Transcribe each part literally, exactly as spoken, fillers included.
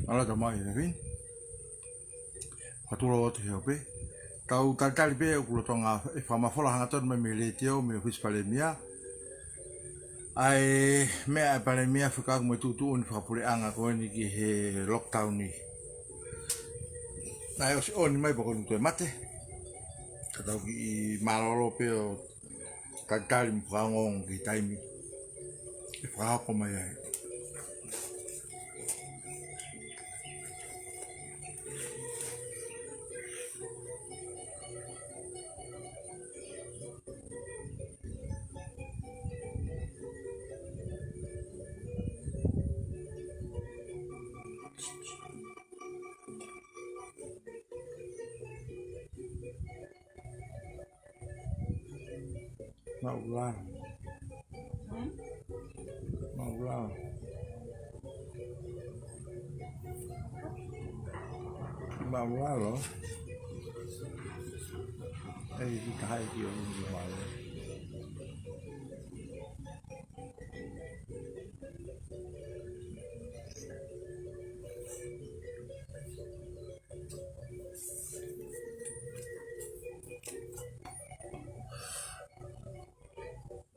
Mālō e tau maʻu e efiafi ni. Fakatulou atu he ope. Tau talitali pē ʻoku lolotonga e fakamafola hangatonu mai mei he letiō mei he ʻōfisi Palēmia ʻa e meʻa ʻa e Palēmia fekauʻaki mo e tuʻutuʻuni fakapuleʻanga ko eni ki he lockdown ni. Naʻe ʻosi ʻoni mai pea ko eni toe mate. Ka tau kiʻi mālōlō pē ʻo talitali mo fakaongoongo ki he taimi ʻe fakahoko mai ai. Maʻulalo. Maʻulalo. Maʻulalo. Ei, ki taha e ki o ni maʻulalo.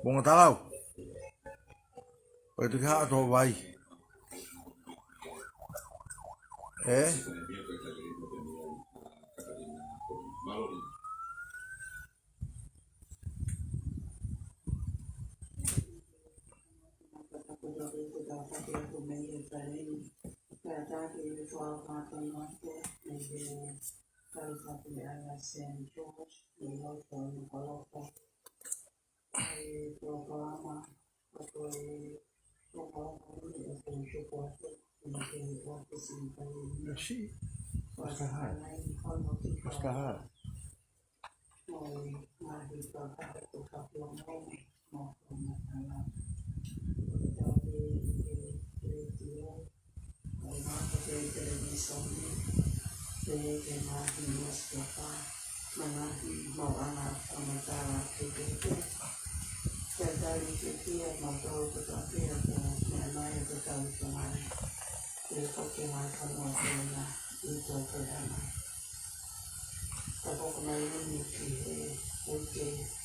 Bonga talau. ʻOi, tuki haʻa tō vai. Ē? Merci. Oscar Hart. Oscar Hart.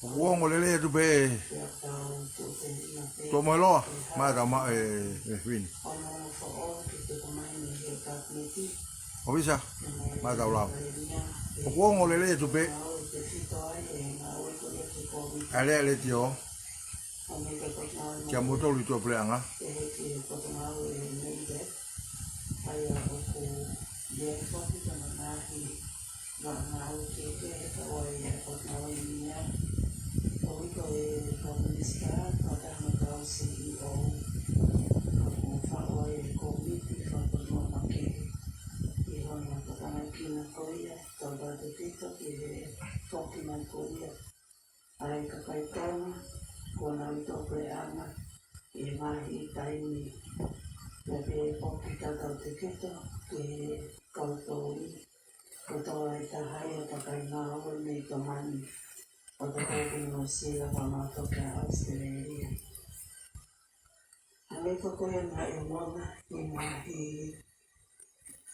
ʻOku ongo lelei atu pē. Tuʻa mo e loa, maʻa tau maʻu e, e efiafi ni. ʻOfisa, maʻa tau lau. ʻOku ongo lelei atu pē. ʻA e lea letiō kia moutolu ʻi tuʻapuleʻanga. ʻA ia ʻoku ʻi ai foki ʻa e ngaahi vaʻa ngāue kehekehe ʻoku ʻi ai ʻa e potungāue ni. ʻOku ʻi ai e kau minisitā, fakataha mo e kau C E O. ʻOku faʻu ai e kōmiti fakapotopoto makehe ʻi hono tokanga ki he ngāue ko ia, tau tautefito ki he foki mai ko ia ʻa e kakai Tonga kuo nau ʻi tuʻapuleʻanga ʻi he ngaahi taimi ni. Pea pehē foki, tau tautefito ki he kau toli kotoa ʻe taha ia ʻo e kakai ngāue mei Tonga ni, ʻo tautefito ki Nuʻusila pea mo Tonga, ʻAositelēlia. Hangē ko ia naʻe ʻomai ʻi he ngaahi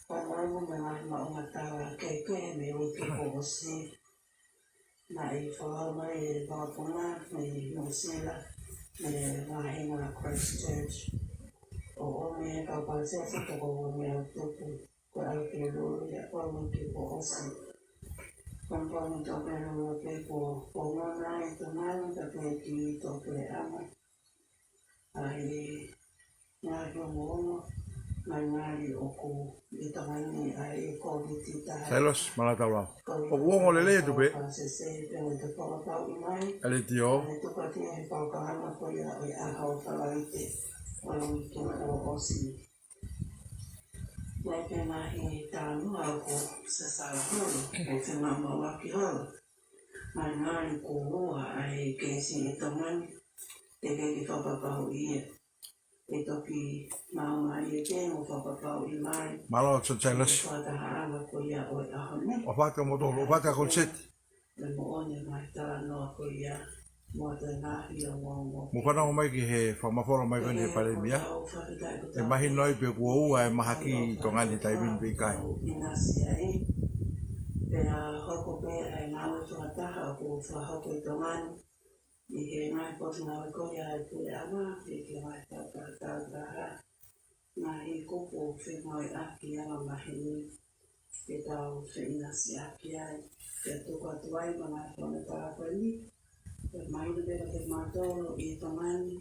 fanongo mo e ngaahi maʻuʻanga tala kehekehe mei he uike kuo ʻosi, naʻe folau mai e vakapuna mei Nuʻusila, mei he māhina Christchurch, ʻo ʻomi e kau palesesi toko uangeau tupu, ko e ʻalu ki Luli ʻi he uike kuo ʻosi. Ko e pongipongi Tokelau pē kuo, kuo ngana ai e tangata pē ki tuʻapuleʻanga. ʻA e ngaahi ongoongo, ngaahi ngali ʻoku ʻi Tonga ni ʻa e Kōviti taha. Sailosi, mālō e tau lau. ʻOku ongo lelei atu pē. Pasese pē mo e fakapapauʻi mai. ʻA e letiō. ʻA e tokati ʻa e polokalama ko ia ʻo e ʻaho Falaite ʻo e uike kuo ʻosi. Naʻe ʻi ai e ngaahi talanoa ʻoku sasala holo, ʻoku fiemaʻu maʻu ʻaki holo. Ngaahi ngali kuo ua ʻa e keisi ʻi Tonga ni, teʻeki ke fakapapauʻi ia. ʻE toki maʻu mai e te mo fakapapauʻi mai. Mālō, Sailosi. Fakatahaʻanga ko ia ʻo e ʻaho ni. ʻOfa atu kia moutolu, ʻofa atu kia Koliseti. ʻE moʻoni e ngaahi talanoa ko ia. Mo e ngaahi ongoongo. Mou fanongo mai ki he fakamafola mai ko eni ʻa e Palēmia. ʻE mahino ai pe kuo ua e mahaki ʻi Tonga ni he taimi ni pe ʻikai. Pea hoko pē ʻa e ngāue fakataha ʻoku fakahoko ʻi Tonga ni ʻi he ngaahi potungāue ko ia ʻa e puleʻanga, ʻi he ngaahi tau tau tau taha. Ngaahi kupu fengāueʻaki angamaheni ke tau feʻinasiʻaki ai, ke tuku atu ai mo e ngaahi fakamatala ko eni, ke mahino pē kiate kimoutolu ʻi Tonga ni,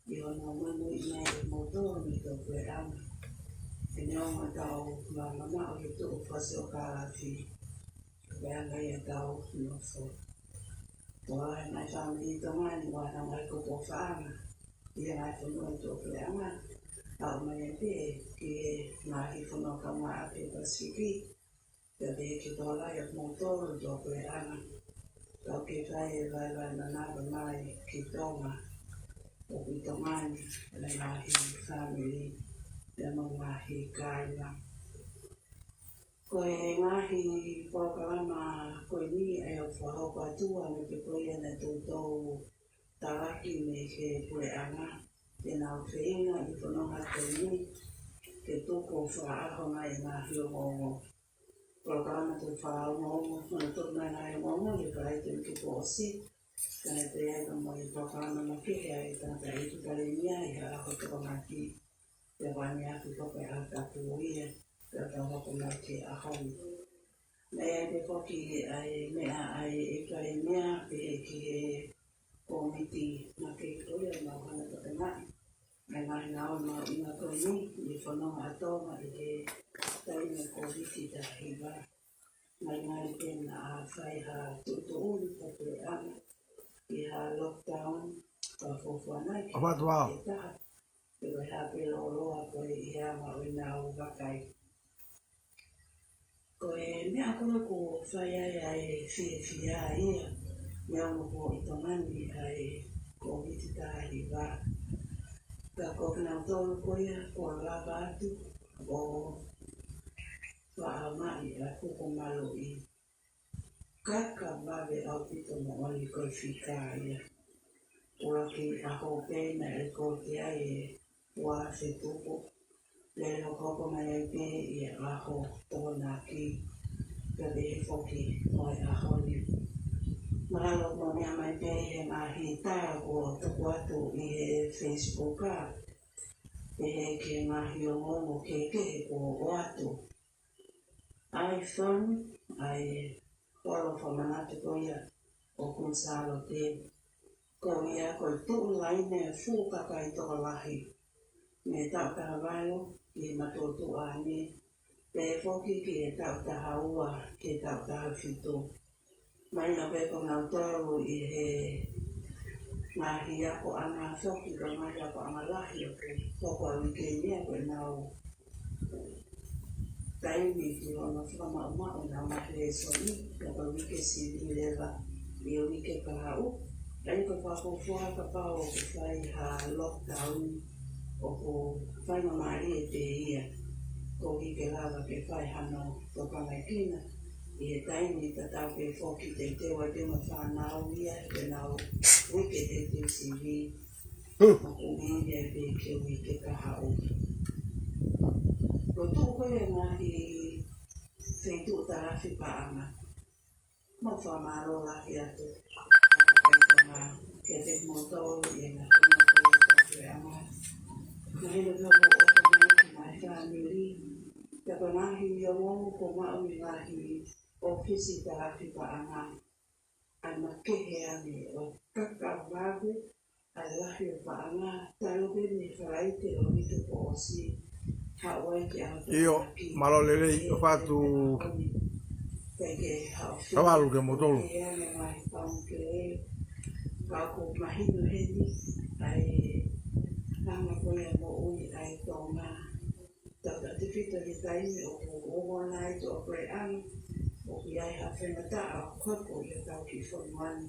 ʻi hono muimui mai ʻa kimoutolu mei he puleʻanga. Ke ne ʻomi ʻetau mamaʻo ke tuʻu fasi ʻo kalafi. Pea ngai ʻetau nofo. Ko e ngaahi fāmili ʻi Tonga ni mo ʻenau ngaahi kupu ʻofaʻanga ʻi he ngaahi fonua ʻi tuʻapuleʻanga. Aʻu mai pē ki he ngaahi fonua kaungāʻapi ʻo e Pasifiki. Pea pehē ki he tokolahi ʻo kimoutolu ʻi tuʻapuleʻanga. Tau kei fai e vaevae manava mai ki Tonga. ʻOku ʻi Tonga ni ʻa e ngaahi fāmili, pea mo e ngaahi kāinga. Ko e ngaahi polokalama ko eni ʻa ia ʻoku fakahoko atu ʻa e meʻa ko ia naʻe toutou talaki mei he puleʻanga, te nau feinga ʻi he fononga ko eni ke tuku fakaʻaho mai e ngaahi ongoongo. Polokalama te u fakaongoongo, hono tuku mai e ngaahi ongoongo ʻi he Falaite uike kuo ʻosi, kae pehē ai pea mo e polokalama makehe ʻa e tangataʻeiki Palēmia ʻi he ʻaho Tokonaki. Pea ʻoku ʻaneafi ko e ʻaho Tapu ia, pea tau hoko mai ki he ʻaho ni. Naʻe ʻi ai pē foki ʻa e meʻa ʻa e ʻEiki Palēmia, pehē ki he kōmiti makehe ko ia ʻoku nau hanga ʻo tapenaʻi ʻa e ngaahi ngāue mahuʻinga ko eni ʻi he fononga ʻa Tonga ʻi he taimi ʻo e Kōviti taha hiva. Ngali ngali pē naʻa fai ha tuʻutuʻuni ʻa e puleʻanga ʻi ha lockdown fakafuofua nai ke ʻApatu au. ʻe taha. Pea ko e hā pē lōloa ko ē ʻi he anga ʻo ʻenau vakai. Ko e meʻa ko ē ʻoku fai ai ʻa e fiefia ia, meʻa ʻoku ʻi Tonga ni ʻa e Kōviti taha hiva. Ka ko kinautolu ko ia kuo lava atu ʻo faʻa maʻu ʻa e kuku maluʻi. Kaka vave ʻaupito moʻoni ko e fika ia. ʻUluaki ʻaho pē naʻe kole ai e ua afe tupu. Lele hokohoko mai ai pē ʻi he ʻaho Tokonaki. Pea pehē foki mo e ʻaho ni. Mahalo ʻoku mou meʻa mai pē ʻi he ngaahi tala kuo tuku atu ʻi he Facebook ʻa. Pehē ki he ngaahi ongoongo kehekehe kuo ʻoatu. ʻA e fāmili, ʻa e holo fakamanatu ko ia ʻo Kuini Sālote. Ko ia ko e tuʻu laine fuʻu kakai tokolahi. Mei he taʻu taha valu ki he matuʻotuʻa ni. Pea foki ki he taʻu taha ua ki he taʻu taha fitu. Mai na pē ko nautolu ʻi he ngaahi akoʻanga foki ko e ngaahi akoʻanga lahi ʻoku hoko ʻa e uike ni ʻa ko ʻenau taimi ki hono fakamaʻumaʻu ʻenau ngaahi lēsoni, ʻa ko e uike sivi leva ʻi he uike kahaʻu. ʻA ia ko e fakafuofua kapau ʻoku fai ha lockdown ʻoku faingamālie pē ia. Koeʻuhi ke lava ke fai hano tokangaekina ʻi he taimi tatau pē foki teuteu ai pē mo e fānau ia he ʻenau uike teuteu sivi. Huh. ʻOku meimei pē ke uike kahaʻu. Ko e tuʻu ko ia e ngaahi feituʻu tarafi paʻanga. Mau fakamālō lahi atu kiate kimoutolu ʻi he ngaahi meʻa ko ia ʻoku mou fai. Mahino pē ʻoku mou ʻofa mai ki he ngaahi fāmili. Pea ko e ngaahi ongoongo kuo maʻu mei he ngaahi ʻōfisi tarafi paʻanga. ʻA e makehe ange ʻo e kaka vave ʻa e lahi ʻo e paʻanga, talu pē mei he Falaite ʻo e uike kuo ʻosi, haʻu ai ki he ʻaho Tokonaki. ʻIo, mālō lelei, ʻofa atu. Kavalu kimoutolu. Ka ʻoku mahino heni ʻa e anga ko ia e moʻui ʻa e Tonga. Tautautefito he taimi ʻoku ongoongo ai tuʻapuleʻanga, ʻoku ʻi ai ha faingataʻa ʻoku hoko ʻi hotau kiʻi fonua ni.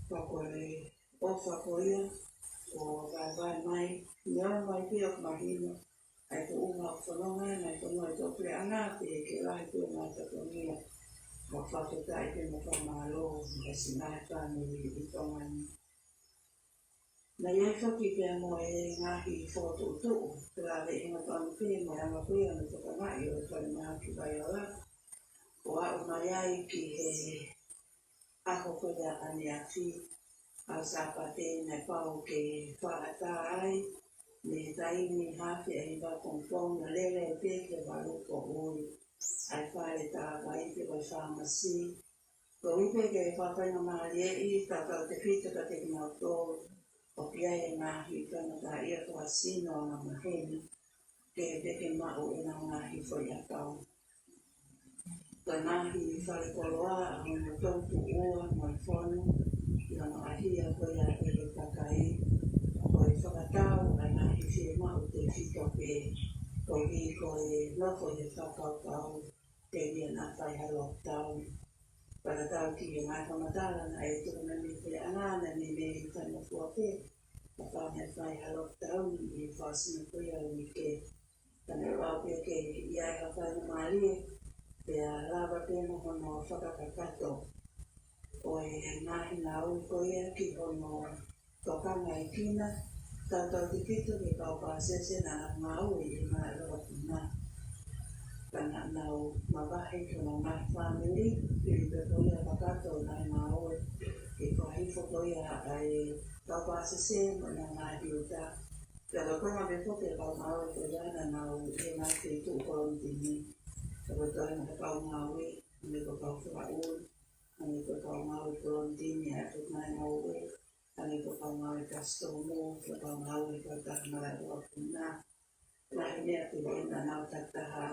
Ka ko e ʻofa ko ia, ʻoku vaevae mai, neongo ai pē ʻoku mahino ʻa e tuʻunga ʻoku fononga ai e ngaahi fonua ʻi tuʻapuleʻanga, pea ʻoku lahi pē ʻenau fatongia. ʻOku fakafetaʻi pē mo fakamālō ʻi he siʻi ngaahi fāmili ʻi Tonga ni. Naʻe ʻi ai foki pea mo e ngaahi fokotuʻutuʻu, pea lave ʻi ngā tonu pē mo e anga ko ia ʻo e tokangaʻi ʻo e falemahaki Vaihala. ʻO aʻu mai ai ki he ʻaho ko ia ʻaneafi, ʻaho Sāpate, naʻe pau ke fakaʻatā ai mei he taimi haafe ʻa e hiva pongipongi ʻo lele pē ki he valu poʻuli ʻa e fale tā vai pe ko e fāmasi. Koeʻuhi pē ke fakafaingamālieʻi tautautefito kiate kinautolu ʻoku ʻi ai e ngaahi faingataʻaʻia fakasino angamaheni ke, ke, ke maʻu ʻenau ngaahi foʻiʻakau. Ko e ngaahi falekoloa ʻa hono tolu tuʻu ua mo e fonu, ʻi hono ʻahiʻahi ko ia ʻe he kakai, ko e fakatau ʻa e ngaahi fiemaʻu tefito pē, koeʻuhi ko e nofo ʻi he fakakaukau telia naʻa fai ha lockdown. Fakatau ki he ngaahi fakamatala naʻe tuku mai mei he puleʻanga, naʻe meimei faingofua pē kapau naʻe fai ha lockdown ʻi he fāsina ko ia ʻo e uike. Ka naʻe pau pē ke ʻi ai ha faingamālie, pea lava pē mo hono fakakakato ʻo e ngaahi ngāue ko ia ki hono tokangaʻi kina, tautautefito ki he kau pāsese naʻa nau ngāue ʻi he malaʻe ʻo e vakapuna. Ka naʻa nau mavahe ki honau ngaahi fāmili, pili pē ko ia kakato ʻenau ngāue, ke fakahifo ko ia ʻa e kau pāsese mo ʻenau ngaahi uta. Pea ko e konga pē foki e kau ngāue ko ia naʻa nau ʻi he ngaahi feituʻu kolonitini. Ka ko e toenga ʻo e kau ngāue, ʻa e kau fakaʻuli, ʻa e kau ngāue kolonitini, ʻa e kau ngāue, ʻa e kau ngāue kasitomu, kau ngāue kautaha malaʻe ʻo e vakapuna. Lahi meʻa pē naʻa nau takitaha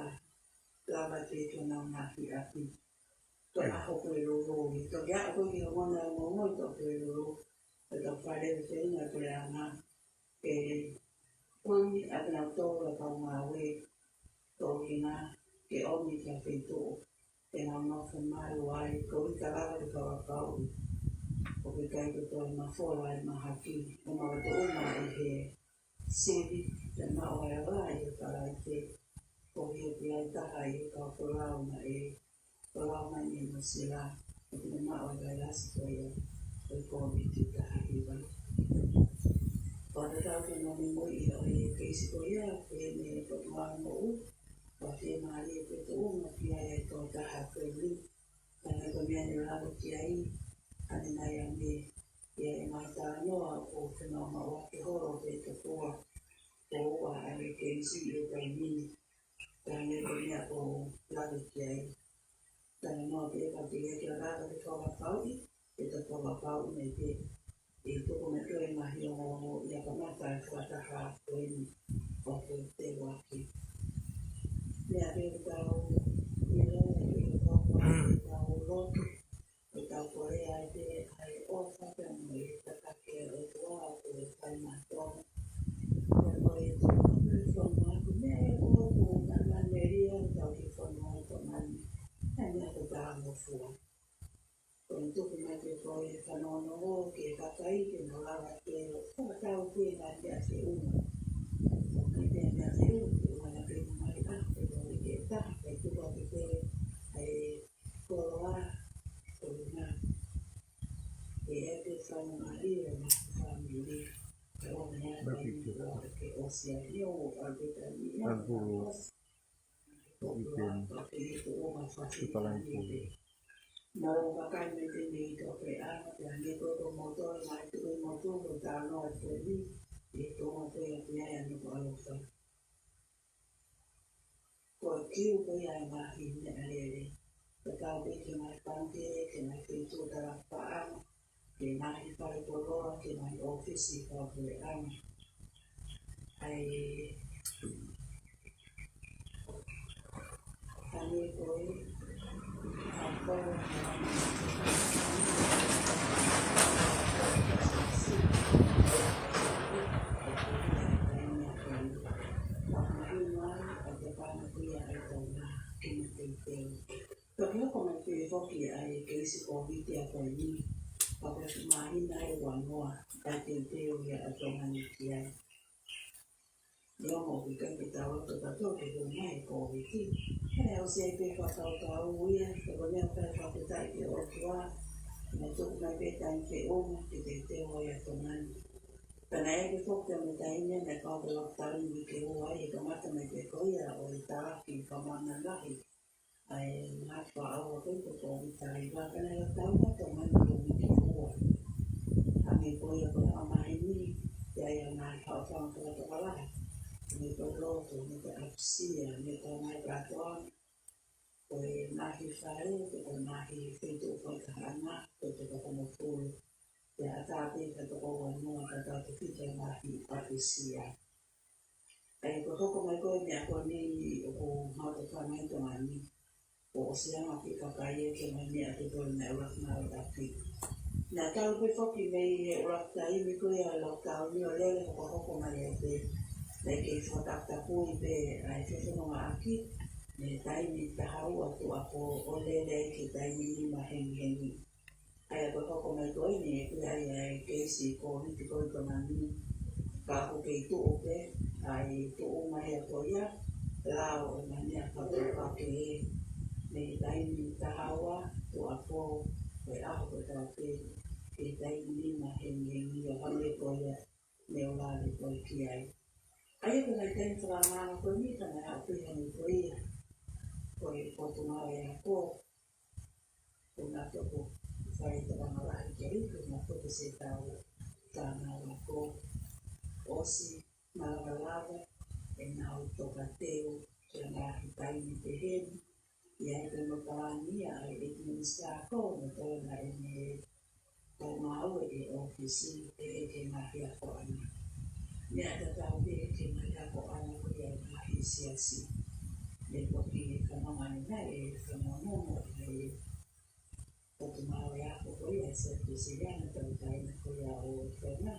lava ke ʻi honau ngaahi ʻapi. Ko e ʻaho Pulelulu, ʻi he toki aʻu ko ē ki he ongona ʻo e ongoongo ʻi he Pulelulu, ʻe tau fai lelei pē ʻa e puleʻanga ke ʻomi ʻa kinautolu ʻa e kau ngāue, tohina ke ʻomi ki ha feituʻu ʻe nau nofo malu ai, koeʻuhi ka lava ke fakapapauʻi ʻoku ʻikai ke toe mafola ʻa e mahaki, ʻo maʻu tuʻunga ʻi he sivi, pea maʻu ʻa e ala ʻi he Falaite, koeʻuhi ʻoku ʻi ai taha ʻi he kau folau naʻe folau mai mei Nuʻu Sila, ʻoku ne maʻu ʻa e vailasi ko ia ʻo e Kōviti taha hiva. Pea tatau ki hono muimui ʻo e keisi ko ia, ko ʻene potungāue moʻui, ʻoku fiemālie pē tuʻunga ki ai ʻa e tokotaha ko eni. Ka naʻe ko e meʻa ne u lave ki ai, ʻa ʻene ʻai ange ʻi heʻene talanoa ʻoku fiemaʻu ke holo pē tokua ʻo ua ʻa e keisi ʻi he taimi ni. Ka naʻe ko e meʻa ʻoku ou lave ki ai. Talanoa pē ka ke ke lava ke fakapapauʻi, ke tau fakapapauʻi mai pē. ʻE tuku mai ko e ngaahi ongoongo ia ka mata e fakataha ko eni ʻoku te waki. Meʻa pē ʻoku tau ʻilo, ʻoku tau lotu, ʻoku tau kole ai pē ʻa e ʻofa pea mo e tataki ʻa e ʻOtua ʻoku fai maʻatautolu. Pea ko e tuku mai pē e fonua, ko e meʻa ia ʻoku ou manamana melia ʻoku tau kiʻi fonua ʻi Tonga ni. ʻA e meʻa ʻoku talangofua. Ko e tuku mai pē ko e fanongonongo ki he kakai ke nau lava ke fakatau ki he ngaahi meʻa feʻunga. Ko e ngaahi meʻa feʻunga, feʻunga na feʻunga mai ʻa, ko e ngaahi ke taha, ke tuku ake pē ʻa e koloa, ko e ngaahi. ʻE ʻi ai pē faingamālie ʻo e ngaahi fāmili. Ke ʻomi ʻa e ngaahi koloa ke ʻosi ai, ʻio, ʻo ʻAlipetania, ʻo ʻosi. Weekend, Kuala Lumpur. Mau vakai mai pē mei he tokeʻanga, pea ne ko ko moto, mai tu ko moto, ko tano atu ni, e ko moto ia pea ia no ko alofa. Ko e kiu ko ia e ngaahi meʻalele. Ko e kau pē ke ngaahi pangikē, ke ngaahi feituʻu talapaʻanga, ke ngaahi fale koloa, ke ngaahi ʻōfisi fakapuleʻanga. ʻAi, ʻa e ko e, ʻa e ko e, Ka ke hoko mai pē foki ʻa e keisi Kōviti ʻa ko eni, ka ko e māhina ʻe ua noa ʻa e teuteu ia ʻa Tonga ni ki ai. Neongo ʻoku ʻikai ke tau loto tautolu ke hū mai e Kōviti, ʻOsi ai pē fakakaukau ia, ko e meʻa ʻoku ou fakafetaʻi ki he ʻOtua, naʻe tuku mai pē taimi feʻunga ke teuteu ai ʻa Tonga ni. Pea naʻe ʻi ai pē foki mo e taimi naʻe kau ai e lockdown uike ua ai, he kamata mai pē ko ia ʻo e talaki fakamanalahi ʻa e ngaahi fakaʻauha ko ē ko e Kōviti taha hiva, pea naʻe lockdown ʻa Tonga ni ko e uike ua. Hangē ko ia ko e ʻaho maheni, ʻi ai ʻa e ngaahi fakaʻofoʻofa tokolahi, mo e lotu, mo e apusia, mo e ngaahi kātoanga, ko e ngaahi fale, ko e ngaahi feituʻu fakatahaʻanga, ko e toko hongofulu. Pea ʻatā pē ki he toko uanoa, ka tau toki ʻi he ngaahi apusia. ʻA ia ko e hoko mai ko ē e meʻa ko eni ʻoku mau tokanga ai ʻi Tonga ni, kuo ʻosi anga pē kakai ia ke nau meʻa ke toe naʻe ʻuluaki ngāueʻaki. Naʻe talu pē foki mei he ʻuluaki taimi ko ia e lockdown ni ʻo lele hokohoko mai ai pē, naʻe kei fakatakatapui pē ʻa e fefonongaʻaki mei he taimi taha ua tuʻuapō ʻo lele ai ki he taimi nima hengihengi. ʻA ia ko e hoko mai ko eni ʻoku ʻi ai ʻa e keisi Kōviti ko ē ʻi Tonga ni, ka ʻoku kei tuʻu pē ʻa e tuʻunga ia ko ia, lao ʻo e ngaahi meʻa fakapakē, mei he taimi taha ua tuʻuapō, ko e ʻaho ko ē tau pē, ki he taimi nima hengihengi ʻo hangē ko ia ne u lave ko ē ki ai. ʻA ia ko e ngaahi taimi fakaangaanga ko eni ka naʻe haʻu pē hangē ko ia ko e Potungāue Ako, ko ʻenau toko fai tokanga lahi ki ai, ko ʻenau toko sētau fānau ako. ʻOsi malavalava ʻenau tokateu ki he ngaahi taimi pehē ni. ʻI ai pē mo e palani ia ʻa e ʻEiki Minisitā Ako mo e tokolahi ʻene tau ngāue ʻi he ʻōfisi ʻe he ngaahi akoʻanga. Meʻa tatau pē ki he ngaahi akoʻanga ko ia ʻa e ngaahi siasi. Naʻe toki fanongo ange naʻe fanongo mo e Potungāue Ako ko ia ʻa e Siasi Uēsiliana Tauʻatāina ko ia ʻo Tonga,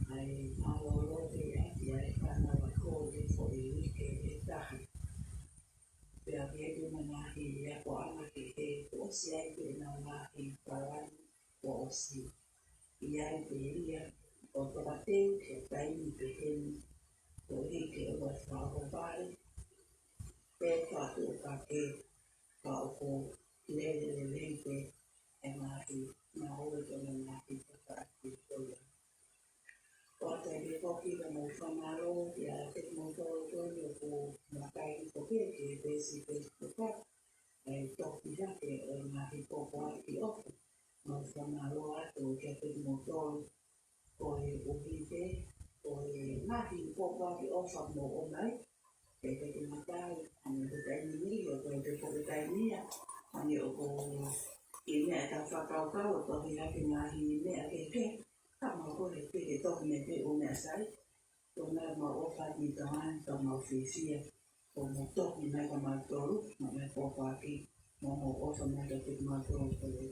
ʻa e mālōlō pē ʻaki ʻa e fānau ako ʻi he foʻi uike ʻe taha. Pea ʻi he ngaahi akoʻanga kehe kuo ʻosi ʻi ai pē ʻenau ngaahi palani kuo ʻosi ʻi ai pē ia ʻo tokateu ki he taimi pehē ni, koeʻuhi ke ʻoua ʻe fakaʻohovale pe fakatuʻupakē, ka ʻoku lele lelei pē e ngaahi ngāue ko eni, ngaahi fakaʻakiʻakí. ʻOatu pē foki ʻa e mau fakamālō kiate kimoutolu kotoa ʻoku makai hifo pē ki he peesi Facebook, ʻa e toki hake ʻo e ngaahi pōpoaki ʻoku mau fakamālō atu kiate kimoutolu koeʻuhi pē ko e ngaahi pōpoaki ʻofa mo ʻomai, ke ke matai, ʻa e taimi ni, ʻo ko e pōpoaki taimi ia, ʻa ia ʻoku ʻi ai e meʻa ʻe tau fakakaukau ʻo tohi hake ngaahi meʻa kehekehe, ka mau ko e pē ke tohi mai pē ʻū meʻa sai, ko e meʻa mau ʻofa ʻi Tonga ni, ka mau fiefia ʻo mau tohi mai kiate kimoutolu, mo e pōpoaki, mo mau ʻofa mai kiate kimoutolu ko e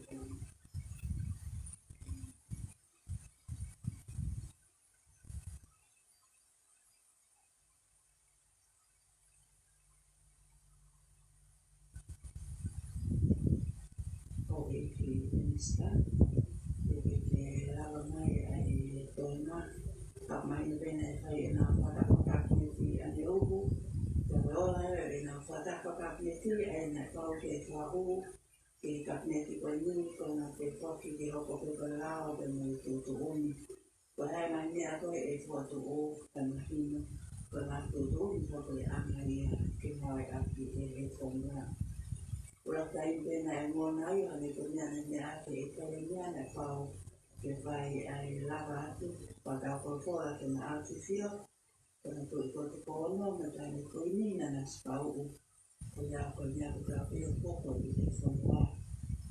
ʻo e ʻEiki Minisitā, ʻe ke lava mai ʻa e toenga, ka mahino pē naʻe fai ʻenau fakataha fakakapineti ʻaneuhu, ka ko e ola ʻenau fakataha fakakapineti, ʻa ia naʻe pau ke fakahū ki he kapineti ko eni, ko ʻenau pōpoaki ke hoko pē ko e lao pē mo e tuʻutuʻuni. Ko e hā e ngaahi meʻa ko ē ʻe fokotuʻu, ka mahino ko e ngaahi tuʻutuʻuni ko e anga ia ke ngāueʻaki ʻe he fonua. ʻUluaki taimi pē naʻe ongona ai, ʻa e meʻa ko eni naʻe meʻa ʻaki ʻe he Palēmia naʻe pau ke fai ʻa e lava atu, fakataha ko e fola ke na ʻafifio, ko ʻenau tuʻi ko e toko ono, mo e taʻahine ko eni, Nanasipauʻu. Ko ia ko e meʻa ko ē ʻoku tau pehē ʻoku hoko ʻi he fonua,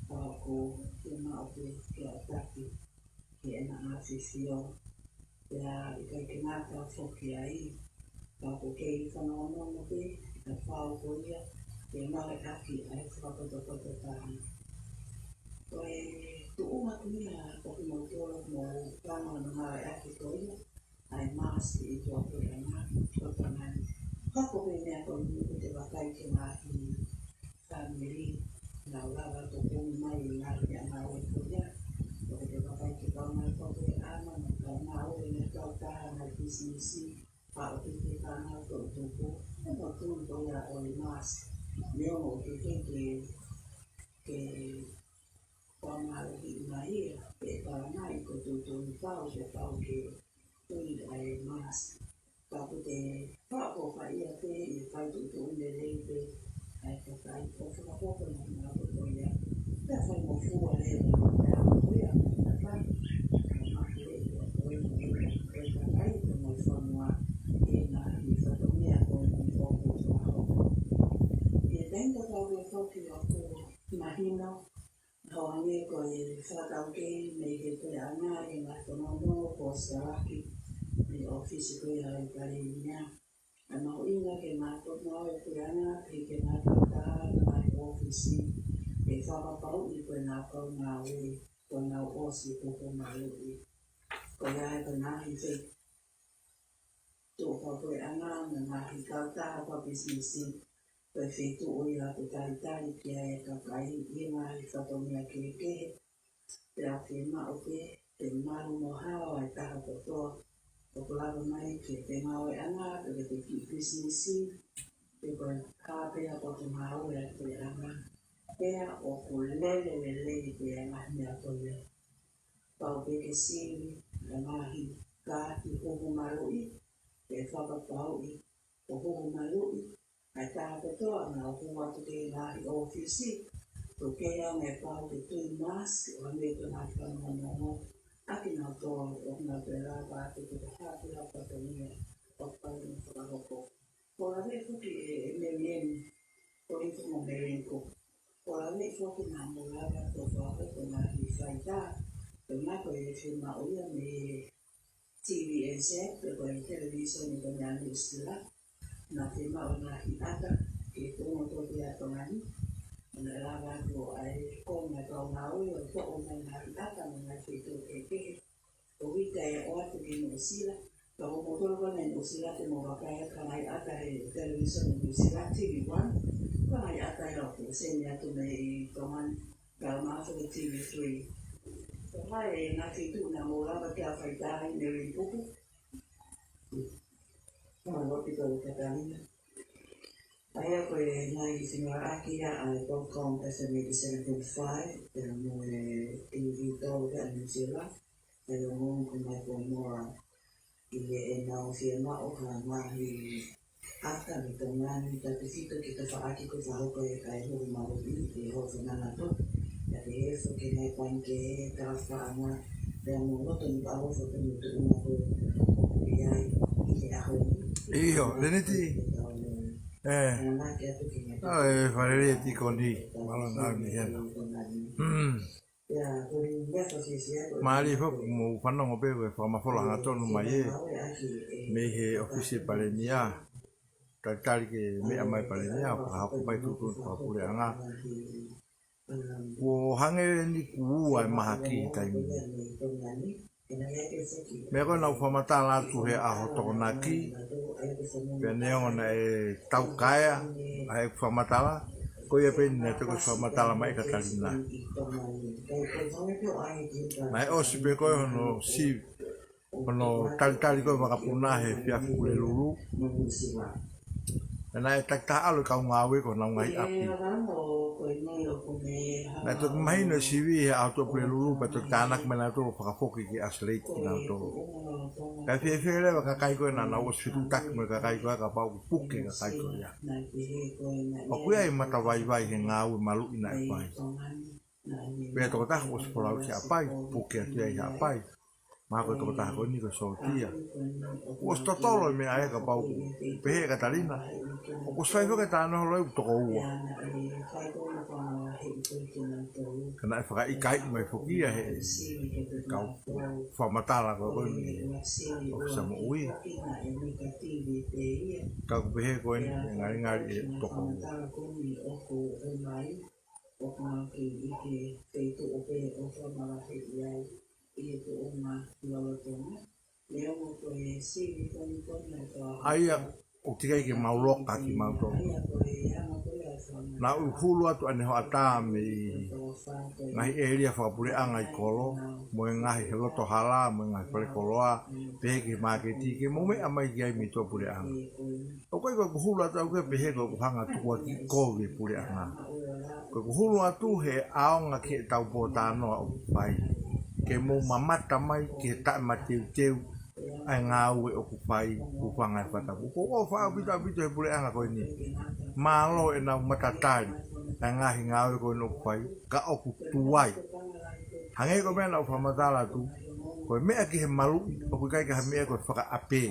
ka ʻoku fiemaʻu pē ke ʻataki ki heʻena ʻafifio. Pea ʻikai ke ngata foki ai, ka ʻoku kei fanongonongo pē ʻa e fau ko ia ke ngāueʻaki ʻa e fakapotopoto taha. Ko e tuʻunga ko ia ʻoku mau tolo mo tano na ngāueʻaki ko ia, ʻa e mask ʻi tuʻapuleʻanga ʻo Tonga ni. Hoko pē meʻa ko eni ko e vakai ki he ngaahi fāmili, nau lava ʻo tokoni mai ʻi he ngaahi meʻangāue ko ia. Ko e vakai ki he kau ngāue ko ia, ʻa e ngaahi kau ngāue, ngaahi kautaha, ngaahi pisinisi, pea ʻoku ʻi ai e fānau toʻutupu, ʻoku mau tui ko ia ʻa e mask Neongo ʻoku ʻikai ke, ke fakamālohiʻi mai ia, pe palani ko e tuʻutuʻuni pau, ke pau ke tui ʻa e mask. Ka ko e faʻa ko fai ia pē ʻi he fai tuʻutuʻuni lelei pē ʻa e kakai ʻo fakapapauʻi ʻa e ngāue ko ia. Pea fai mo fua leva ʻa e ngāue ko ia, ka ka, ka maku e ko e ko e ko e kakai ko e mo e fonua ʻi he ngaahi fatongia ko eni ʻoku fakahoko. ʻI he taimi tatau pē foki ʻoku mahino, ʻo hangē ko e fakataukei mei he puleʻanga ʻi he ngaahi fononga ko Salaki, mei he ʻōfisi ko ia ʻa e Palēmia. ʻA e mahuʻinga ke ngāue ʻa e puleʻanga, pea ke ngāue ʻa e ngaahi ʻōfisi, ke fakapapauʻi ko ʻenau kau ngāue, kuo nau ʻosi hohomāluʻi. Ko ia ai ko e ngaahi feituʻu fakapuleʻanga, mo e ngaahi kautaha fakapisinisi, ko e feituʻu ia ʻoku talitali ki ai e kakai ʻi he ngaahi fatongia kehekehe. Pea ʻoku fiemaʻu pē ke malu mo hao ʻa e taha kotoa ʻoku lava mai ki he ngāueʻanga pe ko e kiʻi pisinisi, pe ko e hā pē ha potungāue ʻa e puleʻanga. Pea ʻoku lele lelei pē ʻa e ngaahi meʻa ko ia. Pau pē ke sivi ʻa e ngaahi kaati hohomāluʻi, ke fakapapauʻi ʻoku hohomāluʻi ʻa e taha kotoa naʻa nau hū atu ki he ngaahi ʻōfisi, ʻoku kei ʻi ai e pau ke tui mask, ʻo hangē ko e ngaahi fanongonongo ʻa kinautolu ʻoku nau toe lava atu ke hā pē ha fatongia ʻoku pau ke fakahoko. Ko e lave foki ʻe, ʻe Mary Ann, ko e lave foki mo Mary Ann ko. Ko e lave foki naʻa mou lava ʻo fakahoko e ngaahi faitā, ko e ngaahi ko e fiemaʻu ia mei he T V N Z, pe ko e televīsone ko eni ʻa Nuʻu Sila. Naʻa fiemaʻu e ngaahi ʻata ke tō atu ki Tonga ni. Naʻa lava atu ʻa e konga kau ngāue ʻo toʻo mai e ngaahi ʻata mei he ngaahi feituʻu kehekehe ʻo ʻita ʻo ʻoatu ki Nuʻu Sila. Ka ko moutolu ko eni ʻi Nuʻu Sila te mou vakai atu ki he ngaahi ʻata he televīsone Nuʻu Sila, T V One, ko e ngaahi ʻata ia ʻoku send atu mei Tonga ni, kae ʻumaʻā foki T V Three. Ko e hā e ngaahi feituʻu naʻa mou lava ke faitā ai, Mary Ann Pupu? Mālō ʻaupito Katalina. ʻA ia ko e ngaahi singaraʻaki ia ʻa e Telecom S M E seven point five, pea mo e T V tolu ia ʻa Nuʻu Sila, ʻa ia ʻoku ʻomai ko Moa, ʻi heʻenau fiemaʻu ha ngaahi ʻata mei Tonga ni, tautefito ki he tafaʻaki ko e fakahoko e kakai hohomāluʻi ʻi he houʻeiki fānau. Ka ke efo ke ngai pang ke talafaʻanga, pea mo loto ni palo fo ke mutu uma ko ʻoku ʻi ai ʻi he ʻaho ni. ʻIo, Leniti. ʻE. Anaki atu ke ngai. ʻA e fālele e tīkoni, mālō naʻa mi hena. Mm. Mālie foki mo fanongo pē ko e fakamafola hangatonu mai ē mei he ʻōfisi ʻa e Palēmia. Talitali ke meʻa mai e Palēmia, fakahoko mai e tuʻutuʻuni fakapuleʻanga. Kuo hangē ni kuo ua e mahaki he taimi ni. Meʻa ko ē naʻa ku fakamatala atu he ʻaho Tokonaki, pea neongo naʻe taukaea ʻa e fakamatala, ko ia pē eni naʻe toki fakamatala mai ʻe Katalina. Naʻe ʻosi pē ko ē hono si-, hono talitali ko ē vakapuna he efiafi Pulelulu. Pea naʻe takitaha ʻalu e kau ngāue ki honau ngaahi ʻapi. Naʻe toki mahino e sivi he ʻaho Pulelulu, pea toki tānaki mai nautolu ʻo fakafoki ki ʻAsaleiti kinautolu. Kae fiefia leva e kakai ko ē naʻa nau ʻosi fetuʻutaki mo e kakai ko ē, kapau ʻoku puke e kakai ko ia. ʻOku ʻi ai e matavaivai he ngāue maluʻi naʻe fai. Pea tokotaha kuo ʻosi folau ki Haʻapai, puke atu ia ʻi Haʻapai. Mahalo ko e tokotaha ko eni ko e sōtia. Kuo ʻosi totolo e meʻa ia, kapau ʻoku pehē ʻe Katalina, kuo ʻosi fai foki e talanoa loi ʻoku toko ua. Ka naʻe fakaʻikaiʻi mai foki ia he kau fakamatala ko ē ko eni ʻo Samoa ui. Ka ʻoku pehē ko eni ʻe ngalingali ʻe toko ua. ʻOku mau kei ʻi he feituʻu pē ʻoku fakamavaheʻi ai ʻi he tuʻunga lolotonga. Neongo ko e sivi ko eni ko eni ʻa e kau ʻa ia, ʻoku teʻeki ai ke mau loka kimautolu. ʻA ia ko e anga ko ia Naʻa ku hulu atu ʻanenai hoʻatā mei he ngaahi ʻēlia fakapuleʻanga ʻi kolo, mo e ngaahi he loto hala, mo e ngaahi fale koloa, pehē ki he māketi, ke mou meʻa mai ki ai mei tuʻapuleʻanga. ʻOku ʻikai ko ʻeku hulu atu au ke pehē ko ʻeku hanga tukuakiʻi kovi e puleʻanga. Ko ʻeku hulu atu he ʻaonga ki heʻetau pōtalanoa ʻoku fai. Ke mou mamata mai ki he taʻemateuteu ʻa e ngāue ʻoku fai, hūfanga he fakatapu. ʻOku ou ʻofa ʻaupito ʻaupito he puleʻanga ko eni. Mālō ʻenau matatali ʻa e ngaahi ngāue ko eni ʻoku fai, ka ʻoku tuai. Hangē ko e meʻa naʻa ku fakamatala atu, ko e meʻa ki he maluʻi, ʻoku ʻikai ke ha meʻa ko e fakaʻapē.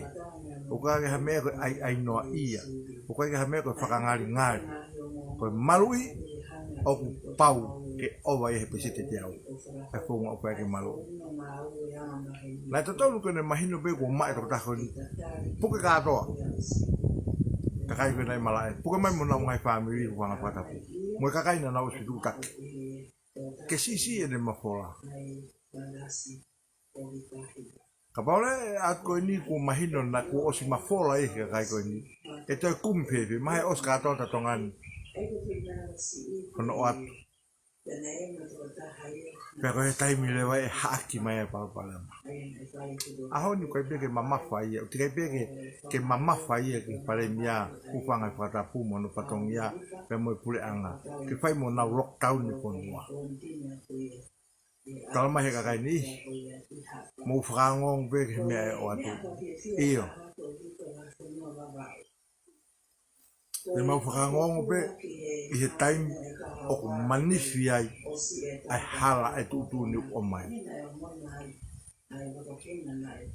ʻOku ʻikai ke ha meʻa ko e ʻaiʻainoaʻia. ʻOku ʻikai ke ha meʻa ko e fakangalingali. Ko e maluʻi, ʻoku pau ke ʻova ia he peseti teau ʻa e founga ʻoku ʻikai ke maluʻi. Naʻe totonu ke ne mahino pē kuo maʻa e tokotaha ko eni. Puke kātoa. Kakai ko ē naʻe malaʻe. Puke mai mo honau ngaahi fāmili, hūfanga he fakatapu. Mo e kakai naʻa nau ʻosi fetuʻutaki. Ke siʻisiʻi ʻene mafola. Kapau leva ʻe ʻatu ko eni kuo mahino naʻa kuo ʻosi mafola ʻe he kakai ko eni, ʻe toe kumi fēfē, mahalo ʻe ʻosi kātoa ʻa Tonga ni hono ʻoatu. Pea ko e taimi leva ʻe haʻaki mai e palopalema. ʻAho ni ʻoku ʻikai pē ke mamafa ia, ʻoku ʻikai pē ke, ke mamafa ia ki he palēmia, hūfanga he fakatapu mo hono fatongia, pea mo e puleʻanga. Ke fai mo ʻenau lockdown e fonua. Tala mai he kakai ni, mou fakaongoongo pē ki he meʻa ʻe ʻoatu. ʻIo. Te mau fakaongoongo pē ʻi he taimi ʻoku manifi ai ʻa e hala ʻa e tuʻutuʻuni ʻoku ʻomai.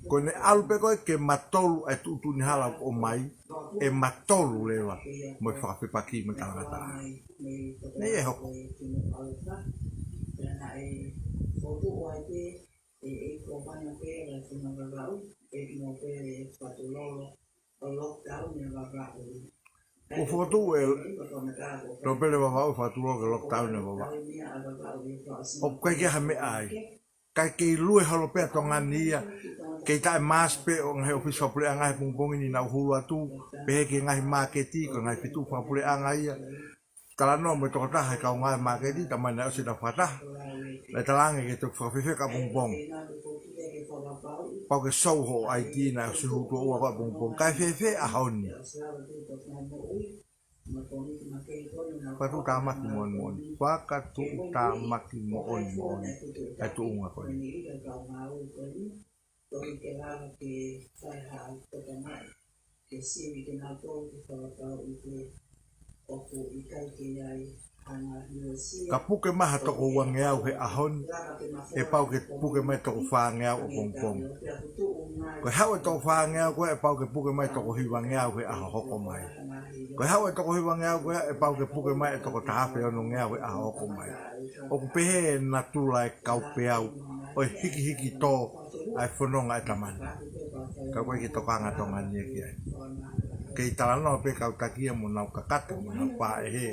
Ko ʻene ʻalu pē ko ē ke matolu ʻa e tuʻutuʻuni hala ʻoku ʻomai, ʻe matolu leva mo e fakafepaki mo e talangataʻa. Nei ʻe hoko. Kuo fokotuʻu e Lopele Vavaʻu, fakatulolo ke lockdown e Vavaʻu. ʻOku ʻikai ke ha meʻa ai. Kae kei lue holo pē ʻa Tonga ni ia. Kei taʻe mask pē ʻa e ngaahi ʻōfisi fakapuleʻanga he pongipongi ni naʻa ku hulu atu. Pehē ki he ngaahi māketi, ko e ngaahi feituʻu fakapuleʻanga ia. Talanoa mo e tokotaha he kaungā māketi, talamai naʻe ʻosi ʻenau fakataha. Naʻe talaange ke toki fakafefeka pongipongi. Pau ke sou hoʻo ID, naʻe ʻosi hū tuʻo ua ko ē pongipongi. Kae fēfē ʻaho ni? Fakatuʻutāmaki moʻoni moʻoni. Fakatuʻutāmaki moʻoni moʻoni ʻa e tuʻunga ko eni. Ka puke mai ha toko uangeau he ʻaho ni, ʻe pau ke puke mai toko fāngeau ʻapongipongi. Ko e haʻu e toko fāngeau ko ē, ʻe pau ke puke mai toko hivangeau he ʻaho hoko mai. Ko e haʻu e toko hivangeau ko ē, ʻe pau ke puke mai e toko taha afe onongeau he ʻaho hoko mai. ʻOku pehē e natula e kau peau ʻo e hikihiki tō ʻa e fononga ʻa e tama ni. Ka ʻoku ʻikai ke tokanga Tonga ni ia ki ai. Kei talanoa pē kau taki ia mo ʻenau kakato mo ʻenau pāʻehe.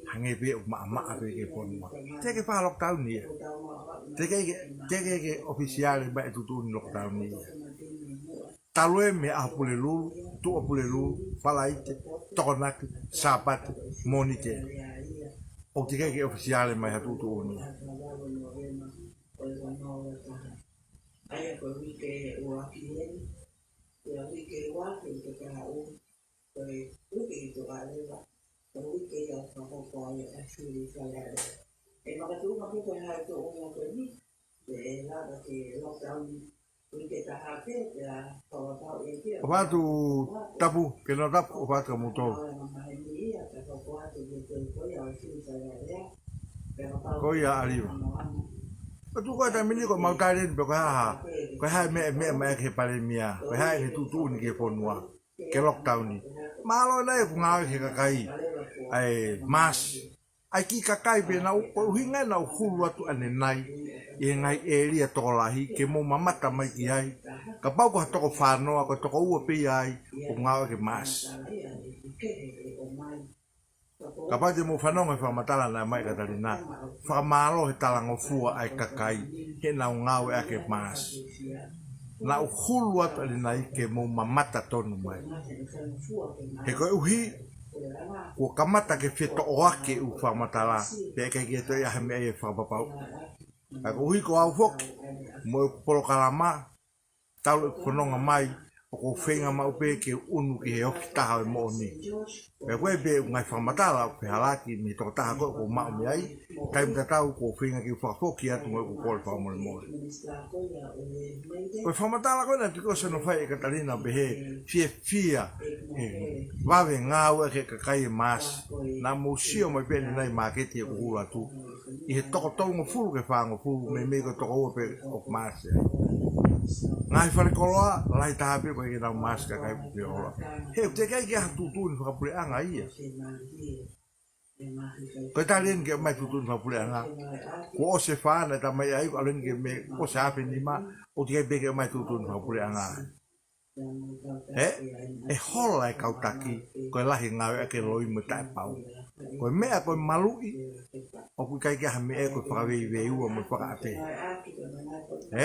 Hangē pē ʻoku maʻamaʻa pē ki he fonua. Teʻeki ke fai lockdown ia. Teʻeki ke, teʻeki ke ʻofisiale mai e tuʻutuʻuni lockdown ia. Talu ē mei he ʻaho Pulelulu, Tuʻapulelulu, Falaite, Tokonaki, Sāpate, Mōnite. ʻOku teʻeki ke ʻofisiale mai ha tuʻutuʻuni. ʻOfa atu Tapu, ke nau tapu, ʻofa atu ka mou tolu. Ko ia ʻa Liva. ʻOku tuʻu ko e taimi ni ko e mau taile ni pe ko e hā, ko e hā e meʻa, meʻa mai ki he palēmia, ko e hā ʻene tuʻutuʻuni ki he fonua ke lockdown ni. Mālō ʻenau ngāue ki he kakai ʻa e mask. ʻA e kiʻi kakai pē naʻa ku, ko e ʻuhinga naʻa ku hulu atu ʻanenai ʻi he ngaahi ʻēlia tokolahi ke mou mamata mai ki ai. Kapau ko ha toko fānoa, ko e toko ua pē ia ai ʻoku ngāue ki he mask. Kapau te mou fanongo he fakamatala naʻe ʻomai ʻe Katalina, fakamālō he talangofua ʻa e kakai heʻenau ngāueʻaki e mask. Naʻa ku hulu atu ʻanenai ke mou mamata tonu mai. He koeʻuhi Kuo kamata ke fetoʻoaki e ʻū fakamatala, pea ʻikai ke toe ʻi ai ha meʻa ia ʻe fakapapauʻi. Ka koeʻuhi ko au foki, mo ʻeku polokalama, talu ʻeku fononga mai, ʻoku ou feinga maʻu pē ke ʻunu ki he ofi taha ʻo e moʻoni. Pea ko e pē ʻū ngaahi fakamatala ʻoku fehālaaki mei he tokotaha ko ē ʻoku ou maʻu mei ai, taimi tatau ʻoku ou feinga ke u fakafoki atu mo ʻeku kole fakamolemole. Ko e fakamatala ko ē naʻe tiki ʻosi hono fai ʻe Katalina ʻo pehē, fiefia, ʻe vave ngāueʻaki e kakai e mask. Naʻa mou sio mai pē ʻanenai māketi ʻoku hulu atu. ʻI he toko tolungofulu ki he fāngofulu, meimei ko e toko ua pē ʻoku mask ai. Ngaahi falekoloa, lahi taha pē ʻoku ʻikai ke nau mask e kakai ʻoku ʻi he ʻōloa. He ʻoku teʻeki ai ke ʻi ai ha tuʻutuʻuni fakapuleʻanga ia. Ko e tali eni ke ʻomai tuʻutuʻuni fakapuleʻanga. Kuo ʻosi e fā naʻe tā mai ai, ʻalu eni ki he meʻa, kuo ʻosi e afe nima, ʻoku teʻeki ai pē ke ʻomai tuʻutuʻuni fakapuleʻanga. Ē? ʻE hola e kau taki, ko e lahi e ngāueʻaki e loi mo e taʻepau. Ko e meʻa ko e maluʻi, ʻoku ʻikai ke ʻi ai ha meʻa ko e fakaveiveiua mo e fakaʻapē.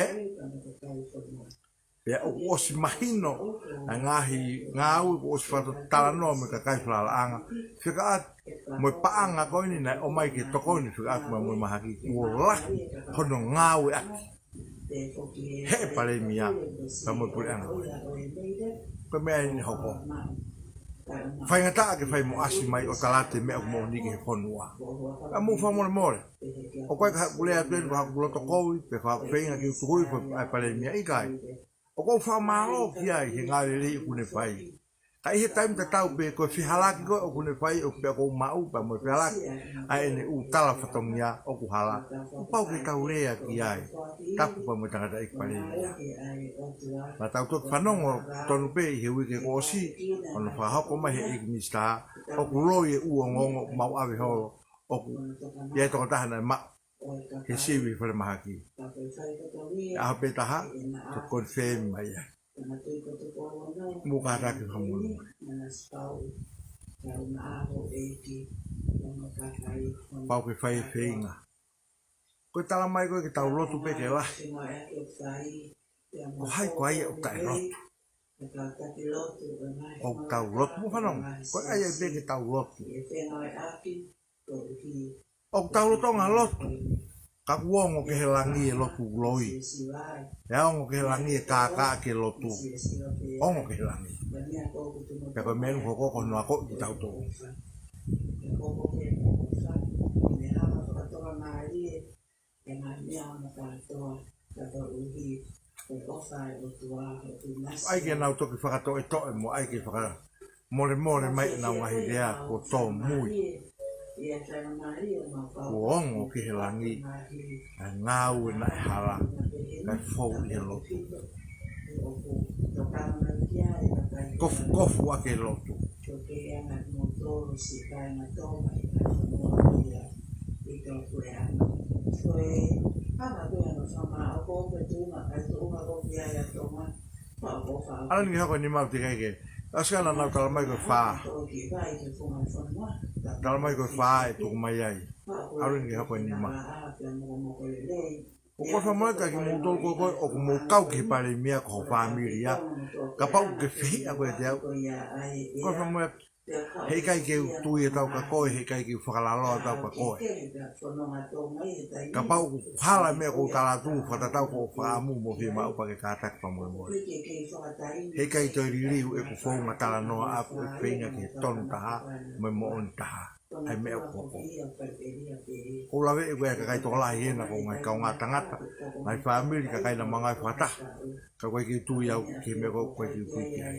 Ē? Pea ʻoku ʻosi mahino ʻa e ngaahi ngāue kuo ʻosi fakatalanoa mo e kakai falalaʻanga. Fekauʻaki mo e paʻanga ko eni naʻe ʻomai ke tokoni fekauʻaki mo e mahaki kuo lahi hono ngāueʻaki ʻe he Palēmia pea mo e puleʻanga ko eni. Ko e meʻa eni ʻe hoko. Faingataʻa ke fai mo ʻasi mai ʻo talate meʻa ʻoku moʻoni ki he fonua. Ka mou fakamolemole. ʻOku ʻikai ko haʻaku lea atu eni ko haʻaku loto kovi, pe ko haʻaku feinga ke u tukuifa ʻa e Palēmia, ʻikai. ʻOku ou fakamālō ki ai he ngāue lelei ʻoku ne fai. Ka ʻi he taimi tatau pē ko e fehālaaki ko ē ʻoku ne fai ʻoku pea ʻoku ou maʻu pea mo e fehālaaki ʻa ʻene ʻū tala fatongia ʻoku hala. Kuo pau ke tau lea ki ai. Tapu pea mo e tangataʻeiki Palēmia. Naʻa tau toki fanongo tonu pē ʻi he uike kuo ʻosi, hono fakahoko mai he ʻEiki Minisitā, ʻoku loi e ʻū ongoongo mau ʻave holo, ʻoku ʻi ai e tokotaha naʻe maʻu he sivi he falemahaki. ʻE ʻaho pē taha, to confirm mai ai. Mou kātaki fakamolemole. Pau ke fai e feinga. Ko e tala mai ko ē ke tau lotu pē ke lahi. Ko hai koā ia ʻoku taʻelotu? ʻOku tau lotu, mou fanongo. Ko e ʻai ai pē ke tau lotu. ʻOku tau lolotonga lotu. Ka kuo ongo ki he langi e lotu loi. ʻE ongo ki he langi e kākā ki he lotu. Ongo ki he langi. Pea ko e meʻa eni ʻoku hoko ko hono akoʻi kitautolu. ʻAi ke nau toki fakatoʻetoʻe mo ʻai ke fakamolemole mai ʻenau ngaahi lea kuo tōmui. Kuo ongo ki he langi ʻa e ngāue naʻe hala, kae fou ʻi he lotu. Kofukofu ʻaki e lotu. ʻAlu eni ke hoko e nima ʻoku teʻeki ai ke. ʻAsi ka naʻa nau tala mai ko e fā. Tala mai ko e fā ʻe tuku mai ai. ʻAlu eni ke hoko e nima. ʻOku ou fakamolemole kiate kimoutolu ko ē ʻoku mou kau ki he Palēmia ko ho fāmili ia. Kapau ʻoku ke fehiʻa koe kiate au. ʻOku ou fakamolemole, heʻikai ke u tui atu au kia koe, heʻikai ke u fakalaloa atu au kia koe. Kapau ʻoku hala e meʻa ʻoku ou tala atu, fakatatau ki hoʻo fakaʻamu, mou fiemaʻu pē ke kātaki fakamolemole. Heʻikai toe liliu ʻeku founga talanoa ʻaʻaku ʻeku feinga ki he tonu taha, mo e moʻoni taha. ʻA e meʻa ʻoku hoko. ʻOku ou laveʻi ʻe au e kakai tokolahi hena ko e ngaahi kaungā tangata, ngaahi fāmili, kakai naʻa mau ngāue fakataha. Ka ʻoku ʻikai ke u tui au ki he meʻa ko ē ʻoku ʻikai ke u tui ki ai.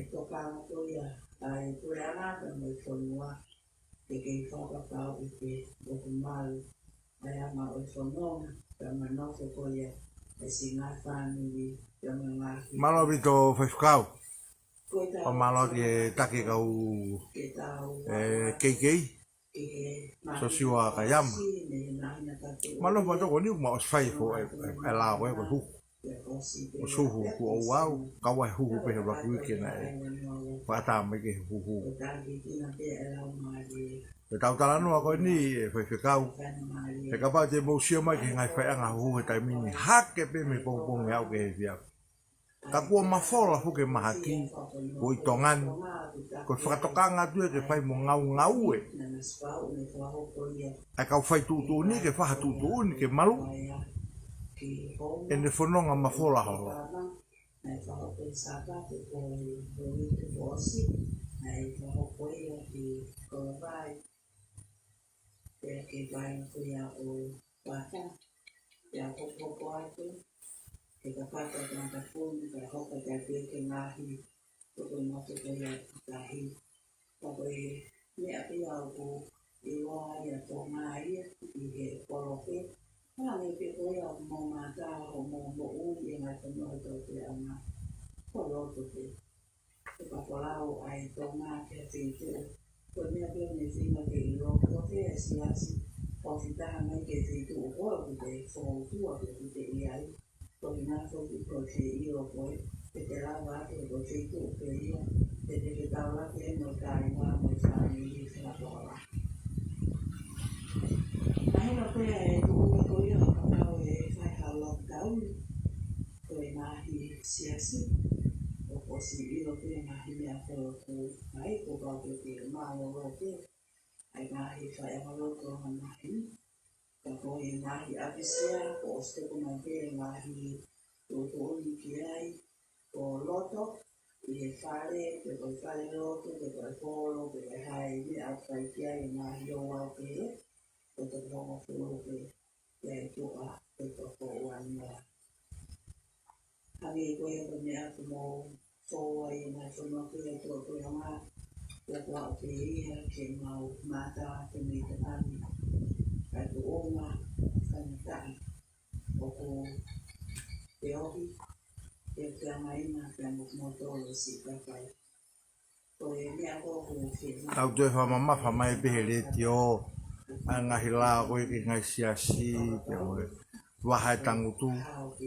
Mālō ʻaupito Faifekau. ʻO mālō ki he taki kau, ē, Keikei, Sosiua Kaiama. Mālō ʻaupito ko eni ʻoku mau ʻosi fai e fo, ē, ē, ʻe lao ko ē ko e huhu. ʻOsi huhu ʻoku ou au, kau ai e huhu pē he ʻuluaki uike naʻe fakaʻatā mai ki he huhu. Ko e tau talanoa ko eni ē Faifekau, he kapau te mou sio mai ki he ngaahi faiʻanga huhu he taimi ni, hake pē mei he pongipongi ʻo aʻu ki he efiafi. Ka kuo mafola foki e mahaki, ko ʻi Tonga ni, ko e fakatokanga atu ia ke fai mo ngaungaue ʻa e kau fai tuʻutuʻuni ke fai ha tuʻutuʻuni ke maluʻi ʻene fononga mafola holo. Pea ke vaina ko ia ʻo Pata, pea hokohoko atu, ke ka pata ko ʻena puni, ka hoko atu pē ke ngaahi, ko e motu ko ia ʻi tahi. Ka ko e meʻa pē ia ʻoku ʻiloa ai ʻa Tonga ia ʻi he kolope, hangē pē ko ia ʻoku mou mātā hoʻomou moʻui ʻi he ngaahi fonua ʻi he tauteaʻanga, ko loto pē. Ko e papalau ʻa e Tonga ki ha feituʻu. Ko e meʻa pē ʻoku ne feinga ke ʻilo, ko e fē e siasi ʻoku fetaha mai ki he feituʻu ko ē ʻoku te fou atu ʻoku te ʻi ai. Ko e ngaahi foki ko e feʻilo ko ē, ke te lava atu ko e feituʻu pē ia, ke te fetaulaki ai mo e kāinga mo e fāmili fakatokala. Mahino pē ʻa e tuʻunga ko ia ʻoku pau ke fai ha lockdown. Ko e ngaahi siasi, ʻoku ʻosi ʻilo pē ngaahi meʻa ko ē ʻoku ʻi ai, kuo pau ke te mālōlō pē ʻa e ngaahi faiʻanga lotu ʻa e ngaahi. Ka ko e ngaahi ʻapi sea, kuo ʻosi tuku mai pē ngaahi tuʻutuʻuni ki ai, ko loto, ʻi he fale, pe ko e fale lotu, pe ko e holo, pe ko e hā e meʻa ʻoku fai ki ai e ngaahi ouau pehē, ko e toko hongofulu pē, pea ʻi tuʻa, ko e toko uanoa. Hangē ko ia ko e meʻa ʻoku mou fou ai ʻi he ngaahi fonua ko ia ʻi he tauteaʻanga, ʻoku ou pehē ia ke mau mātā atu mei Tonga ni, ka tuʻunga, ka ngataʻi, ʻoku te ohi, ʻe te amaina, pea mo kimoutolu siʻi kakai. Ko e meʻa ko ē ʻoku ou fie Tau toe fakamamafa mai pē he letiō ʻa e ngaahi lao ko ē ki he ngaahi siasi, pea mo e vaha e tangutu.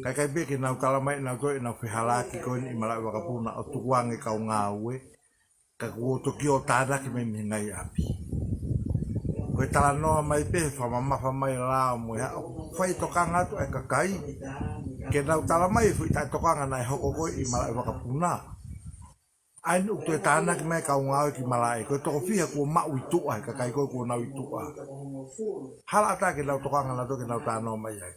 Kae ʻikai pē ke nau tala mai ʻenau toe ʻenau fehalaaki ko eni ʻi Malaʻevakapuna ʻo tukuange kau ngāue. Ka kuo toki ō tānaki mai mei he ngaahi ʻapi. Ko e talanoa mai pē he fakamamafa mai lao mo e haʻu. Fai tokanga atu ʻa e kakai ke nau tala mai e foʻi taʻetokanga naʻe hoko ko ē ʻi Malaʻevakapuna. ʻA eni ʻoku toe tānaki mai kau ngāue ki malaʻe. Ko e toko fiha kuo maʻu ʻi tuʻa he kakai ko ē kuo nau ʻi tuʻa. Hala ʻatā ke nau tokanga nautolu ke nau talanoa mai ai.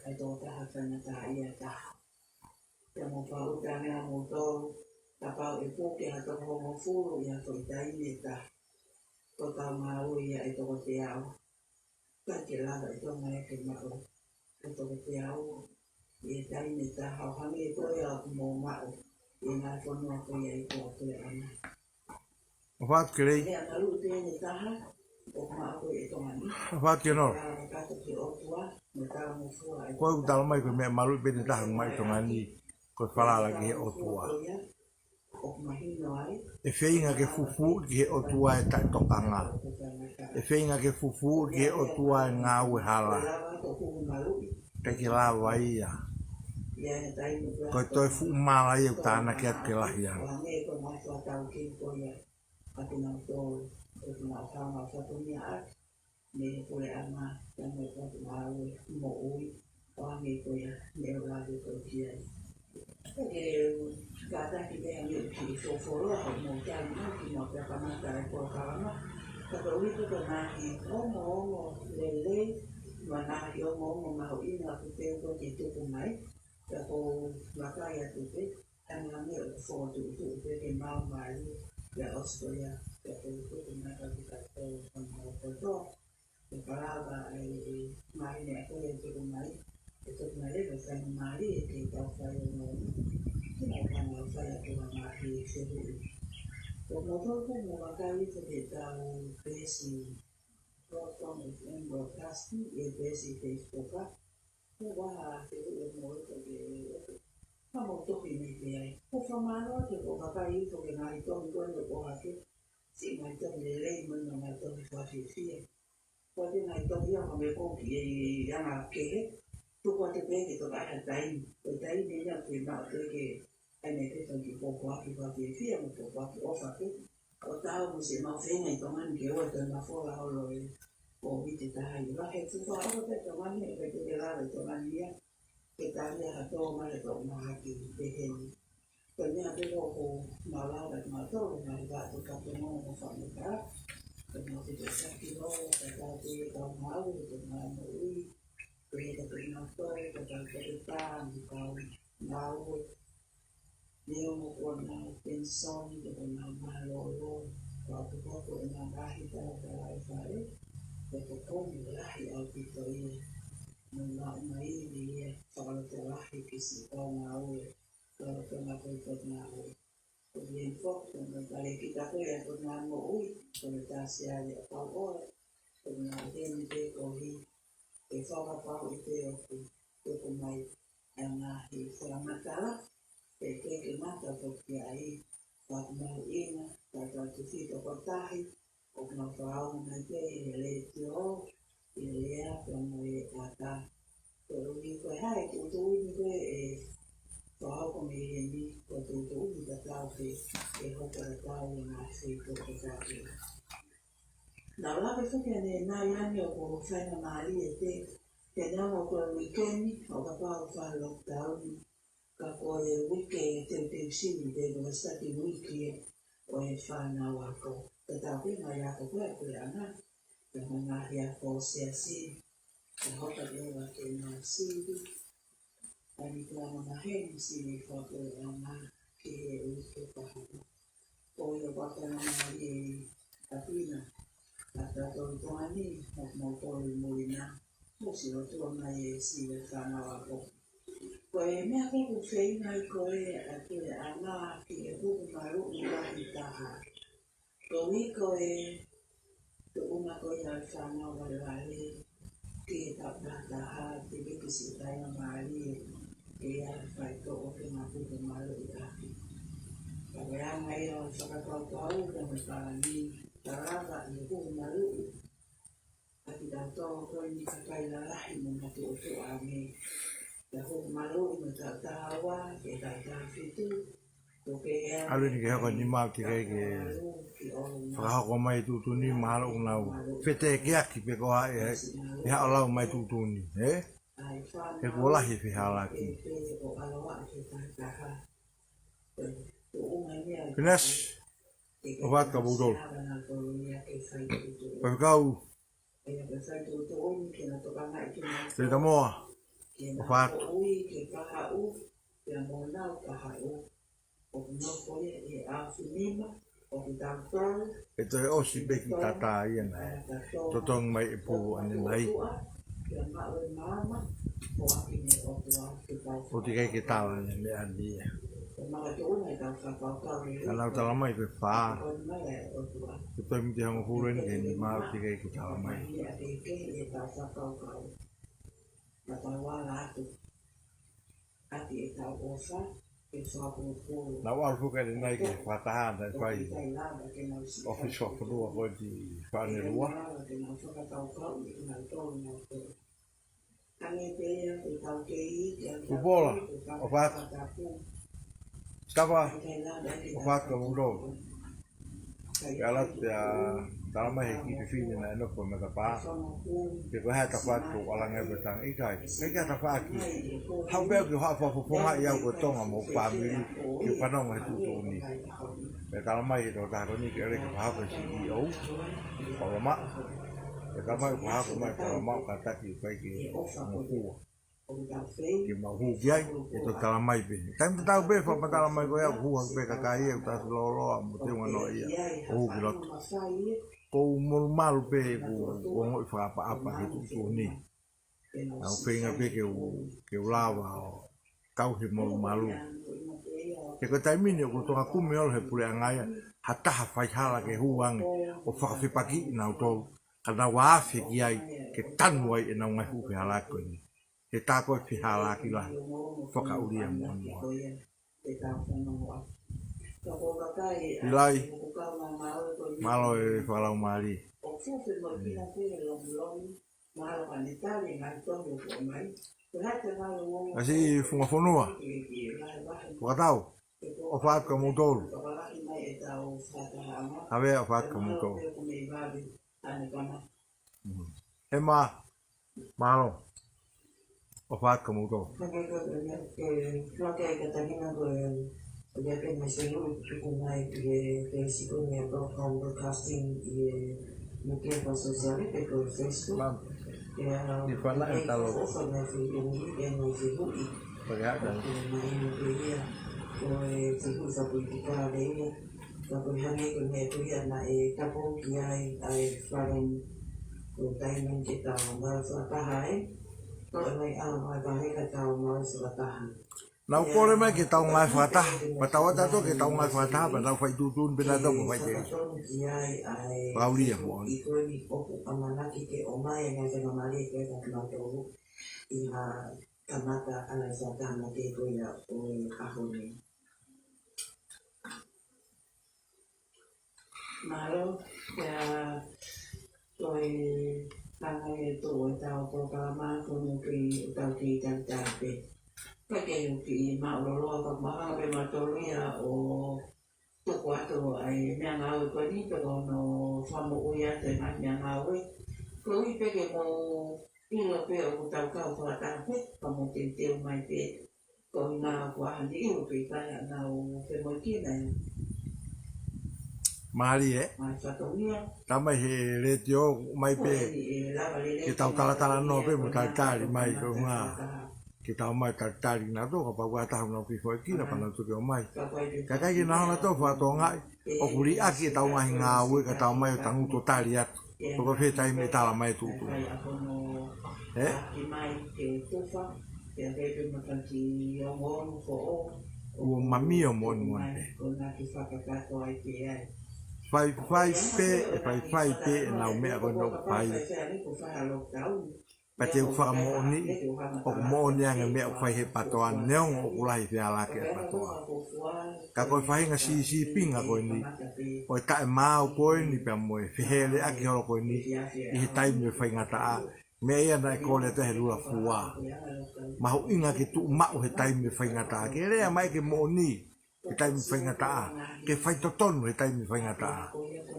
Pea mou faʻu tane ʻa moutolu, kapau ʻe puke ha toko hongofulu ʻi ha foʻi taimi ʻe taha. Ko e kau ngāue ia ʻe toko teau. ʻIkai ke lava ʻe Tonga ia ke maʻu ha toko teau ʻi he taimi ʻe taha ʻo hangē ko ia ʻoku mou maʻu ʻi he ngaahi fonua ko ia ʻi he tauteaʻanga. ʻOfa atu Kelei. Meʻa maluʻi pē ʻe taha ʻoku maʻu ʻe Tonga ni. ʻOfa atu Keno. Ka ka toki ʻOtua, mo tau mo fua ʻe Ko e ʻoku tala mai ko e meʻa maluʻi pē ʻe taha ʻoku maʻu ʻe Tonga ni, ko e falala ki he ʻOtua. ʻOku mahino ai. ʻE feinga ke fufū ki he ʻOtua e taʻetokanga. ʻE feinga ke fufū ki he ʻOtua e ngāue hala. ʻIkai ke lava ia. Ko e toe fuʻu mala ia ʻoku tānaki atu ke lahi ange. Mei he puleʻanga, pea mo e potungāue moʻui, ʻo hangē ko ia ne u lave ko ē ki ai. Ke kātaki pē hangē ʻoku kiʻi folofola hoʻomou tali mai kimuʻa pea kamata e polokalama. Ka ko e ʻuhi ko e ngaahi ongoongo lelei, mo e ngaahi ongoongo mahuʻinga ʻoku teu ko ē ke tuku mai, pea ʻoku ou vakai atu pē hangē ʻoku fokotuʻutuʻu pē ke mau mālie, pea ʻosi ko ia, pea ʻoku tuku mai ka ki he kau ʻo mau kotoa. Ke palava e, e, mai ne ako e tuku mai, e tuku mai leva e fai mālie ke tau fai ʻo mau. Ke mau fai ʻo fai atu ha ngaahi fehuʻi. Ko moutolu ʻoku mou vakai ʻi he tau peesi Rotom F M Broadcasting, ʻi he peesi Facebook, ʻa. Ko e hā e fehuʻi ʻoku mou ʻilo ke, ka mou toki mai pē ai. Ko e fakamālō atu ʻoku mou vakai ʻi he ngaahi tohi ko eni ʻoku ʻohake. Siʻi ngaahi tohi lelei mo e ngaahi tohi fakafiefia. Ko e ngaahi tohi ia ʻoku mou ʻomi ki he anga kehe. Tuku atu pē ke toka ai ha taimi. Ko e taimi ia ʻoku maʻu pē ke ʻai mai pē ha kiʻi pōpoaki fakafiefia mo e pōpoaki ʻofa pē. ʻO tau mo siʻemau feinga ʻi Tonga ni ke ʻoua toe mafola holo e Kōviti taha hiva. He tufa ʻofa pē Tonga ni, ʻe ʻikai te ke lava ʻi Tonga ni ia ke tali ha tō mai ha tō mahaki pehē ni. Ko e meʻa pē ʻoku mau lava ʻe mautolu, mau lava ʻo ka pē mo mo fanga ka. Ko e mau pita sa ki lo, ka tau pē kau mau, ko e mau moʻui. Ko e ka pē mau tau, ka tau pē ka, mo kau mau. Neongo ko ʻenau penisoni, ko ʻenau mālōlō, ka ʻoku hoko ʻenau ngaahi talatalaifale, ko e tokoni lahi ʻaupito ia. Mo e maʻu mai ni ia, fakalotolahi ki siʻi kau mau, ka ʻoku tau ko e tau mau. Ko e foki, ko e talēkita ko ia ko ʻenau moʻui, ko e tasi ai ʻa kau ʻoe, ko ʻenau temi te kohi, ʻe fakapapauʻi pē ʻoku, ʻoku mai, ʻa e ngaahi fakamatala, ʻe ke ke mata foki ai, ka ʻoku mau ʻi ai, ka tau tufito ko tahi, ʻoku mau fakaongo mai pē ʻi he letiō, ʻi he lea, pea mo e ʻata. Ko e ʻuhi ko e hā e tuʻutuʻuni ko ē ʻe fakahoko mei heni, ko e tuʻutuʻuni tatau pē, ʻe hoko tatau ʻi he ngaahi feituʻu tatau pē. Naʻa ku lave foki ʻanenai ange ʻoku ou faingamālie pē, he naʻa mo ko e uike ni, ʻo kapau ʻoku fai lockdown, ka ko e uike teuteu sini te ko e sitaki uike ʻo e fānau ako. Tatau pē mo e ako ko ē ʻa e puleʻanga, ka mo e ngaahi ako siasi, ka hoko leva ke nau sivi. ʻAi ni ko e anga maheni sivi ko e puleʻanga ki he uike pahana. Ko ia ʻoku faingamālie ʻi ʻApina, ʻa tautolu Tonga ni, ʻoku mau kole mui na, mo siʻi lotua mai e siʻi fānau ako. Ko e meʻa ko ē ʻoku feinga ai ko ē ʻa e puleʻanga ke hū maluʻi lahi taha. Ko e uike ko ē, tuʻunga ko ia ʻa e fānau valevale, ke ta pata ha, te ke kisi taina mālie, ke ia faitoʻo ke mapu ke maluʻi ʻaki. Ka ko e anga ia ʻo e fakakaukau, ka me palani, ka lava ʻi he hū maluʻi. ʻA kitautolu ko eni kakai lalahi mo matuʻotuʻa ange. Ka hū maluʻi mo taʻu taha ua, ke taʻu taha fitu, ko ke ea, ʻalu ni ke hoko ni mau te kai ke fakahoko mai tuʻutuʻuni mahalo ʻoku nau feteʻeaki pē ko ā e, e haʻo lau mai tuʻutuʻuni, ē? He kuo lahi e fehālaaki. Pinasi, ʻofa atu kia moutolu. Faifekau, Seita Moa, ʻofa atu. ʻE toe ʻosi pē ki tata ia naʻe totongi mai e pulu ʻanenai. ʻOku teʻeki ai ke tala ʻanenai ia. Ka nau tala mai ko e fā. Ke toe miti hongofulu eni ki he nima, ʻoku teʻeki ai ke tala mai. Naʻa ku ʻalu foki ʻanenai ki he fakataha naʻe fai ʻi he ʻōfisi fakafonua ko ē ʻi Fānelua. Tupola, ʻofa atu. Tafa, ʻofa atu kia moutolu. ʻE ala atu pea tala mai he kiʻi fefine naʻe nofo he matapā pe ko e hā e tafaʻaki ʻoku ʻalu ange ai pē tangi ʻikai. ʻIkai ke tafaʻaki. Haʻu pē au ke u haʻu ʻo fakafofongaʻi au ko e Tonga mo hoku fāmili ke u fanongo he tuʻutuʻuni. Pea tala mai he tokotaha ko eni ke ʻalu ke fakahoko e CEO, Paula Maʻu. Pea tala mai ʻoku fakahoko mai Paula Maʻu kātaki ʻoku ʻikai ke ngofua. Ke mau hū ki ai, ʻe toe tala mai pē. Taimi tatau pē, fakamatala mai ko ia, ʻoku hū hake pē kakai ia, ʻoku tasi lōloa, mo teunga noa ia, ʻo hū ki loto. ʻOku ou molumalu pē, ʻoku ou ongoʻi fakaʻapaʻapa ki he tuʻutuʻuni. Naʻa ku feinga pē ke u, ke u lava ʻo kau he molumalu. He ko e taimi ni ʻoku ou tokanga kumi holo he puleʻanga ia, ha taha faihala ke hū ange, ʻo fakafepakiʻi nautolu, ka nau afe ki ai, ke tanu ai ʻenau ngaahi fuʻu fehālaaki ko eni. He tā ko e fehālaaki lahi, fakaʻulia mo ʻonoa. ʻIlai, mālō e fakalaumālie. Kasi Funga Fonua, Fakatau, ʻofa atu kia moutolu. Havea, ʻofa atu kia moutolu. Mm. Hema, mālō. ʻOfa atu kia moutolu. Ia pē mai se nuu tuku mai ki he Facebook ni a Broadcom Broadcasting ʻi he media fakasōsiale pe ko e Facebook. Pea ʻi fana e talo. Ko e fana e Facebook ni, pea mai Facebook ʻi. Pea ko e mai inu pē ia, ko e Facebook sa pui ki ka le ia. Ka ko e hangē ko e meʻa ko ia naʻe tapu ki ai ʻa e fale ni ko e taimi ni ke tau ngāue fakataha ai. Ko e mai ʻa mai vahe ka tau ngāue fakataha. Naʻa ku kole mai ke tau ngāue fakataha, pea tau ʻatā atu ke tau ngāue fakataha, pea tau fai tuʻutuʻuni pē naʻa tau fai tele. Fakaulia moʻoni. Kamata ʻa e fakataha mai ko ia ʻo e ʻaho ni. Mālō, pea ko e hanga ʻe he toʻu ʻo e tau polokalama ko eni ke tau kei talitali pē. Pea ke u kiʻi mālōlō ʻa ka mahalo pē mātolu ia ʻo tuku atu ʻa e meʻangāue ko eni pe ko hono fakamoʻui atu e ngaahi meʻangāue. Koeʻuhi pē ke mou ʻilo pē ʻoku tau kau fakataha pē, ka mou teuteu mai pē. Ko e ngāue ko eni ʻoku ʻikai ha nau femoʻuekina ia. Mālie. Mai fatongia. Tamai he letiō, mai pē. Ko eni ʻe lava lelei ke tau talatalanoa pē mo talitali mai ko e ngā. Ke tau mai talitali nautolu kapau ʻoku ʻi ai ha taha ʻoku nau femoʻuekina pea nau toki ōmai. Kae ʻikai ke nau hanga ʻo fakatokangaʻi ʻoku liʻaki ʻetau ngaahi ngāue ka tau mai ʻo tangutu ʻo tali atu. Pe ko fē taimi ʻe tala mai e tuʻutuʻuni. Ē? Kuo mamio moʻoni moʻoni pē. Faifai pē, ʻe faifai pē ʻenau meʻa ko ē ʻoku fai. Pea te u fakamoʻoniʻi, ʻoku moʻoni ange e meʻa ʻoku fai he PATOA neongo ʻoku lahi e fealālāki ʻa e PATOA. Ka ko e faʻahinga sīsīpinga ko eni, ʻo e taʻemaau ko eni pea mo e feheleʻaki holo ko eni, ʻi he taimi ʻo e faingataʻa, meʻa ia naʻe kole atu he lula fua. Mahuʻinga ke tuʻu maʻu he taimi ʻo e faingataʻa, ke lea mai ke moʻoni, he taimi faingataʻa, ke faitotonu he taimi faingataʻa.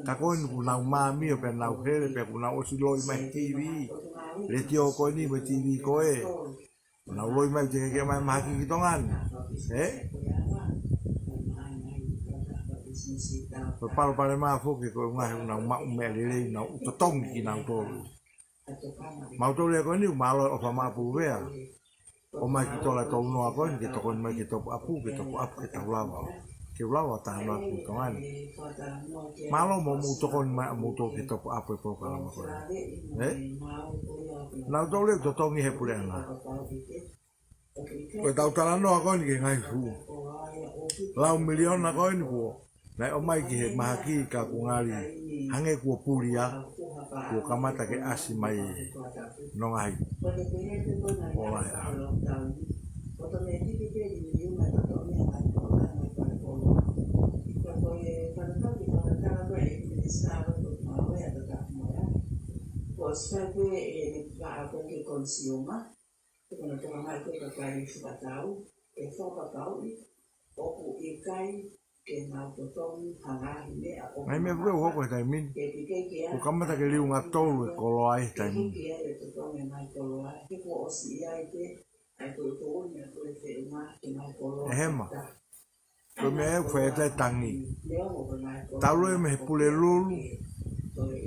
Ka ko eni kuo nau mamio pea nau hele pea kuo nau ʻosi loi mai he TV. Letiō ko eni mo e TV ko ē. Nau loi mai teʻeki ke ʻomai mahaki ki Tonga ni. Ē? Ko e palopalema foki ko e ngaahi ʻoku nau maʻu meʻa lelei nau totongi kinautolu. Mautolu ia ko eni, mālō e ʻofa maʻa Puluvea. ʻOmai ki tola tau noa ko eni, ke tokoni mai ke topu ʻapu, ke topu ʻapu ke tau lava. Ke u lava ʻo talanoa ki Tonga ni. Mālō mo mou tokoni mai ʻa moutolu ke topu ʻapu e polokalama ko eni. Ē? Nautolu ia ʻoku totongi he puleʻanga. Ko e tau talanoa ko eni ki he ngaahi fuʻu lau miliona ko eni kuo naʻe ʻomai ki he mahaki ka kuo ngali hangē kuo pulia, kuo kamata ke ʻasi mai e nonga hei. Ola e ʻaho. Ko e sai pē ʻene vaʻa ko e ke konisioma, ko hono tokanga ko e kakai fakatau, ʻe fakapapauʻi ʻoku ʻikai ke nau totongi ha ngaahi meʻa ʻoku Ngaahi meʻa ʻoku hoko he taimi ni. Ke pike ke Kuo kamata ke liunga tolu e koloa he taimi ni. Ke ai e totongi e ngaahi koloa, he kuo ʻosi ʻi ai pē ʻa e tuʻutuʻuni ʻa e puleʻanga ke ngaahi koloa. ʻE hema. Ko e meʻa ʻoku fai ʻe tae tangi. Tau loi mei he Pulelulu,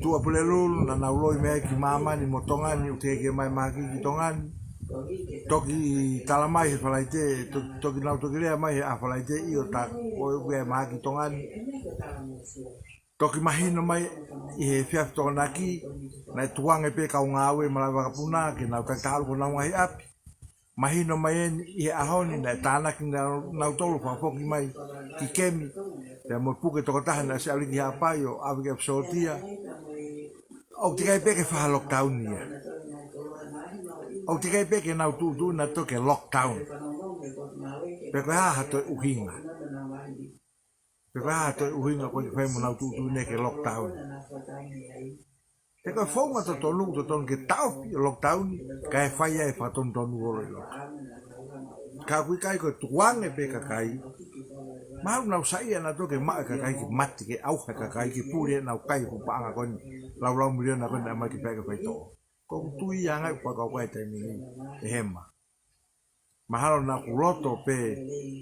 tuʻa Pulelulu, naʻa nau loi mei ai ki māmani mo Tonga ni, ʻoku teʻeki ke ʻomai mahaki ki Tonga ni. Toki tala mai he Falaite, to-, toki nau toki lea mai he ʻaho Falaite ʻio tā ko e ʻoku ʻi ai e mahaki ki Tonga ni. Toki mahino mai ʻi he efiafi Tokonaki, naʻe tukuange pē kau ngāue malaʻe vakapuna, ke nau takitaha ʻalu ki honau ngaahi ʻapi. Mahino mai eni ʻi he ʻaho ni naʻe tānaki nau-, nautolu fakafoki mai ki kemi. Pea mo e puke tokotaha naʻe ʻosi ʻalu ki Haʻapai ʻo ʻave ki ʻapi sōtia. ʻOku teʻeki ai pē ke fai ha lockdown ia. ʻOku teʻeki ai pē ke nau tuʻutuʻuni nautolu ke lockdown. Pe ko e hā ha toe ʻuhinga. Pe ko e hā ha toe ʻuhinga ko e fai mo nau tuʻutuʻuni ke lockdown. He ko e founga totonu, totonu ke taʻofi e lockdown, kae fai ai e fakatonutonu holo ʻi loto. Ka ʻoku ʻikai ko e tukuange pē kakai, mahalo nau saiʻia nautolu ke maʻu e kakai ke mate, ke ʻauha e kakai, ke pule ʻenau kai e fuʻu paʻanga ko eni, laulau miliona ko eni naʻe ʻomai ke fai ke faitoʻo. Ko ʻeku tui ia ange ʻoku fakakaukau e taimi ni, ʻe hema. Mahalo naʻa ku loto pē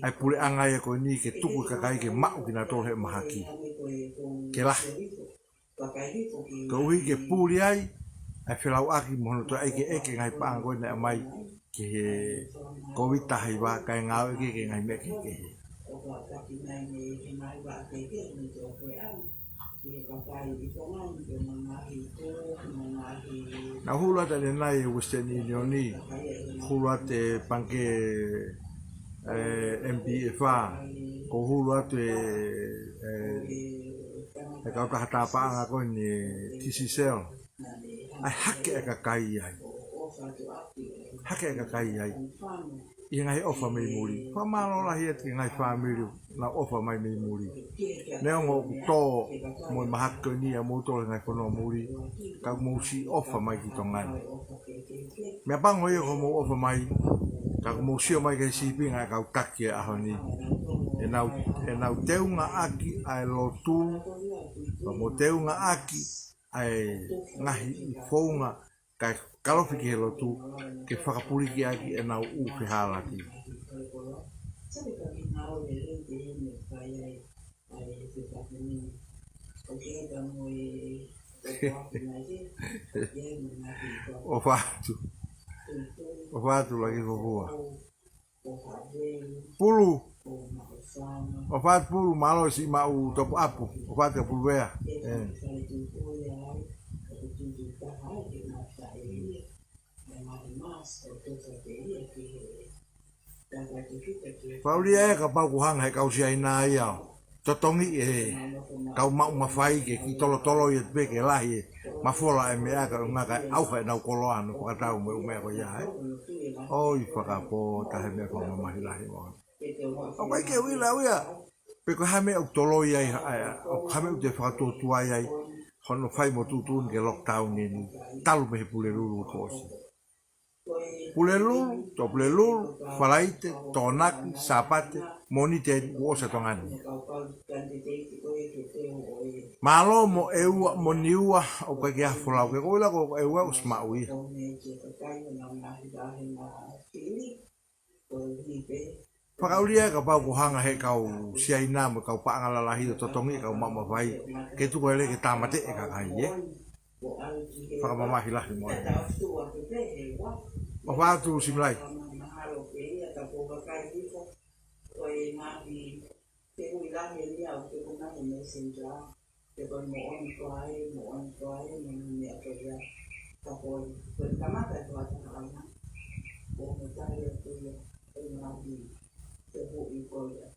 ʻa e puleʻanga ia ko eni ke tuku e kakai ke maʻu kinautolu he mahaki ke lahi. Koeʻuhi ke puli ai ʻa e felauʻaki mo hono toe ʻai ke ʻeke ngaahi paʻanga ko ē naʻe ʻomai ki he Kōviti taha hiva, kae ngāueʻaki ki he ngaahi meʻa kehekehe. Naʻa ku hulu atu ʻanenai e Western Union, hulu atu e pangikē, e, M B F A, ko e hulu atu e, e, e kautaha tāpaʻanga ko eni, T C Cell. ʻAi hake e kakai ai. Hake e kakai ai ʻi he ngaahi ʻofa mei muli. Fakamālō lahi atu ki he ngaahi fāmili naʻa nau ʻofa mai mei muli. Neongo ʻoku tō mo e mahaki ko eni ʻa moutolu he ngaahi fonua muli, ka ʻoku mou siʻi ʻofa mai ki Tonga ni. Meʻapango ia ko hoʻomou ʻofa mai, ka ʻoku mou sio mai ki he sīpinga ʻa e kau taki he ʻaho ni. ʻEnau, ʻenau teungaʻaki ʻa e lotu, pea mo teungaʻaki ʻa e ngaahi founga kae kalofi ki he lotu ke fakapulikiʻaki ʻenau ʻū fehālaaki. ʻOfa atu. ʻOfa atu, Laki Fofua. Pulu. ʻOfa atu Pulu, mālō siʻi maʻu topu ʻapu. ʻOfa atu Pulu Vea. ʻE. Fakaʻulia ē kapau ʻoku hanga he kau Siaina ia ʻo totongi e kau maʻu mafai ke kiʻi tolotoloi atu pē ke lahi e mafola e meʻa ka ʻoku ngata ʻauha ʻenau koloa ʻo fakatau mo e ʻū meʻa ko ia ē. ʻOi fakapō, taha e meʻa fakamamahi lahi mo. ʻOku ʻikai ke uila uia pe ko e hā e meʻa ʻoku toloi ai, ʻa, ʻa, ʻoku hā e meʻa ʻoku te fakatuotuai ai hono fai mo tuʻutuʻuni ke lockdown eni talu mei he Pulelulu kuo ʻosi. Pulelulu, tō Pulelulu, Falaite, Tokonaki, Sāpate, Mōnite eni kuo ʻosi ʻa Tonga ni. Mālō mo ʻEua mo Niua, ʻoku ʻikai ke ʻi ai ha folau, ke ko ila ko ʻEua ʻosi maʻu ia. Fakaʻulia ē kapau ʻoku hanga he kau Siaina mo e kau paʻanga lalahi ʻo totongi e kau maʻu mafai ke tuku e lele ke tāmateʻi e kakai ē. Fakamamahi lahi mo e. ʻOfa atu Similai. Te ko e moʻoni ko ē, moʻoni ko ē, mo e meʻa ko ia. Ka ko e, ko e kamata e tuʻa taha ʻana, ko e taha ia ko ia, e ngaahi, te huʻi ko ia.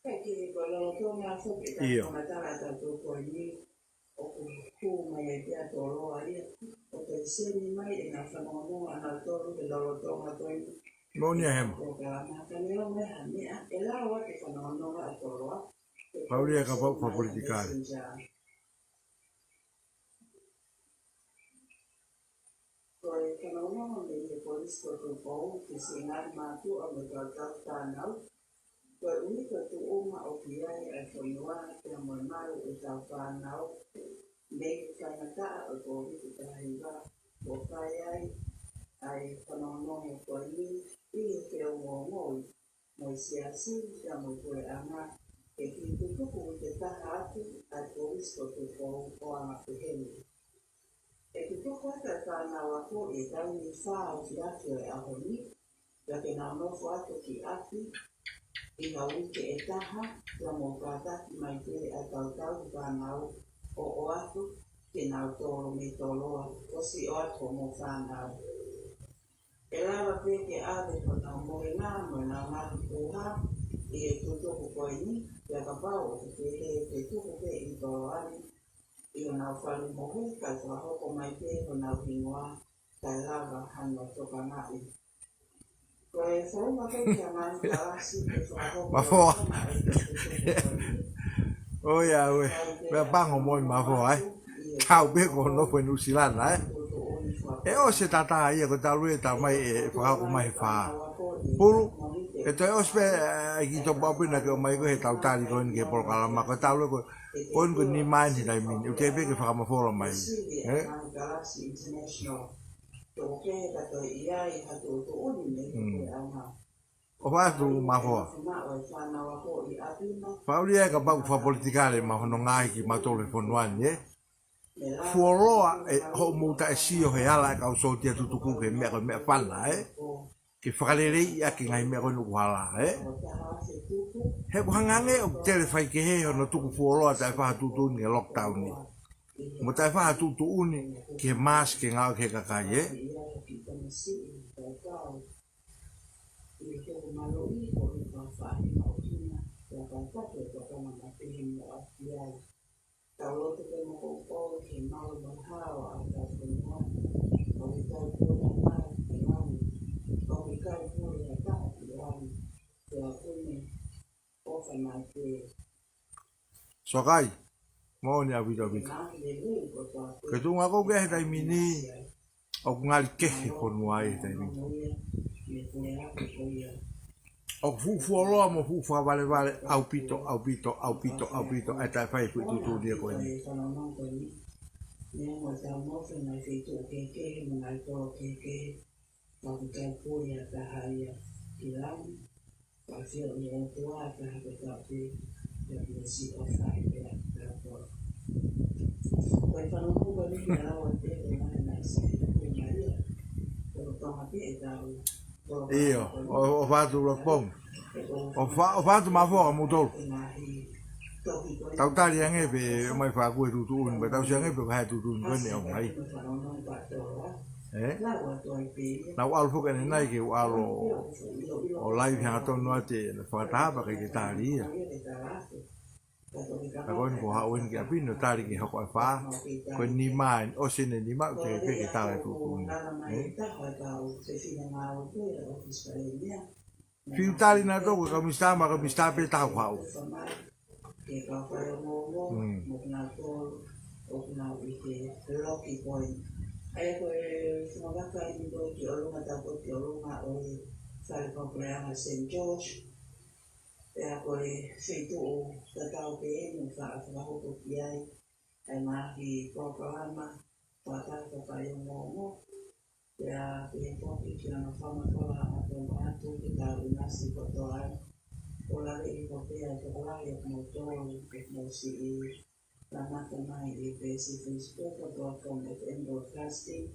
Ka ki he ko e lolotonga foki e ʻIo. Kamata ʻa tautolu ko eni, ʻoku hū mai ai pea toloa ia, ʻo toe seni mai ʻenau fanongonongo ʻanautolu he lolotonga ko eni. Moʻoni ē Hema. Ko ka maka leo mai ha meʻa, ʻe lava ke fanongonongo ʻa toloa. Fakaʻulia ē kapau fakapolitikale. Ko e fanongonongo mei he Kolisi ko Tupou ki he Siaina Mātuʻa mo e kau tau fānau. Koeʻuhi ko e tuʻunga ʻoku ʻi ai ʻa e fonua pea mo e malu ʻetau fānau mei he faingataʻa ʻo e Kōviti taha hiva, kuo fai ai ʻa e fanongonongo ko eni ʻi he feongoongoi mo e siasi pea mo e puleʻanga, ke kiʻi tutuku uike taha atu ʻa e Kolisi ko Tupou ʻo anga pehē ni. ʻE tutuku atu e fānau ako ʻi he taimi fā efiafi ʻo e ʻaho ni, pea ke nau nofo atu ki ʻapi ʻi ha uike ʻe taha, pea mou kātaki mai pē ʻa e kau tau fānau ʻo ʻoatu kinautolu mei toloa, ʻosi ʻoatu hoʻomou fānau. ʻE lava pē ke ʻave honau mohenga mo ʻenau ngaahi puha ʻi he tutuku ko eni, pea kapau ʻoku pehē ke tuku pē ʻi toloa ni ʻi honau fale mohe, kae fakahoko mai pē honau hingoa, kae lava hano tokangaʻi. Ko e founga pē kia Manu Kalasi ke fakahoko Mafoa. ʻOi ā ue, meʻapango moʻoni Mafoa ē. Kau pē ko hono nofo ʻi Nuʻusila ē. ʻE ʻosi e tata ia ko e talu e tamai ʻe fakahoko mai he fā. Pulu. ʻE toe ʻosi pē, ʻe, ʻi he kiʻi top up naʻa ke ʻomai ko ē he tau tali ko eni ki he polokalama, ko e talu ko ē, ko eni ko e nima eni he taimi ni, ʻoku teʻeki pē ke fakamafola mai. Ē? Mm. ʻOfa atu Mafoa. Faʻa ʻulia ʻe kapau fakapolitikale mahono ngaahi kimautolu he fonua ni, ē? Fuoloa ʻe hoʻomou taʻesio he ala ʻa e kau sōtia tutuku ki he meʻa ko e meʻafana, ē? Ke fakaleleiʻi ʻaki e ngaahi meʻa ko eni ʻoku hala, ē? He ʻoku hangē ʻoku tele faikehe hono tuku fuoloa taʻe fai ha tuʻutuʻuni ki he lockdown ni. Mo taʻe fai ha tuʻutuʻuni ki he mask ke ngāueʻaki ʻe he kakai, ē? Tau lotu ke mou koukou ke malu mo hao ʻa e tau fonua. ʻOku ʻikai pule ha taha ki langi. ʻOku ʻikai pule ha taha ki langi. Pea kune ʻofa mai pē. Soakai, moʻoni ʻaupito ʻaupito. Ke tuʻunga kou ke he taimi ni, ʻoku ngali kehe fonua ʻi he taimi ni. ʻOku fuʻu fuoloa mo fuʻu fakavalevale ʻaupito, ʻaupito, ʻaupito, ʻaupito, ʻa e taʻe fai e foʻi tuʻutuʻuni ko eni. ʻIo, ʻo, ʻofa atu Lotopong. ʻOfa, ʻofa atu Mafoa ka mou tolu. Tau tali ange pē ʻomai fakakuo e tuʻutuʻuni, pea tau sio ange pē ko e hā e tuʻutuʻuni ko eni ʻe ʻomai. Ē? Naʻa ku ʻalu foki ʻanenai ke u ʻalu ʻo live hangatonu atu ʻi he fakataha pea ʻikai ke tali ia. Ka ko eni kuo haʻu eni ki ʻapi ni ʻo tali ki he hoko ʻe fā. Ko e nima eni, ʻosi eni e nima, ʻoku teʻeki pē ke tala e tuʻutuʻuni. Ē? Fiu tali naʻa tau ko e kau misitā mo e kau misitā pē taha kuo haʻu. Mm. Pea ko e feituʻu tatau pē eni ʻoku faʻa fakahoko ki ai ʻa e ngaahi polokalama fakataha fakaongoongo. Pea pehē foki ki he anga fakamafola ʻa e tau atu ke tau ʻinasi kotoa ai. ʻO lave ʻi hope ʻa e tokolahi ʻo kimoutolu ʻoku mou siʻi mamata mai ʻi he peesi Facebook ʻo Tuʻa F M Broadcasting.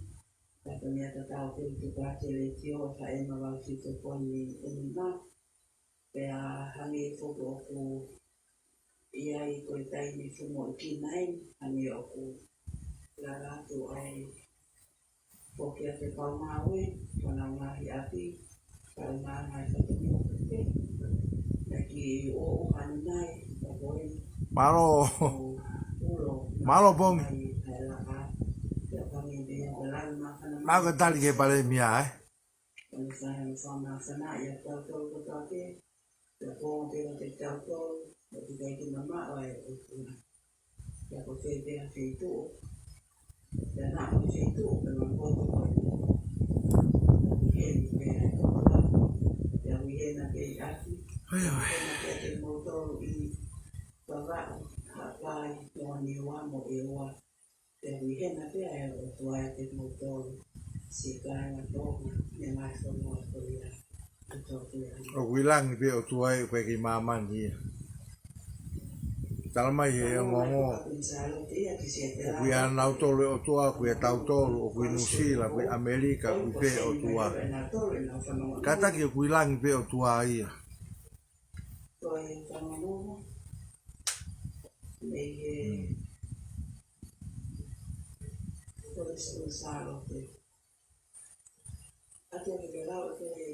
Pea ko e meʻa tatau pē ʻi he Tuʻa Letiō ʻa e F M valu fitu poini nima. Pea hangē foki ʻoku ʻi ai ko e taimi fumoʻi ki nai, hangē ʻoku lala atu ai foki ʻa e kau ngāue, ko ʻenau ngaahi ʻapi, kau ngāue fatongia pē. Naʻe kiʻi ʻoʻoka nai, ka ko e Mālō. Mālō Pongi. Naʻa ke tali ki he palēmia, ē? Ko e fai ʻa e fakamafola kotoa pē, pea ko e pē ʻa kitautolu, ʻoku ʻikai ke mamaʻo ʻa e ʻOtua. Pea ko e fē pē ʻa e feituʻu, pea naʻa ko e feituʻu, pea naʻa ko e ʻOtua. Pea ʻi heni pē ʻa e ʻOtua, pea ʻi hena pē ʻi ʻapi, ʻi hena pē ʻa kimoutolu ʻi Vavaʻu, Haʻapai, mo Niua, mo ʻEua. Pea ʻi hena pē ʻa e ʻOtua ʻiate kimoutolu, siʻi kāinga Tonga, mei he ngaahi fonua ko ia, ʻi Tonga. ʻOku ʻi langi pē ʻOtua ʻoku ʻikai ke ʻi māmani ia. Tala mai he ongoongo. ʻOku ʻia nautolu e ʻOtua, ʻoku ʻia tautolu, ʻoku ʻi Nuʻusila, ʻoku ʻi ʻAmelika, ʻoku ʻi fē ʻOtua. Kātaki ʻoku ʻi langi pē ʻOtua ia. Ko e fanongo mei he kolisi ʻo Sālote. ʻA ia ke ke lau ʻa e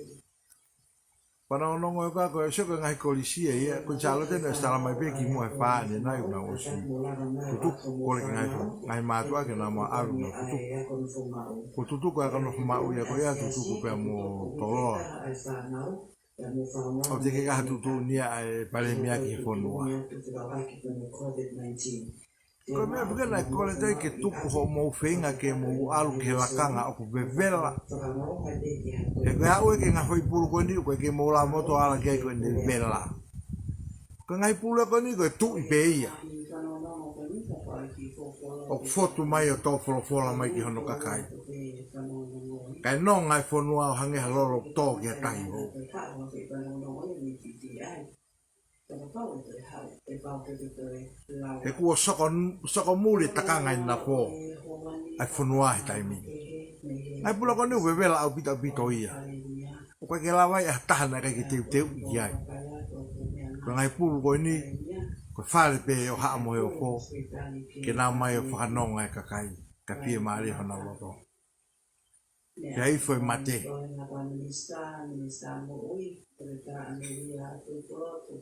fanongonongo ʻe ka ko e sio ko e ngaahi kolisi ia, ko Sālote naʻe ʻosi tala mai pē kimuʻa he fā ʻanenai ʻoku nau ʻosi tutuku, kole ki he ngaahi, ngaahi mātuʻa ke nau maʻu ʻalu nau tutuku. Ko e tutuku ʻa e kau nofo maʻu ia ko ia, tutuku pea mo Toloa. ʻOku teʻeki ke ʻi ai ha tuʻutuʻuni ia ʻa e palēmia ki he fonua. Ko e meʻa pē ke na kole ai ke tuku hoʻomou feinga ke mou ʻalu ki he lakanga ʻoku vevela. He ko e aʻu ē ki he ngaahi foʻi pulu ko eni, ʻoku ʻikai ke mou lava moutolu ʻo ala ki ai, ko ʻene vela. Ko e ngaahi pulu ko eni ko e tuʻi pē ia. ʻOku fotu mai ʻo tō folofola mai ki hono kakai. Kae nonga e fonua ʻo hangē ha lolo ʻoku tō ki ha tahi hou. He kuo soko, soko muli e takanga ʻi he nafo ʻa e fonua he taimi ni. Ngaahi pulu ko eni ʻoku vevela ʻaupito ʻaupito ia. ʻOku ʻikai ke lava ai ha taha naʻe ʻikai ke teuteu ki ai. Ko e ngaahi pulu ko eni, ko e fale pē ʻo Haʻa Moheofo, ke nau mai ʻo fakanonga e kakai, ka fiemālie honau loto. Pea ifo e mate. Ko e ngaahi minisitā, minisitā moʻui, ko e tā Amelia Tupulotu.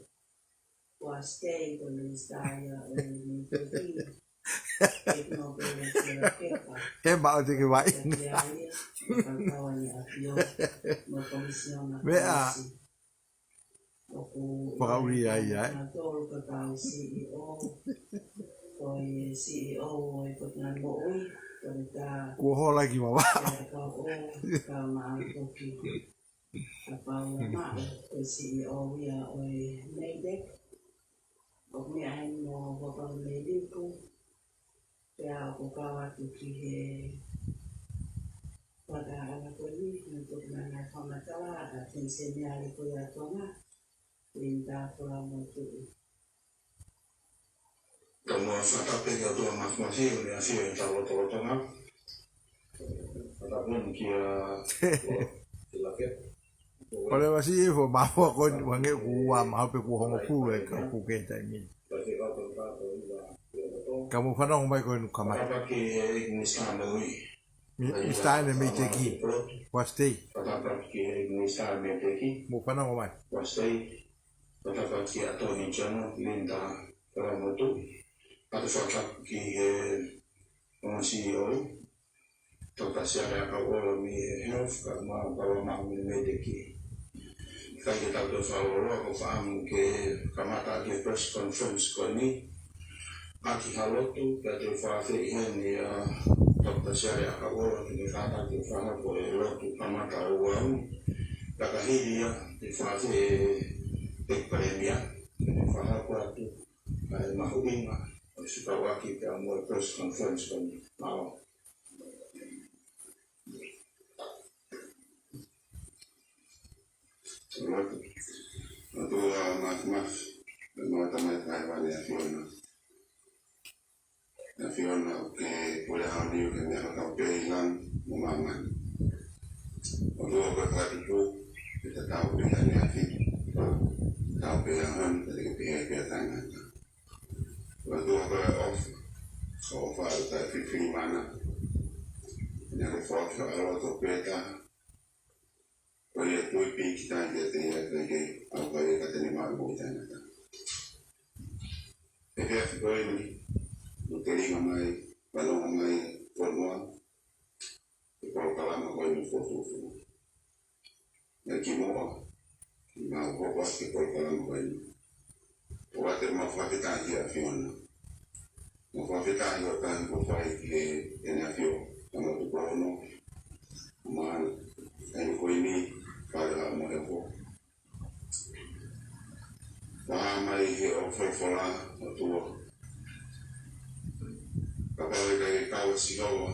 Ko e stay, ko e minisitā ia ʻo e meiteki. He maʻu te ke vai. Meʻa. Fakaʻuli ai, ai. Kuo hola ki mama. Kapau ʻe maʻu ko e C E O ia ʻo e MEIDECC, ʻoku meʻa ai mo Huapalo Meiliku, pea ʻoku kau atu ki he fakatahaʻanga ko eni, ʻoku tuku mai ʻa e fakamatala ʻa e Peniseniale ko ia ʻa Tonga, Linda Falamotuʻi. Ka mo fata pe ki atu a mafuasi o le afio e tau lotolotonga. Fata pe ki a Tilake. Ko le vasi e fo mafua ko ni wange ku ua maha pe ku hongo pulu e ka ku ke taimi. Ka mo fanongo mai ko enu kamata. Fata ki he Minisitā Moʻui. Mi-, Minisitā ʻene meiteki. Kuo stay. Fata ki he Minisitā Meiteki. Mo fanongo mai. Kuo stay. Fata ki he Attorney General, Linda Falamotuʻi. Pea fakatapu ki he ongo C E O, Toketā Siale ʻAkauʻola mei he Health, kae ʻumaʻā Palomau mei he MEIDECC. ʻIkai ke tau toe fakalōloa, ko e fakaʻamu ke kamata ʻaki e press conference ko eni. ʻAki ha lotu, pea te u fakaafeʻi heni ʻa Toketā Siale ʻAkauʻola ke ne kātaki ʻo fakahoko e lotu kamata ʻo e ʻaho ni. Pea ka hili ia, te u fakaafeʻi ʻEiki Palēmia, ke ne fakahoko atu ʻa e mahuʻinga ʻo e fekauʻaki pea mo e press conference ko eni. Mālō. Lotu. Lotu ʻa Matimafi, ʻa e Tamai Taʻehāmai ʻa e ʻAfiona. ʻAfiona ʻoku ke pule ʻaho ni ʻo ke meʻa ʻo tau pē ʻi langi mo māmani. Lotu ʻa e fakatupu, ke tatau pē ʻaneafi, tatau pē ʻaho ni, tatau pē ʻi he pē ʻa taʻengata. Lotu ʻa e ʻofa, ʻofa ʻo taʻefilifilimana. Naʻa ke foaki ʻa e loto pē taha, ko ia tui pīkitai kiate ia, ke ke ʻaukai ka te ne maʻu mo i taʻengata. He efiafi ko eni, mo telinga mai, fanongo mai, fonua, he polokalama ko eni fotu. Naʻe kimuʻa, naʻa ku hoko atu ki he polokalama ko eni. ʻOatu ʻemau fakafetaʻi ki he ʻAfiona. Mau fakafetaʻi ʻo tahi ko fai ki he ʻEne ʻAfio, Tama Tupou Ono, ʻumaʻā ʻa e ko eni, Fale Haʻa Moheofo. Fakahā mai he ʻo folofola ʻOtua. Kapau ʻe ʻikai ke kau ʻa Sihova,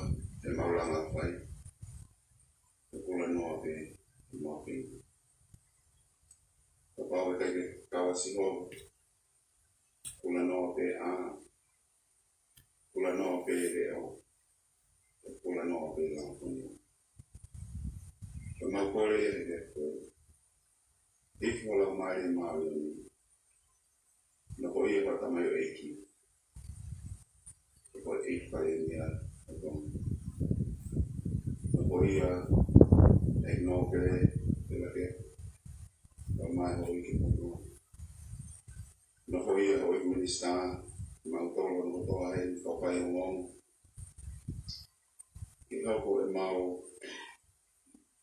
ʻemau langa fai. Ko e kulanoa pē, ʻemau pē. Kapau ʻe ʻikai ke kau ʻa Sihova, kulanoa pē ʻa, kulanoa pē leʻo, kulanoa pē langa fonua. Ko ʻemau kole ia he ko e hifo ʻa e Laumālie Māʻoniʻoni. Nofo ia ko e tamaioʻeiki. Ko e ʻEiki Palēmia ʻo Tonga. Nofo ia ʻEiki Nōpele, Tilake. Ko e mai houʻeiki fonua. Nofo ia houʻeiki minisitā, mau tolo no kotoa ai, kau fai ongoongo. Ke hoko ʻemau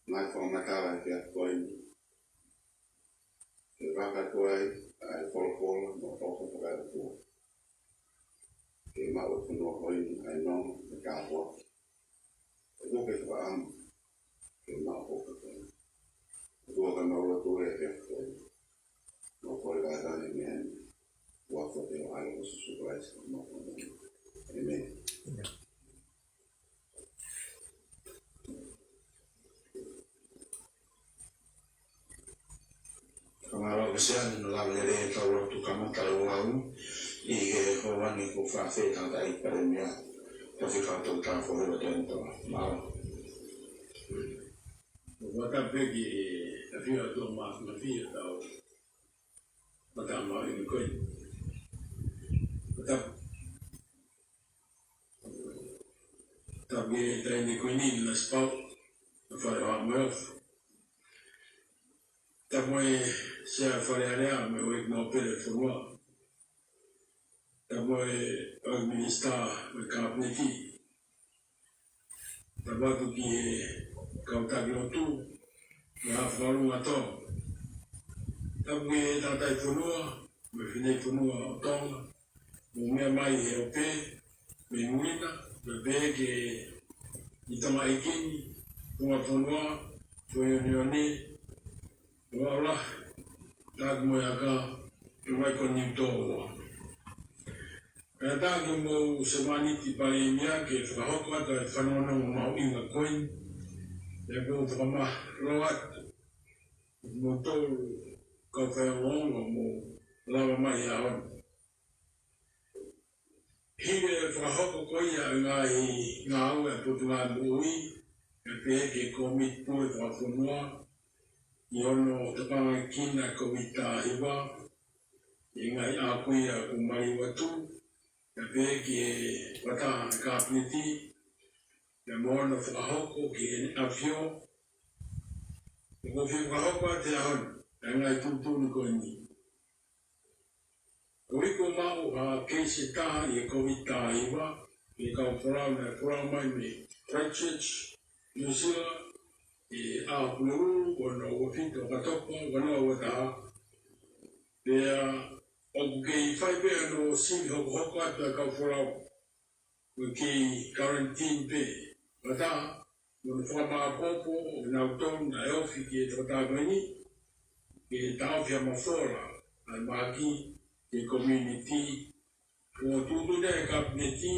ngaahi fakamatala he efiafi ko eni. Ke fakakau ai ʻa e folofola mo e ʻofa fakaʻotua. ke maʻu e fonua ko eni ʻa e nonga mo e kātoa. ʻOku ke fakaʻamu ke maʻu ʻo ka ko eni. ʻOku ka mau lotu e ke ko eni. Mau kole ka tane meʻa ni. Ua ko te o ai ko Sīsū Kalaisi ko mau ko eni. ʻĒmeni. Kamala Ocean, no la lele tau lotu kamata lau ʻi he houa ni ko fafē tangataʻeiki palēmia, Tofika Toketā Fohela Tēnitoa. Mālō. Ua tapu ki he ʻafio ʻa Tōmasi Mafia tau mata mau ʻi he ko eni. Ua tapu. Tapu ki he taʻahine Kuini, Nanasipauʻu, ʻa e Fale ʻo Haʻa Moheofo. Tapu mo e Sea Fale Alea mo e ʻEiki Nōpele ʻo e fonua. Tapu mo e ʻEiki Minisitā mo e Kapineti. Tapu atu ki he kau taki lotu, mo e Haʻa Fakalunga Tonga. Tapu ki he tangataʻi fonua, mo e fineʻeiki fonua ʻo Tonga, mou meʻa mai he ope, mei mui na, pea pehē ki he Tonga ʻEiki ni, Tuʻunga Fonua, Foʻi ʻUnione, ʻo aula, tapu mo e ʻaka, ʻi he vai ko eni tō ua. Pea tapu mo e Sevāniti Palēmia ke fakahoko atu e fanongonongo mahuʻinga ko eni, pea ʻoku ou fakamālō atu, mo e tolu kau faiongoongo mo lava mai ʻaho ni. Hili e fakahoko ko ia e ngaahi ngāue ʻa e Potungāue Moʻui, ʻe pehē ki he Kōmiti Pule Fakafonua, ʻi hono tokanga ki he Kōviti taha hiva, ʻi he ngaahi ʻaho ko ia kuo maliu atu, ʻe pehē ki he fakataha ʻa e Kapineti, pea mo hono fakahoko ki heʻene ʻafio, ʻoku ou fie fakahoko atu he ʻaho ni, ʻa e ngaahi tuʻutuʻuni ko eni. Ko e ʻuhi kuo maʻu ha keisi ʻe taha ʻi he Kōviti taha hiva, ʻi he kau folau naʻe folau mai mei Christchurch, New Zealand, ʻi he ʻaho Pulelulu, ua noa ua fitu ʻo ʻOkatopa, ua noa ua taha. Pea ʻoku kei fai pē hono sivi hokohoko atu ʻa e kau folau. Ko e kei quarantine pē. Pea taha, mo e fakamāʻopoʻopo ʻo kinautolu naʻe ofi ki he toketā ko eni, ke taʻofi ha mafola ʻa e mahaki ki he community, ʻo tuʻutuʻuni ʻe he Kapineti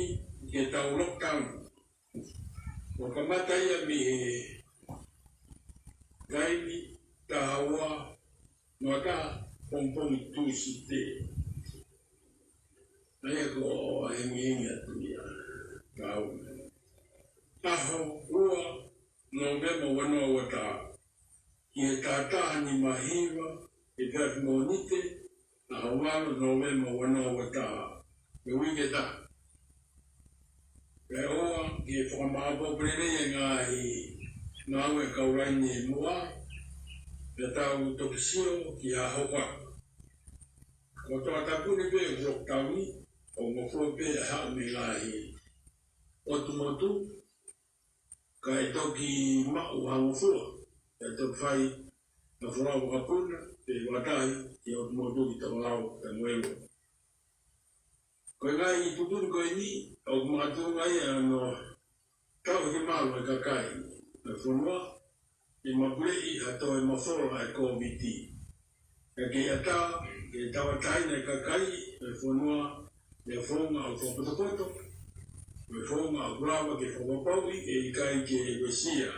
ke tau lockdown. ʻO kamata ia mei he taimi taha ua noa taha pongipongi Tūsite. ʻA ia ko e hengihengi atu ia. Tau. ʻAho ua Nōvema ua noa ua taha. Ki he taha taha nima hiva, ʻi he efiafi Mōnite, ʻaho valu Nōvema ua noa ua taha. Ko e uike ʻe taha. Pea ʻoua ke fakamāʻopoʻopo lelei e ngaahi ngāue ʻa e kau laine muʻa, pea tau toki sio ki ha hoko atu. Ko e toketā ko eni pē ʻoku lockdown, ʻo ngofua pē ʻa e haʻu mei he ngaahi ʻotu motu, kae toki maʻu ha ngofua, kae toki fai ha folau vakapuna, pe vakatahi, ʻi he ʻotu motu ki Tonga, Lau, Tamoelu. Ko e ngaahi tuʻutuʻuni ko eni, ʻoku makatuʻunga ia ʻi hono tauhi malu e kakai ʻo e fonua, ʻi he mapuleʻi ha toe mafola ʻa e Kōviti. Kae kei ʻatā ke tauʻatāina e kakai ʻo e fonua, ʻi ha founga ʻoku fakapotopoto, ʻi ha founga ʻoku lava ke fakapapauʻi ʻe ʻikai ke uesia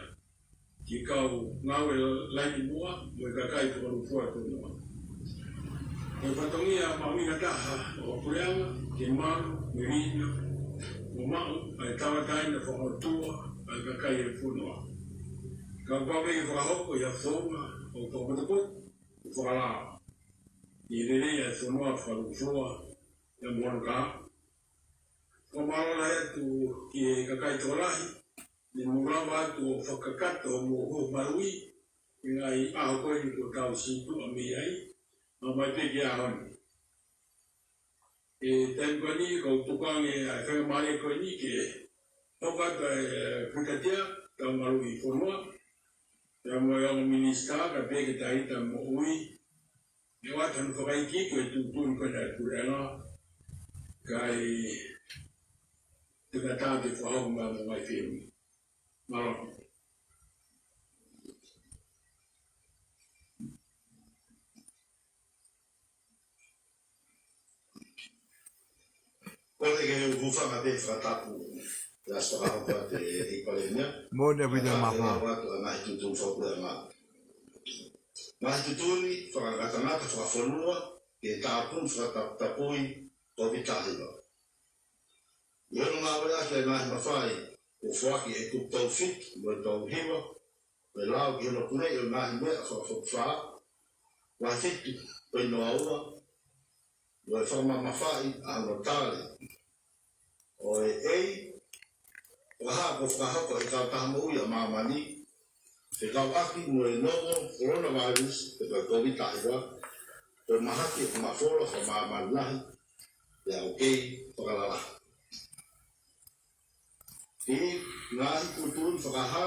ki he kau ngāue laine muʻa mo e kakai fakalūkufua ʻo e fonua. Ko e fatongia mahuʻinga taha ʻo e puleʻanga ke malu, melino, mo maʻu ʻa e tauʻatāina fakaʻotua ʻa e kakai ʻo e fonua. Ka ʻoku pau ke fakahoko ʻi ha founga ʻoku fakapotopoto, ʻoku fakalao. ʻI he lelei ʻa e fonua fakalūkufua, ʻi he moʻoni ka. Fakamālō lahi atu ki he kakai tokolahi, ne mou lava atu ʻo fakakakato hoʻomou maluʻi, ʻi he ngaahi ʻaho ko eni kuo tau situʻa mei ai, ʻo aʻu mai pē ki he ʻaho ni. ʻI he taimi ko eni, ʻoku ou tukuange ʻa e faingamālie ko eni ke hoko atu ʻa e, ē, pikatia, tau maluʻi fonua, pea mo e ongo minisitā, kae pehē ki he taʻahine moʻui, ʻi he ʻoatu hono fakaikiiki ʻo e tuʻutuʻuni ko eni ʻa e puleʻanga, kae Te ka tāke ko hau ma mo mai fiu. Mālō. Ko e ke hūfanga pē fakatapu. Ia, fakatapu atu e Palēmia. Mo ne vide Fakatapu maha. Atu ʻa e ngaahi tuʻutuʻuni fakapuleʻanga. Ngaahi tuʻutuʻuni fakangatangata fakafonua, ke tāpuni fakatapui Kōviti taha hiva. ʻI hono ngāueʻaki ʻa e ngaahi mafai kuo foaki ʻe he kupu tolu fitu mo e tolu hiva, ʻo e lao ki hono puleʻi ʻo e ngaahi meʻa fakafokifā, vahe fitu poini noa ua, ʻo e fakamamafaʻi ʻa hono tali ʻo e ʻEi, fakahā kuo fakahoko ʻe he Kautaha Moʻui ʻa Māmani, fekauʻaki mo e novel coronavirus, pe ko e Kōviti taha hiva, ko e mahaki ʻoku mafola fakamāmani lahi, pea ʻoku kei fakalalahi. ʻI he ngaahi tuʻutuʻuni fakahā,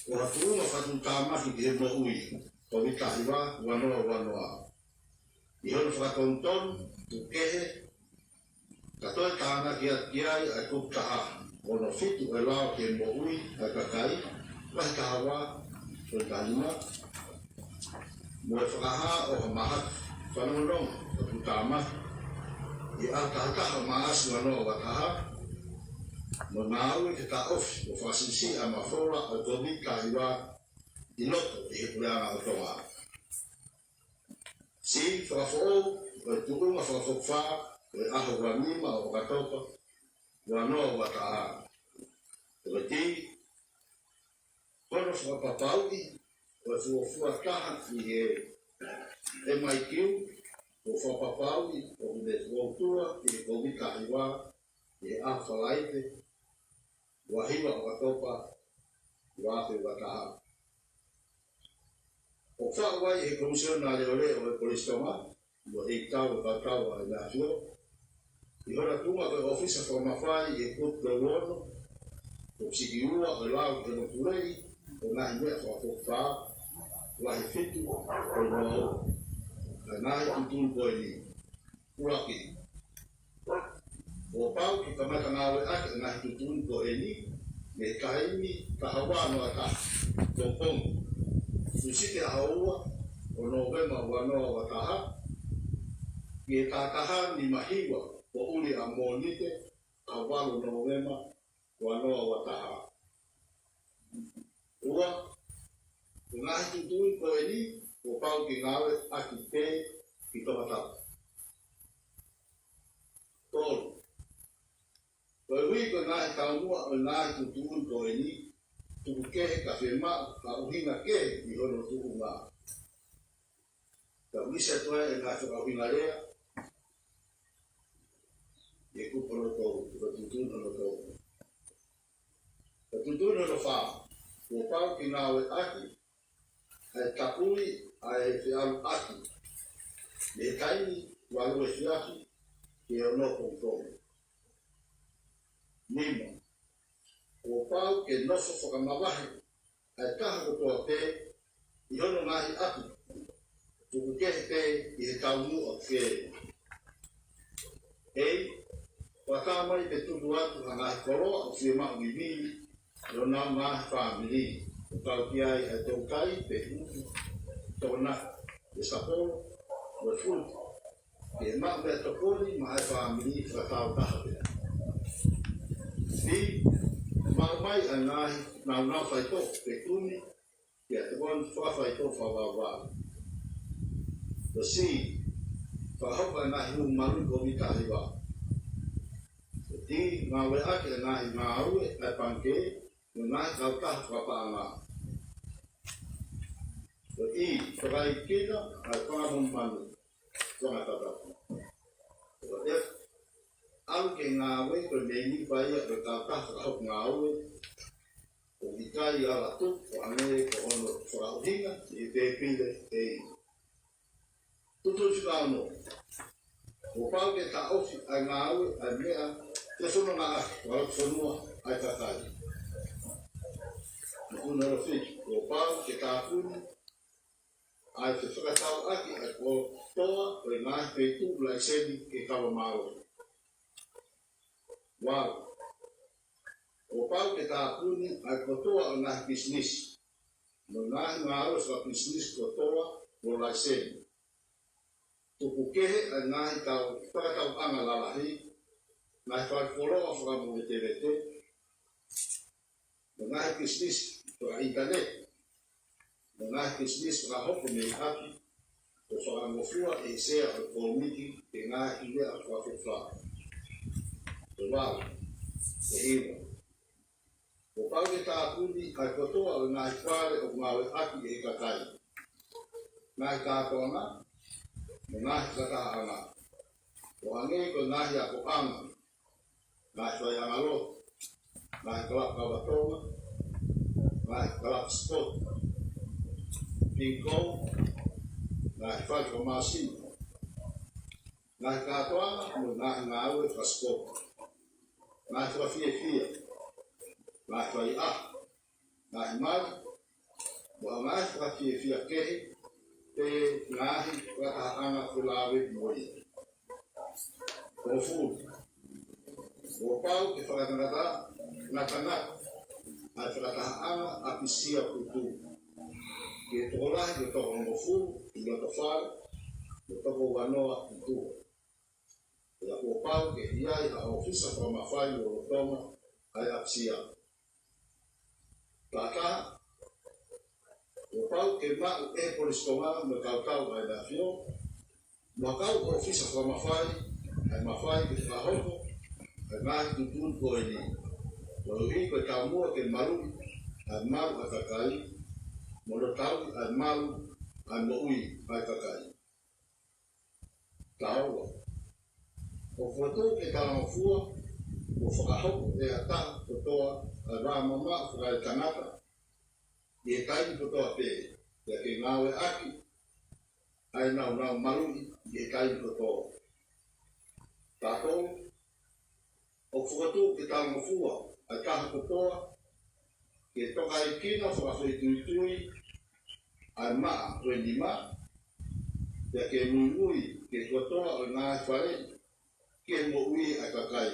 ʻo ha tuʻunga fakatuʻutāmaki ki he moʻui, Kōviti taha hiva, ua noa ua noa. ʻI hono fakatonutonu, tuku kehe, ka toe tānaki atu ki ai ʻa e kupu taha ono fitu ʻo e lao ki he moʻui ʻa e kakai, vahe taha ua, poini taha nima, mo e fakahā ʻo ha mahaki fanongonongo fakatuʻutāmaki ʻi he ʻaho taha taha Maʻasi ua noa ua taha, mo e ngāue ke taʻofi mo fakasiʻisiʻi ʻa e mafola ʻo e Kōviti taha hiva ʻi loto ʻi he puleʻanga ʻo Tonga. Siʻi fakafoʻou ʻo e tuʻunga fakafokifā ʻo e ʻaho ua nima ʻo ʻOkatopa ua noa ua taha. Ko e ti, hono fakapapauʻi ʻo e fuofua taha ʻi he M I Q, ʻo fakapapauʻi ʻoku ne fokoutua ʻi he Kōviti taha hiva ʻi he ʻaho Falaite, ua hiva ʻOkatopa, ua afe ua taha. ʻOku faʻu ai ʻe he Komisiona Leʻoleʻo ʻo e Kolisi Tonga, mo e ʻEikitau ʻo e Kautau ʻa ʻEne ʻAfio, ʻi hona tuʻunga ko e ʻōfisa fakamafai ʻi he kupu tolu ono, ʻoku sikiua ʻa e lao ki hono puleʻi ʻo e ngaahi meʻa fakafokifā, vahe fitu poini noa ua, ʻa e ngaahi tuʻutuʻuni ko eni. ʻUluaki, kuo pau ke kamata ngāueʻaki ʻa e ngaahi tuʻutuʻuni ko eni mei he taimi taha ua noa taha pongipongi, Tūsite ʻaho ua ʻo Nōvema ua noa ua taha, ki he taha taha nima hiva poʻuli ʻa Mōnite, ʻaho valu Nōvema ua noa ua taha. Ua, ko e ngaahi tuʻutuʻuni ko eni kuo pau ke ngāueʻaki pē ki Tongatapu. Tolu, koeʻuhi ko e ngaahi taumuʻa ʻo e ngaahi tuʻutuʻuni ko eni, tuku kehe ka fiemaʻu ha ʻuhinga kehe ʻi hono tuʻunga. Ka ʻoku ʻi ai ʻa e ngaahi fakaʻuhinga lea ʻi he kupu hono tolu, ko e tuʻutuʻuni hono tolu. Ko e tuʻutuʻuni hono fā, kuo pau ke ngāueʻaki ʻa e tapui ʻa e feʻaluʻaki mei he taimi valu efiafi ki he ono pongipongi. Nima, kuo pau ke nofo fakamavahe ʻa e taha kotoa pē ʻi hono ngaahi ʻapi, tuku kehe pē ʻi he taumuʻa ʻoku fie. ʻEi, fakatā mai pe tuku atu ha ngaahi koloa ʻoku fiemaʻu vivili ʻe honau ngaahi fāmili, ʻo kau ki ai ʻa e toutai pe utu, tokonaki, pe sapolo, mo e futi, ke maʻu meʻatokoni maʻa e fāmili fakatāutaha pē. B, maʻu mai ʻa e ngaahi nāunau faitoʻo pe kumi, pea tokoni fakafaitoʻo fakavaʻu. Ko C, fakahoko ʻa e ngaahi hū malu Kōviti taha hiva. Ko D, ngāueʻaki ʻa e ngaahi ngāue ʻa e pangikē mo e ngaahi kautaha fakapaʻanga. Ko E, fakaikiiki ʻa e fanga monumanu, fanga tatapu. Ko F, ʻalu ki he ngāue ko e meini paia ʻo e kautaha fakahoko ngāue, ʻoku ʻikai ala tupu ʻo hangē ko hono fakaʻuhinga ʻi he tēpile A. Tuʻutuʻuni fika ono, kuo pau ke taʻofi ʻa e ngāue ʻa e meʻa fefonongaʻaki fakalotofonua ʻa e kakai. Tuʻutuʻuni hono fitu, kuo pau ke tāpuni ʻa e fefakatauʻaki ʻa e kotoa ʻo e ngaahi feituʻu laiseni ke kava mālohi. Valu, kuo pau ke tāpuni ʻa e kotoa ʻo e ngaahi pisinisi mo e ngaahi ngāue fakapisinisi kotoa mo laiseni. Tuku kehe ʻa e ngaahi tau fakatauʻanga lalahi, ngaahi fale koloa fakamovetevete, mo e ngaahi pisinisi fakaʻinitaneti, mo e ngaahi pisinisi fakahoko mei ʻapi, ʻo fakangofua ʻe he Sea ʻo e Kōmiti ki he ngaahi lea fakafoʻou. Ko e valu, ko e hiva, kuo pau ke tāpuni ʻa e kotoa ʻo e ngaahi fale ʻoku ngāueʻaki ʻe he kakai, ngaahi kātoanga, mo e ngaahi fakatahaʻanga, ʻo hangē ko e ngaahi akoʻanga, ngaahi faiʻanga lotu, ngaahi kalapu kava Tonga, ngaahi kalapu sipoti, pingikō, ngaahi fale fakamāsima, ngaahi kātoanga mo e ngaahi ngāue fakasipoti, ngaahi fakafiefia, ngaahi faiʻaho, ngaahi mali, mo ha ngaahi fakafiefia kehe, pe ngaahi fakatahaʻanga felāveʻi mo ia. Hongofulu, kuo pau ke fakangatangata ʻa e fakatahaʻanga ʻapisia putu ki he tokolahi ʻo e toko hongofulu ʻi loto fale, mo e toko uanoa ʻi tuʻa. Pea kuo pau ke ʻi ai ha ʻōfisa fakamafai lolotonga ʻa e ʻapisia. Taha taha, kuo pau ke maʻu ʻe he Kolisi Tonga mo e kau tau ʻa e ʻAfio, mo e kau ʻōfisa fakamafai, ʻa e mafai ke fakahoko ʻa e ngaahi tuʻutuʻuni ko eni, koeʻuhi ko e taumuʻa ke maluʻi ʻa e malu ʻa e kakai, mo e tauʻi ʻa e malu ʻa e moʻui ʻa e kakai. Taha ua, ʻoku fokotuʻu ke talangofua mo fakahoko ʻe ha taha kotoa ʻa e vā mamaʻo fakaetangata ʻi he taimi kotoa pē, pea ke ngāueʻaki ʻa e nāunau maluʻi ʻi he taimi kotoa. Taha tolu, ʻoku fokotuʻu ke talangofua ʻa e taha kotoa ke tokaikina fakafoʻituitui ʻa e maʻa ʻo e nima, pea ke muimui ki he kotoa ʻo e ngaahi faleʻi ki he moʻui ʻa e kakai,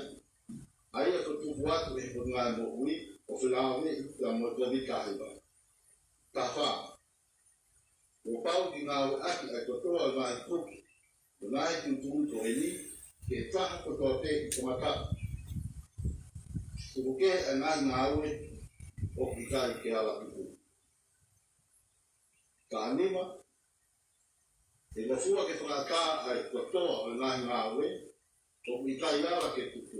ʻa ia kuo tupu atu ʻi he potungāue moʻui ʻo felāveʻi pea mo e Kōviti taha hiva. Taha fā, kuo pau ke ngāueʻaki ʻa e kotoa ʻo e ngaahi kupu ʻo e ngaahi tuʻutuʻuni ko eni ki he taha kotoa pē ʻi Tongatapu, tuku kehe ʻa e ngaahi ngāue ʻoku ʻikai ke ala tuku. Taha nima, ʻe ngofua ke fakaʻatā ʻa e kotoa ʻo e ngaahi ngāue ʻoku ʻikai ala ke tuku,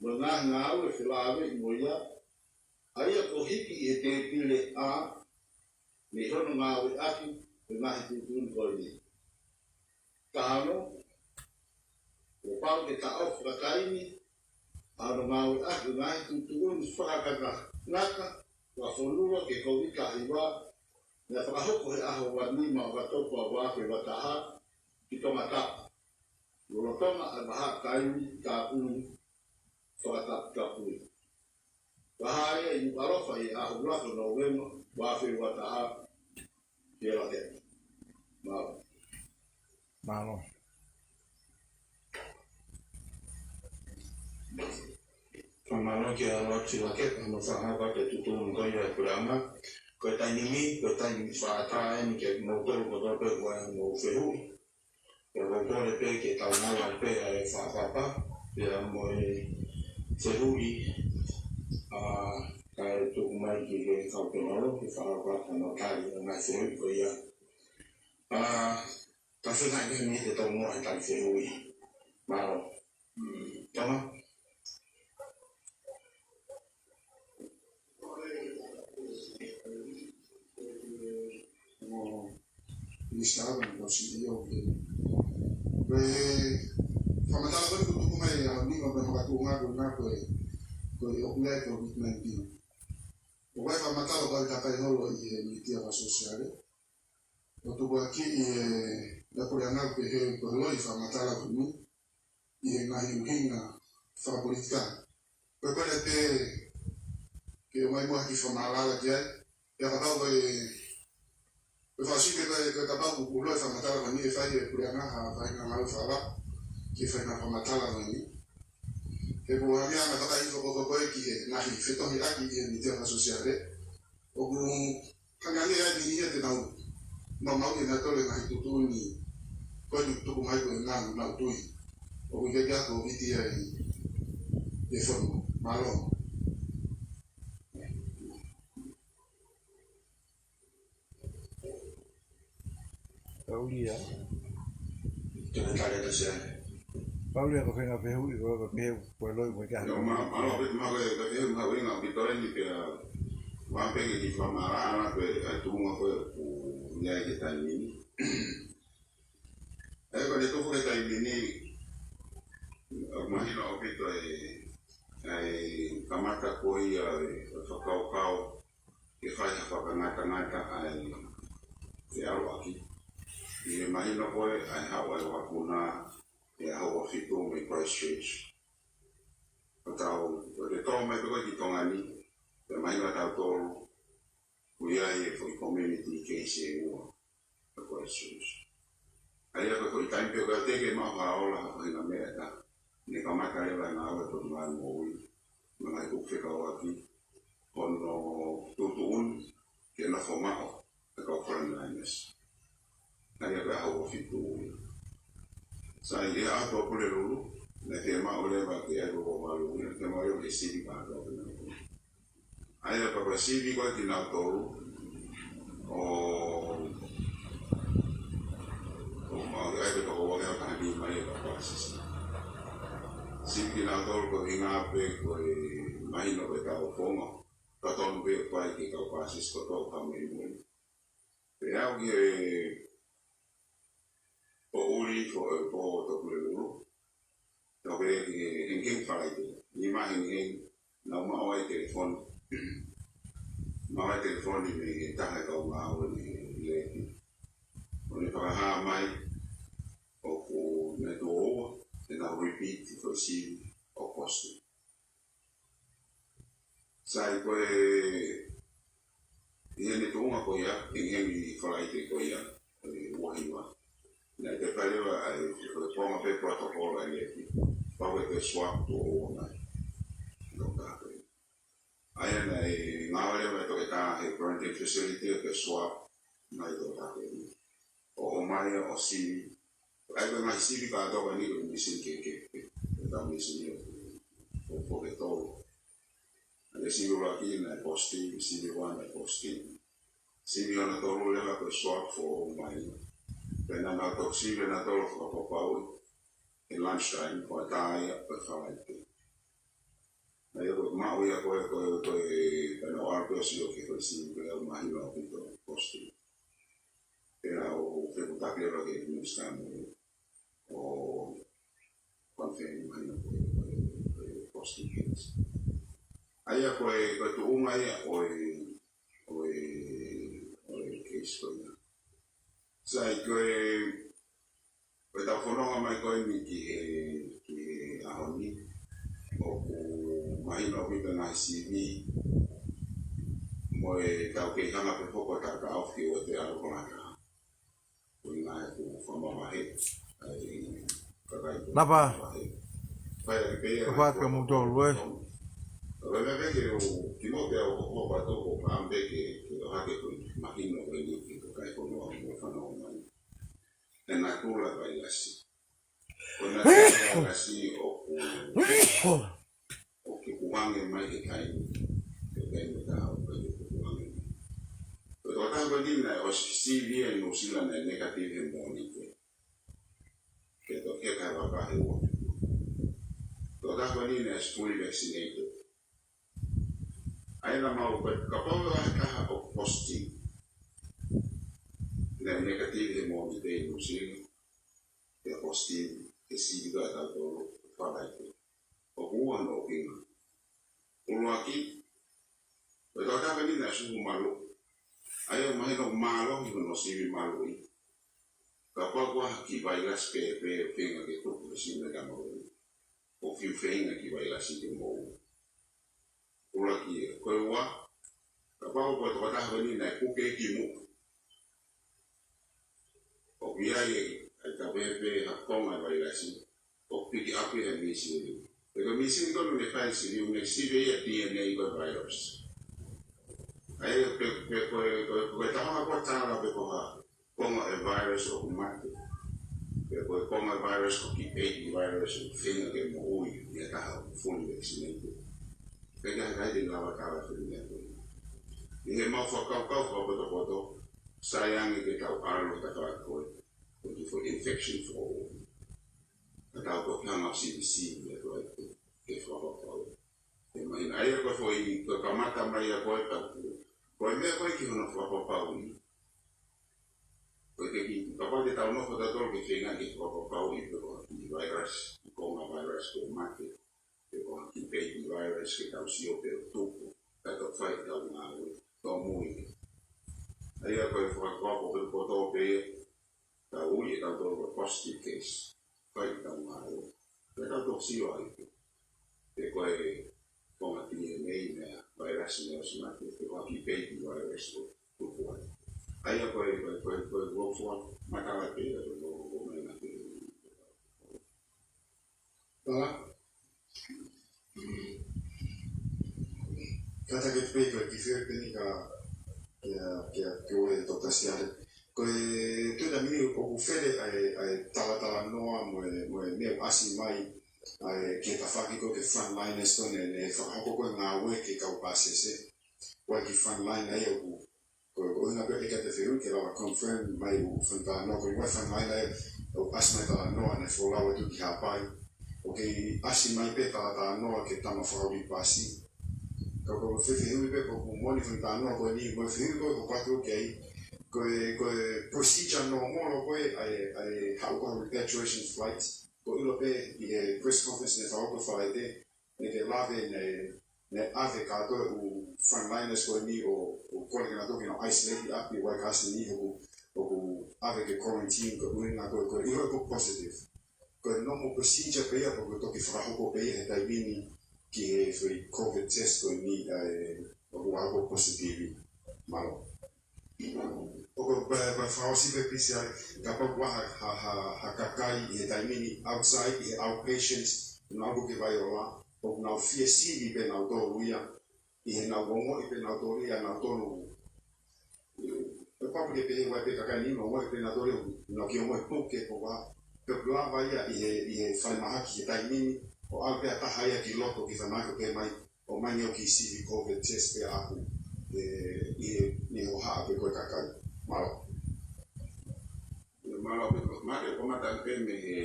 mo e ngaahi ngāue felāveʻi mo ia, ʻa ia kuo hiki ʻi he tēpile A mei hono ngāueʻaki ʻo e ngaahi tuʻutuʻuni ko eni. Taha ono, kuo pau ke taʻofi fakataimi ʻa hono ngāueʻaki ʻo e ngaahi tuʻutuʻuni fakakakangata fakafonua ki he Kōviti taha hiva, naʻe fakahoko he ʻaho ua nima ʻo ʻOkatopa ua afe ua taha ki Tongatapu, lolotonga ʻa e vahaʻa taimi tāpuni fakataputapui. Vahaʻa ia ʻi Nukuʻalofa ʻi he ʻaho ua afe Nōvema ua afe ua taha. Mālō. Mālō. Fakamālō ki he ʻaloʻofa ʻa Lakepa, mo e fakahoko atu e tuʻutuʻuni ko ia ʻa e puleʻanga. Ko e taimi ni, ko e taimi fakaʻatā eni kiate kimoutolu kotoa pē ʻoku mou fehuʻi. Pea ʻoku ou kole pē ke tau ngāueʻaki pē ʻa e fakapapau, pea mo e fehuʻi, ʻa, kae tuku mai ki he kau paneli ke fakapapau ʻa e ngaahi fehuʻi ko ia. ʻA, ka fenga ke ni te tau mo e tali fehuʻi. Mālō. Tama. Minisitā mo e kau CEO. Ko e fakamatala ko eni kuo tuku mai ʻaho ni, ko e makatuʻunga ko ena ko e, ko e ʻoku lea ko e COVID nineteen. Ko e fakamatala ko e kakai holo ʻi he mītia fakasōsiale. ʻO tuku ʻaki ʻe he, ʻa e puleʻanga ke he, ko e loi fakamatala ko eni ʻi he ngaahi ʻuhinga fakapolitikale. Ko e kole pē ke ʻomai muʻa ha kiʻi fakamaʻalaʻala ki ai. Pea kapau ko e, ko e fakasike ko e, ko e kapau kuo loi fakamatala ko eni ʻe fai ʻe he puleʻanga ha faʻahinga ngāue fakalahi ki he faʻahinga fakamatala ko eni. He ko e anga ʻetau fakahoko ko ē ki he ngaahi fetohiʻaki ʻi he mītia fakasōsiale, ʻoku hangē ʻa e niʻihi ia te nau, nau maʻu ʻe nautolu e ngaahi tuʻutuʻuni ko eni ʻoku tuku mai ko e nau, nau tui ʻoku ʻikai ke ako viti ai e fono. Mālō. Paulia. Tēnā tale ta sea. Paulia, ko e feinga fehuʻi, ko e feinga fehuʻi, ko e loi mo e kaha. Nō, ma, ma lo pe ma ko e ka fehuʻi ma wina o pito eni pea ua peke ki fakamālō ʻana ko e tuʻunga ko ē ʻoku ʻi ai he taimi ni. ʻE ko e tuku he taimi ni, ʻoku mahino ʻaupito e, e kamata ko ia e fakakaukau ke fai ha fakangatangata ʻa e ʻalu ʻaki. ʻI he mahino ko ē ʻa e haʻu ʻa e vakapuna he ʻaho ua fitu mei Christchurch. Ko tau, ko te tō mai pē ko ē ki Tonga ni, pea mahino ʻa tautolu, ʻoku ʻi ai e foʻi community case ʻe ua ʻa Christchurch. ʻA ia ko e foʻi taimi pē ko ē teʻeki ke maʻu ha ola ha faʻahinga meʻa ʻe taha, ne kamata leva e ngāue ʻa e Potungāue Moʻui mo e ngaahi kupu fekauʻaki, hono tuʻutuʻuni ke nofo maʻu e kau frontliners. ʻA ia ko e ʻaho ua fitu ia. Sai, ʻi he ʻaho Pulelulu, naʻe fiemaʻu leva ke ʻai ko e valu ia, fiemaʻu leva ke sivi kātoa kinautolu. ʻA ia pea ko e sivi ko ē kinautolu, ʻo, ʻo maʻu ai pē toko ua ngeau taha nima ia ka pasisi. Sivi kinautolu ko e ʻuhinga pē ko e mahino ko e tau fonga, ka tonu pē ʻoku ʻi ai e kau pasisi kotoa ʻoku haʻu mei muli. Pea aʻu ki he poʻuli ko e pō ʻo Pulelulu, tau pē ki he hengihengi Falaite. Nima hengihengi, naʻa ku maʻu ai e telefoni. Maʻu ai e telefoni mei he taha e kau ngāue ʻi Leti. ʻO ne fakahā mai ʻoku ne tuʻo ua ʻenau repeat e foʻi sivi ʻo post. Sai, ko e, ʻi heʻene tuʻunga ko ia, hengihengi Falaite ko ia, ʻi he ua hiva, naʻe tefito leva ʻa e, ko e konga pē protocol ʻa e Leti. Pau ke toe swab tuʻo ua mai. Toketā ko ē. ʻA ia naʻe ngāue leva e toketā he quarantine facility ʻo toe swab mai toketā ko ē. ʻO ʻomai ʻo sivi. ʻA ia ko e ngaahi sivi kātoa ko eni ko e misini kehekehe. Ko e tau misini ʻo, ʻo, ʻo foʻi tolu. ʻA ia sivi ʻuluaki naʻe positive, sivi ua naʻe positive. Sivi hono tolu leva ko e swab foʻou mai. Pea naʻa nau toki sivi hono tolu fakapapauʻi he lunch time, ko e taimi ia ko e Falaite. ʻA ia ko e maʻu ia ko e, ko e, ko e, pea naʻa ku ʻalu pē ʻo sio ki he foʻi sivi ko ia ʻoku mahino ʻaupito positive. Pea u fekutaki leva ki he Minisitā Moʻui ʻo confirm mai ʻa e, ko e, ko e, ko e positive case. ʻA ia ko e, ko e tuʻunga ia ʻo e, ʻo e, ʻo e case ko ia. Sai, ko e, ko e tau fononga mai ko eni ki he, ki he ʻaho ni, ʻoku mahino ʻaupito e ngaahi sivi, mo e tau kei hanga pē foki ʻo takaofi ʻo te alo ko lata. Ko e ngaahi ʻoku fakamavahe, ʻa e kakai ko Lapa. Mavahe. Fai ake pē ia Lapa ngaahi kia moutolu, ē. Ko e meʻa pē ke u, kimuʻa pea u hoko atu ko e pāmpe ke, ke ʻohake ko e mahino ko eni ki he kakai ko eni ʻoku fanongo mai. Ko e natula vailasi. Ko e natula vailasi ʻoku, ʻoku ke kuange mai he taimi, he taimi ʻe taha ʻoku ke kuange mai. Ko e tokotaha ko eni naʻe ʻosi sivi ia ʻi Nuʻusila naʻe negative he Mōnite. Ke toki heka he vaka he ua. Tokotaha ko eni naʻe ʻosi fully vaccinated. ʻA ia naʻa mau pē, kapau ʻe ʻi ai ha taha ʻoku positive, naʻe negative he Mōnite ʻi Nuʻusila, pea positive he sivi ko ē ʻa tautolu Falaite. ʻOku ua hono ʻuhinga. ʻUluaki, ko e tokotaha ko eni naʻe ʻosi malu. ʻA ia ʻoku mahino ʻoku mālohi hono sivi maluʻi. Kapau ko ha kiʻi vailasi pē, pē, feinga ke tuku he sivi naʻe maluʻi. ʻOku fiu feinga e kiʻi vailasi ke moʻua. ʻUluaki ia. Ko e ua, kapau ko e tokotaha ko eni naʻe kuke ki muʻa, ʻoku ʻi ai e, ʻa e tau pehē pē ha konga e vailasi, ʻoku pick up ia he misini. He ko e mīsini ko ē naʻe fai e sivi, naʻe sivi ia D N A ko e virus. ʻA ia pe, pe ko e, ko e, ko e taha ko ē tala pe ko ha konga e virus ʻoku mate. Pe ko e konga e virus ʻoku keep e virus ʻoku feinga ke moʻui ʻi ha taha ʻoku fully vaccinated. Pea ʻikai ke lava tala e meʻa ko ē. ʻI heʻemau fakakaukau fakapotopoto, sai ange ke tau ʻalu he tafaʻaki ko ē, ko e for infection for all. Ka tau toki hanga ʻo sivisivi ʻa e ko ē ke fakapapauʻi. ʻE mahino ʻa ia ko e foʻi, ko e kamata mai ʻa ko ē tapu. Ko e meʻa ko ē ki hono fakapapauʻi. Ko e ke ki, kapau te tau nofo tautolu ke feinga ke fakapapauʻi pe ko e virus, ko e ngaahi virus ko e mate, pe ko e kiʻi baby virus ke tau sio pe ʻoku tupu, ka tau fai ʻetau ngāue, tau moʻui. ʻA ia ko e fakakaukau ko ē kotoa pē, tau ui ʻe tautolu ko e positive case. Fai ʻetau ngāue. Pea tau toki sio ai pē. Pe ko e konga D N A meʻa, virus meʻa ʻosi mate, pe ko e kiʻi baby virus ʻoku tupu ai. ʻA ia ko e, ko e, ko e, ko e loa fua, matala pē, ko e loa fua mai na te. Tala. Kātaki pē ko e kiʻi fepeni ka, kia, kia, kia ʻoe Toketā Siale. Ko e tuʻutāmaki ʻoku fele ʻa e, ʻa e talatalanoa mo e, mo e meʻa ʻoku ʻasi mai, ʻa e ki he tafaʻaki ko ē ki he frontliners ko ē ne, ne fakahoko ko ē ngāue ki he kau pāsese. Ko e kiʻi frontline ai ʻoku Ko, ko e ʻuhinga pē ʻikai te u fehuʻi ke lava confirm mai ʻoku frontline, ko e ʻuhinga frontline ai, ʻoku ʻasi mai talanoa ne folau atu ki Haʻapai. ʻOku kei ʻasi mai pē talatalanoa ki he tama fakaʻuli pasi. Ka ko e fefehuʻi pē ko ʻoku moʻoni frontline ko eni, mo e fehuʻi ko ē ʻoku ou ʻatu ki ai. Ko e, ko e procedure normal ko ē ʻa e, ʻa e haʻu ko ē repatriation flight. Ko e ʻilo pē ʻi he press conference ne fakahoko Falaite, ne ke lave ne, ne ʻave kātoa e ʻū frontliners ko eni ʻo, ʻo kole ke nau toki nau isolate ʻi ʻapi ʻo ʻai ka ʻasi ni ʻoku, ʻoku ʻave ke quarantine ko e ʻuhinga ko e, ko e ʻilo ko e positive. Ko e normal procedure pē ia ʻoku toki fakahoko pē ia he taimi ni ki he foʻi COVID test ko eni ʻa e ʻoku ʻalu ko e positive. Mālō. ʻOku ou, pa, pa fakaʻosi pē P C R, kapau ʻoku ʻi ai ha, ha, ha, ha kakai ʻi he taimi ni outside, ʻi he outpatients, nau ō ki Vaiola, ʻoku nau fie sivi pē nautolu ia, ʻi heʻenau ongoʻi pē nautolu ia, nautolu. Pea kapau ʻoku pehē ʻe he kakai ni, ongoʻi pē nautolu ia, nau kiʻi ongoʻi puke pe ko e hā, pea ʻoku lava ia ʻi he, ʻi he falemahaki he taimi ni, ʻo ʻalu pē ha taha ia ki loto ki he falemahaki ʻo pehē mai, ʻomai ni ʻo kiʻi sivi COVID test pē ʻaʻaku, ʻe, ʻi he, ʻi he hohaʻa pē ko ē kakai. Mālō. Mālō pē, mālō pē, kamata pē mei he,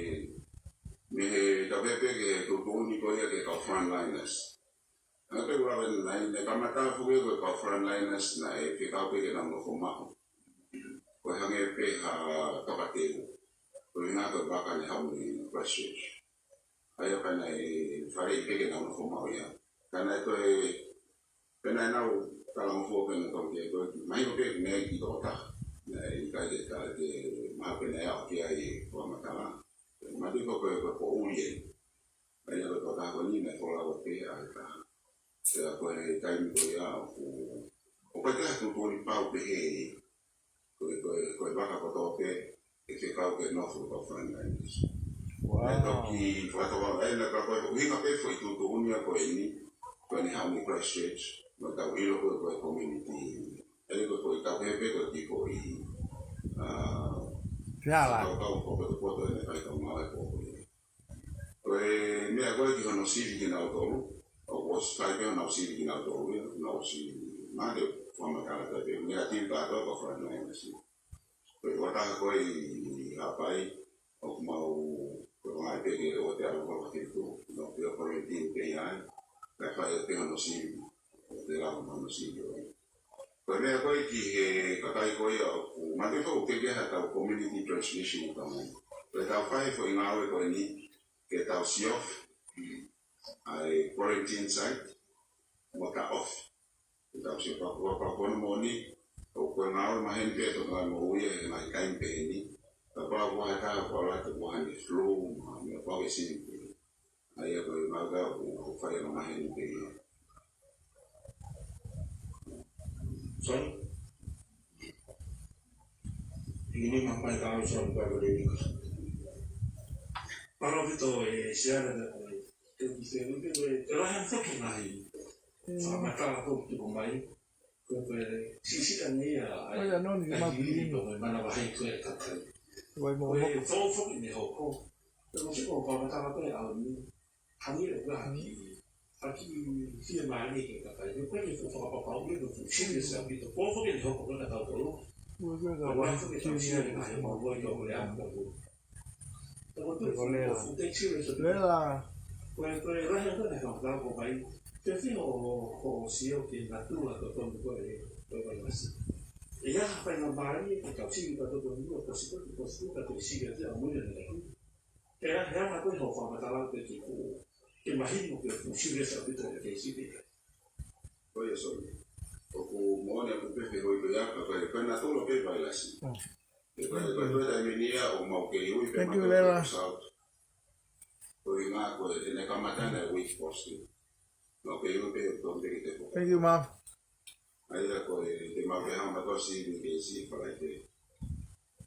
mei he tau pehē pē ki he tuʻutuʻuni ko ia ki he kau frontliners. Naʻe pehē ʻoku lava ʻene, naʻe kamata foki ko e kau frontliners naʻe fekau pē ke nau nofo maʻu. Ko e hangē pē ha tokateu. Ko e ʻuhinga ko e vaka ne haʻu mei Christchurch. ʻA ia pea naʻe faleʻi pē ke nau nofo maʻu ia. Ka naʻe toe, pea naʻa nau talangofua pē nautolu ki ai ko e, mahino pē naʻe ʻikai ke toe taha. Naʻe ʻikai ke toe, ke mahalo pē naʻe aʻu ki ai e fakamatala. Mahino ko e, ko e, ko e poʻuli ē. ʻA ia ko e toe taha ko eni naʻe folau pē ʻa e taha. Pea ko e taimi ko ia ʻoku, ʻoku ʻikai ke tuʻutuʻuni pau pehē. Ko e, ko e, ko e vaka kotoa pē ʻe fekau ke nofo ko e frontliners. Wow. ʻE toki fakatokanga ʻena ka ko e ʻuhinga pē foʻi tuʻutuʻuni ia ko eni, ko eni haʻu mei Christchurch, mo tau ʻilo ko e, ko e community. ʻE ko e, ko e tau pehē pē ko e kiʻi foʻi, ʻa, Fiala. Tau kau ko e potopoto ʻene fai kau ngāue ko e. Ko e meʻa ko ē ki hono sivi kinautolu, ʻoku ʻosi fai pē honau sivi kinautolu, ia, honau sivi, mate, fakamatala pē, meʻa tini kātoa ko e frontliners. Ko e ua taha ko ē ʻi Haʻapai, ʻoku mau, ko e ngaahi pē ke ʻoua te ʻalu ko e kitu, nau pē ʻo quarantine pē ai, kae fai pē hono sivi, ʻo te lau hono sivi ʻo ia. Ko e meʻa ko ē ki he kakai ko ia ʻoku, mate fau ke ke ha tau community transmission ʻo tau mai. Ko e tau fai foʻi ngāue ko eni, ke tau siofi, ʻa e quarantine site, mo taʻofi. Ke tau sio pea ko e, pea ko hono moʻoni, ʻoku ko e ngāue maheni pē ʻoku tau ngāue mo ia he ngaahi taimi pehē ni. Kapau ʻoku ʻi ai ha taha ʻoku ʻalu atu ʻoku ʻi ai haʻane flu, mo ha meʻa pau ke sivi pē. ʻA ia ko e ngāue ʻoku, ʻoku fai ʻo maheni pē ia. Sorry. Ini mamai kau sorry, kau boleh ni. Mālō ʻaupito, ʻe Siale, ʻe, ʻE ki se ui pe ko e, ʻe lahi ange foki e ngaahi fakamatala ko ē ʻoku tuku mai. Ko e, ko e sisitā ni ia, ʻa e, ʻa e noni ʻa e mapili hili ni. Ko e manavahē ko ē ʻa e kakai. Ko e mo, ko e mo. Fou foki ne hoko. Ko e mo siko fakamatala ko ē ʻa ʻaho ni. Hangē ʻoku ʻi ai ha kiʻi, ha kiʻi fiemālie ki he kakai. Ko e ko e fuʻu fakapapau ia ko e fuʻu serious ʻaupito. Fou foki ne hoko ko ē kia tautolu. Ko e ko e ka ko e lahi foki e tau serious serious ngaahi maumau ko ē ʻoku lea ʻaupito. Ko e ko e ko e fuʻu take serious ʻaupito. Lela. Ko e, ko e lahi ange ko ē e fakamatala ko ē mai. Ke fie ʻo, ʻo sio ki he natula totonu ko ē ʻo e vailasi. ʻE ʻi ai ha faingamālie ke tau sivi tautolu ko ē, ko e sivi, ko e sivi, ka ko e sivi atu ʻa mui ʻa e natula. Ke ʻi ai, ʻi ai ha ko e hou fakamatala ke ke ko, ke mahino ko e fuʻu serious ʻaupito e keisi pē. Ko ia, sorry. ʻOku moʻoni ʻaupito pē ke hoi ko ia ka ko e, ko e natula pē vailasi. Mm. Ē, ko e, ko e, ko e taimi ni ia ʻoku mau kei ui pē. Thank you, mautolu Lela. Ko e South. Ko e ʻuhinga ko e, ʻene kamata ʻene week positive. Mau kei ui pē ʻo tonu pē ki te ko. Thank you, Mom. ʻA ia ko e, te mau ke hanga ʻo sivi ke sivi falaite.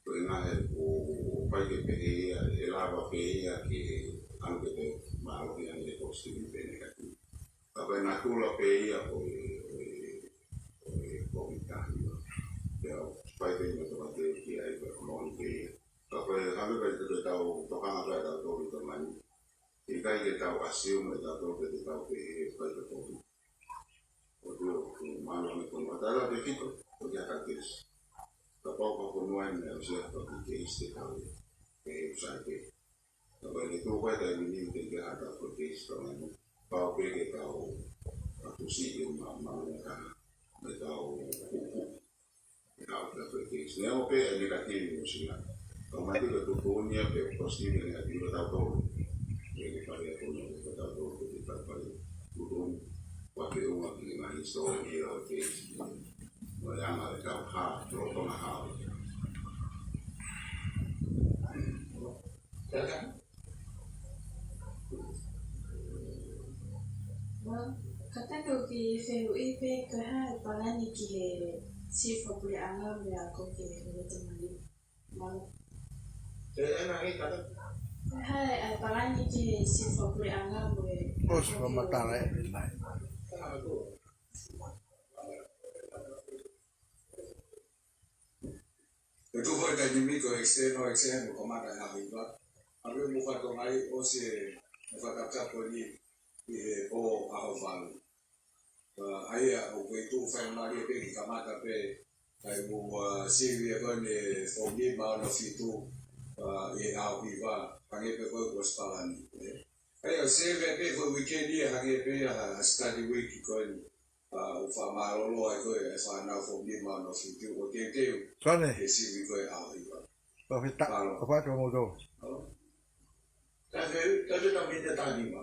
Ko e ʻuhinga he ʻoku, ʻoku ʻikai ke pehē ia, ʻe lava pē ia ke ʻalu ke toe mālohi ange ʻene positive pe negative. Ka ko e natula pē ia ʻo e, ʻo e, ʻo e COVID taha hiva. Pea ʻoku ʻikai pē mo e tokateu ki ai, pea ʻoku moʻoni pē ia. Ka ko e hangē pē ko ʻetau tokanga pē ʻatautolu ʻi Tonga ni. ʻIkai ke tau assume ʻe tautolu pe te tau pehē ʻoku ʻikai ke COVID. ʻOku, ʻoku mālō ange ko e matala pe kiko, ʻoku ʻi ai ha kiʻi keisi. Kapau ko e fonua ni ʻoku ʻi ai ha kiʻi keisi te tau ʻi he, ʻi he ʻū sāite. Ka ko e tuʻu ko ē taimi ni ʻoku ʻikai ke ʻi ai ha kiʻi keisi Tonga ni. Pau pē ke tau, ʻa tusi ʻi ma, ma, ma, ka, me tau, ʻe hau pē ko e keisi. Neongo pē ʻe negative Nuʻu Sila. Ka mai ke tutuʻunia pē positive negative ʻa tautolu. ʻE ke fai ʻa e kono ko tautolu ko te tau fai. Tutuʻuni. Ua ke uma ki he ngaahi hisitōlia ʻo e keisi. ʻO e anga ʻetau hao, lolotonga hao. Well, kapau ʻoku ke fehuʻi pe ko e hā e palani ki he Sivi Fakapuleʻanga mo e ako ki he lolotonga ni. Mālō. Ē, ē, nā, ē, kata. Ko e hā e palani ki he Sivi Fakapuleʻanga mo e ako ki he lolotonga ni. ʻOsi fakamatala ē, nai. Ko e tuʻu ko ē taimi ni ko e extend ʻo extend ʻo kamata ʻaho hiva. ʻA ia mo fakatonga ai ʻosi e fakatapu ni ʻi he pō ʻaho valu. ʻA ia ʻoku kei tuʻu faingamālie pē ke kamata pē ʻa e mo, ʻa, sivi ko eni e fomu nima ono fitu, ʻa, ʻi he ʻaho hiva, hangē pē ko e ʻosi palani, ē. ʻA ia sivi pē ko e weekend ia hangē pē ia ha study week ko eni. ʻA, ʻoku fakamālōlō ai ko ē e fānau fomu nima ono fitu ʻo teuteu. Sane. Ke sivi ko ē ʻaho hiva. Pea fita, mālō. Pea fita mo tō. Mālō. Ka ke, ka ke tau miniti ʻe taha nima.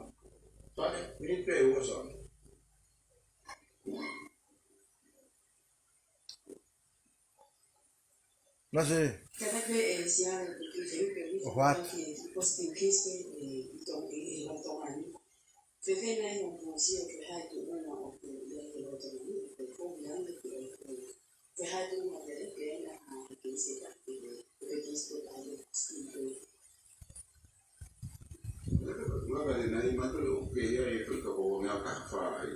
Sane, miniti pē ʻe ua, Sane. Nasi. Kata pē ʻe Siana, ʻoku ke ke ke ʻOfa atu. Ke positive case pē ʻi Tonga, ʻi, ʻi Tonga ni. Fēfē nai hoʻomou sio ki he tuʻunga ʻoku ʻi ai ʻi Tonga ni, ʻoku ʻi ai ʻa e, ʻi ai ʻa e tuʻunga pē ʻoku ʻi ai ʻa e case ʻe taha pē, ʻa e case pē ʻa e positive pē. Laka de nai mato ʻoku ʻi ai e fai ka ko ngā ka fai.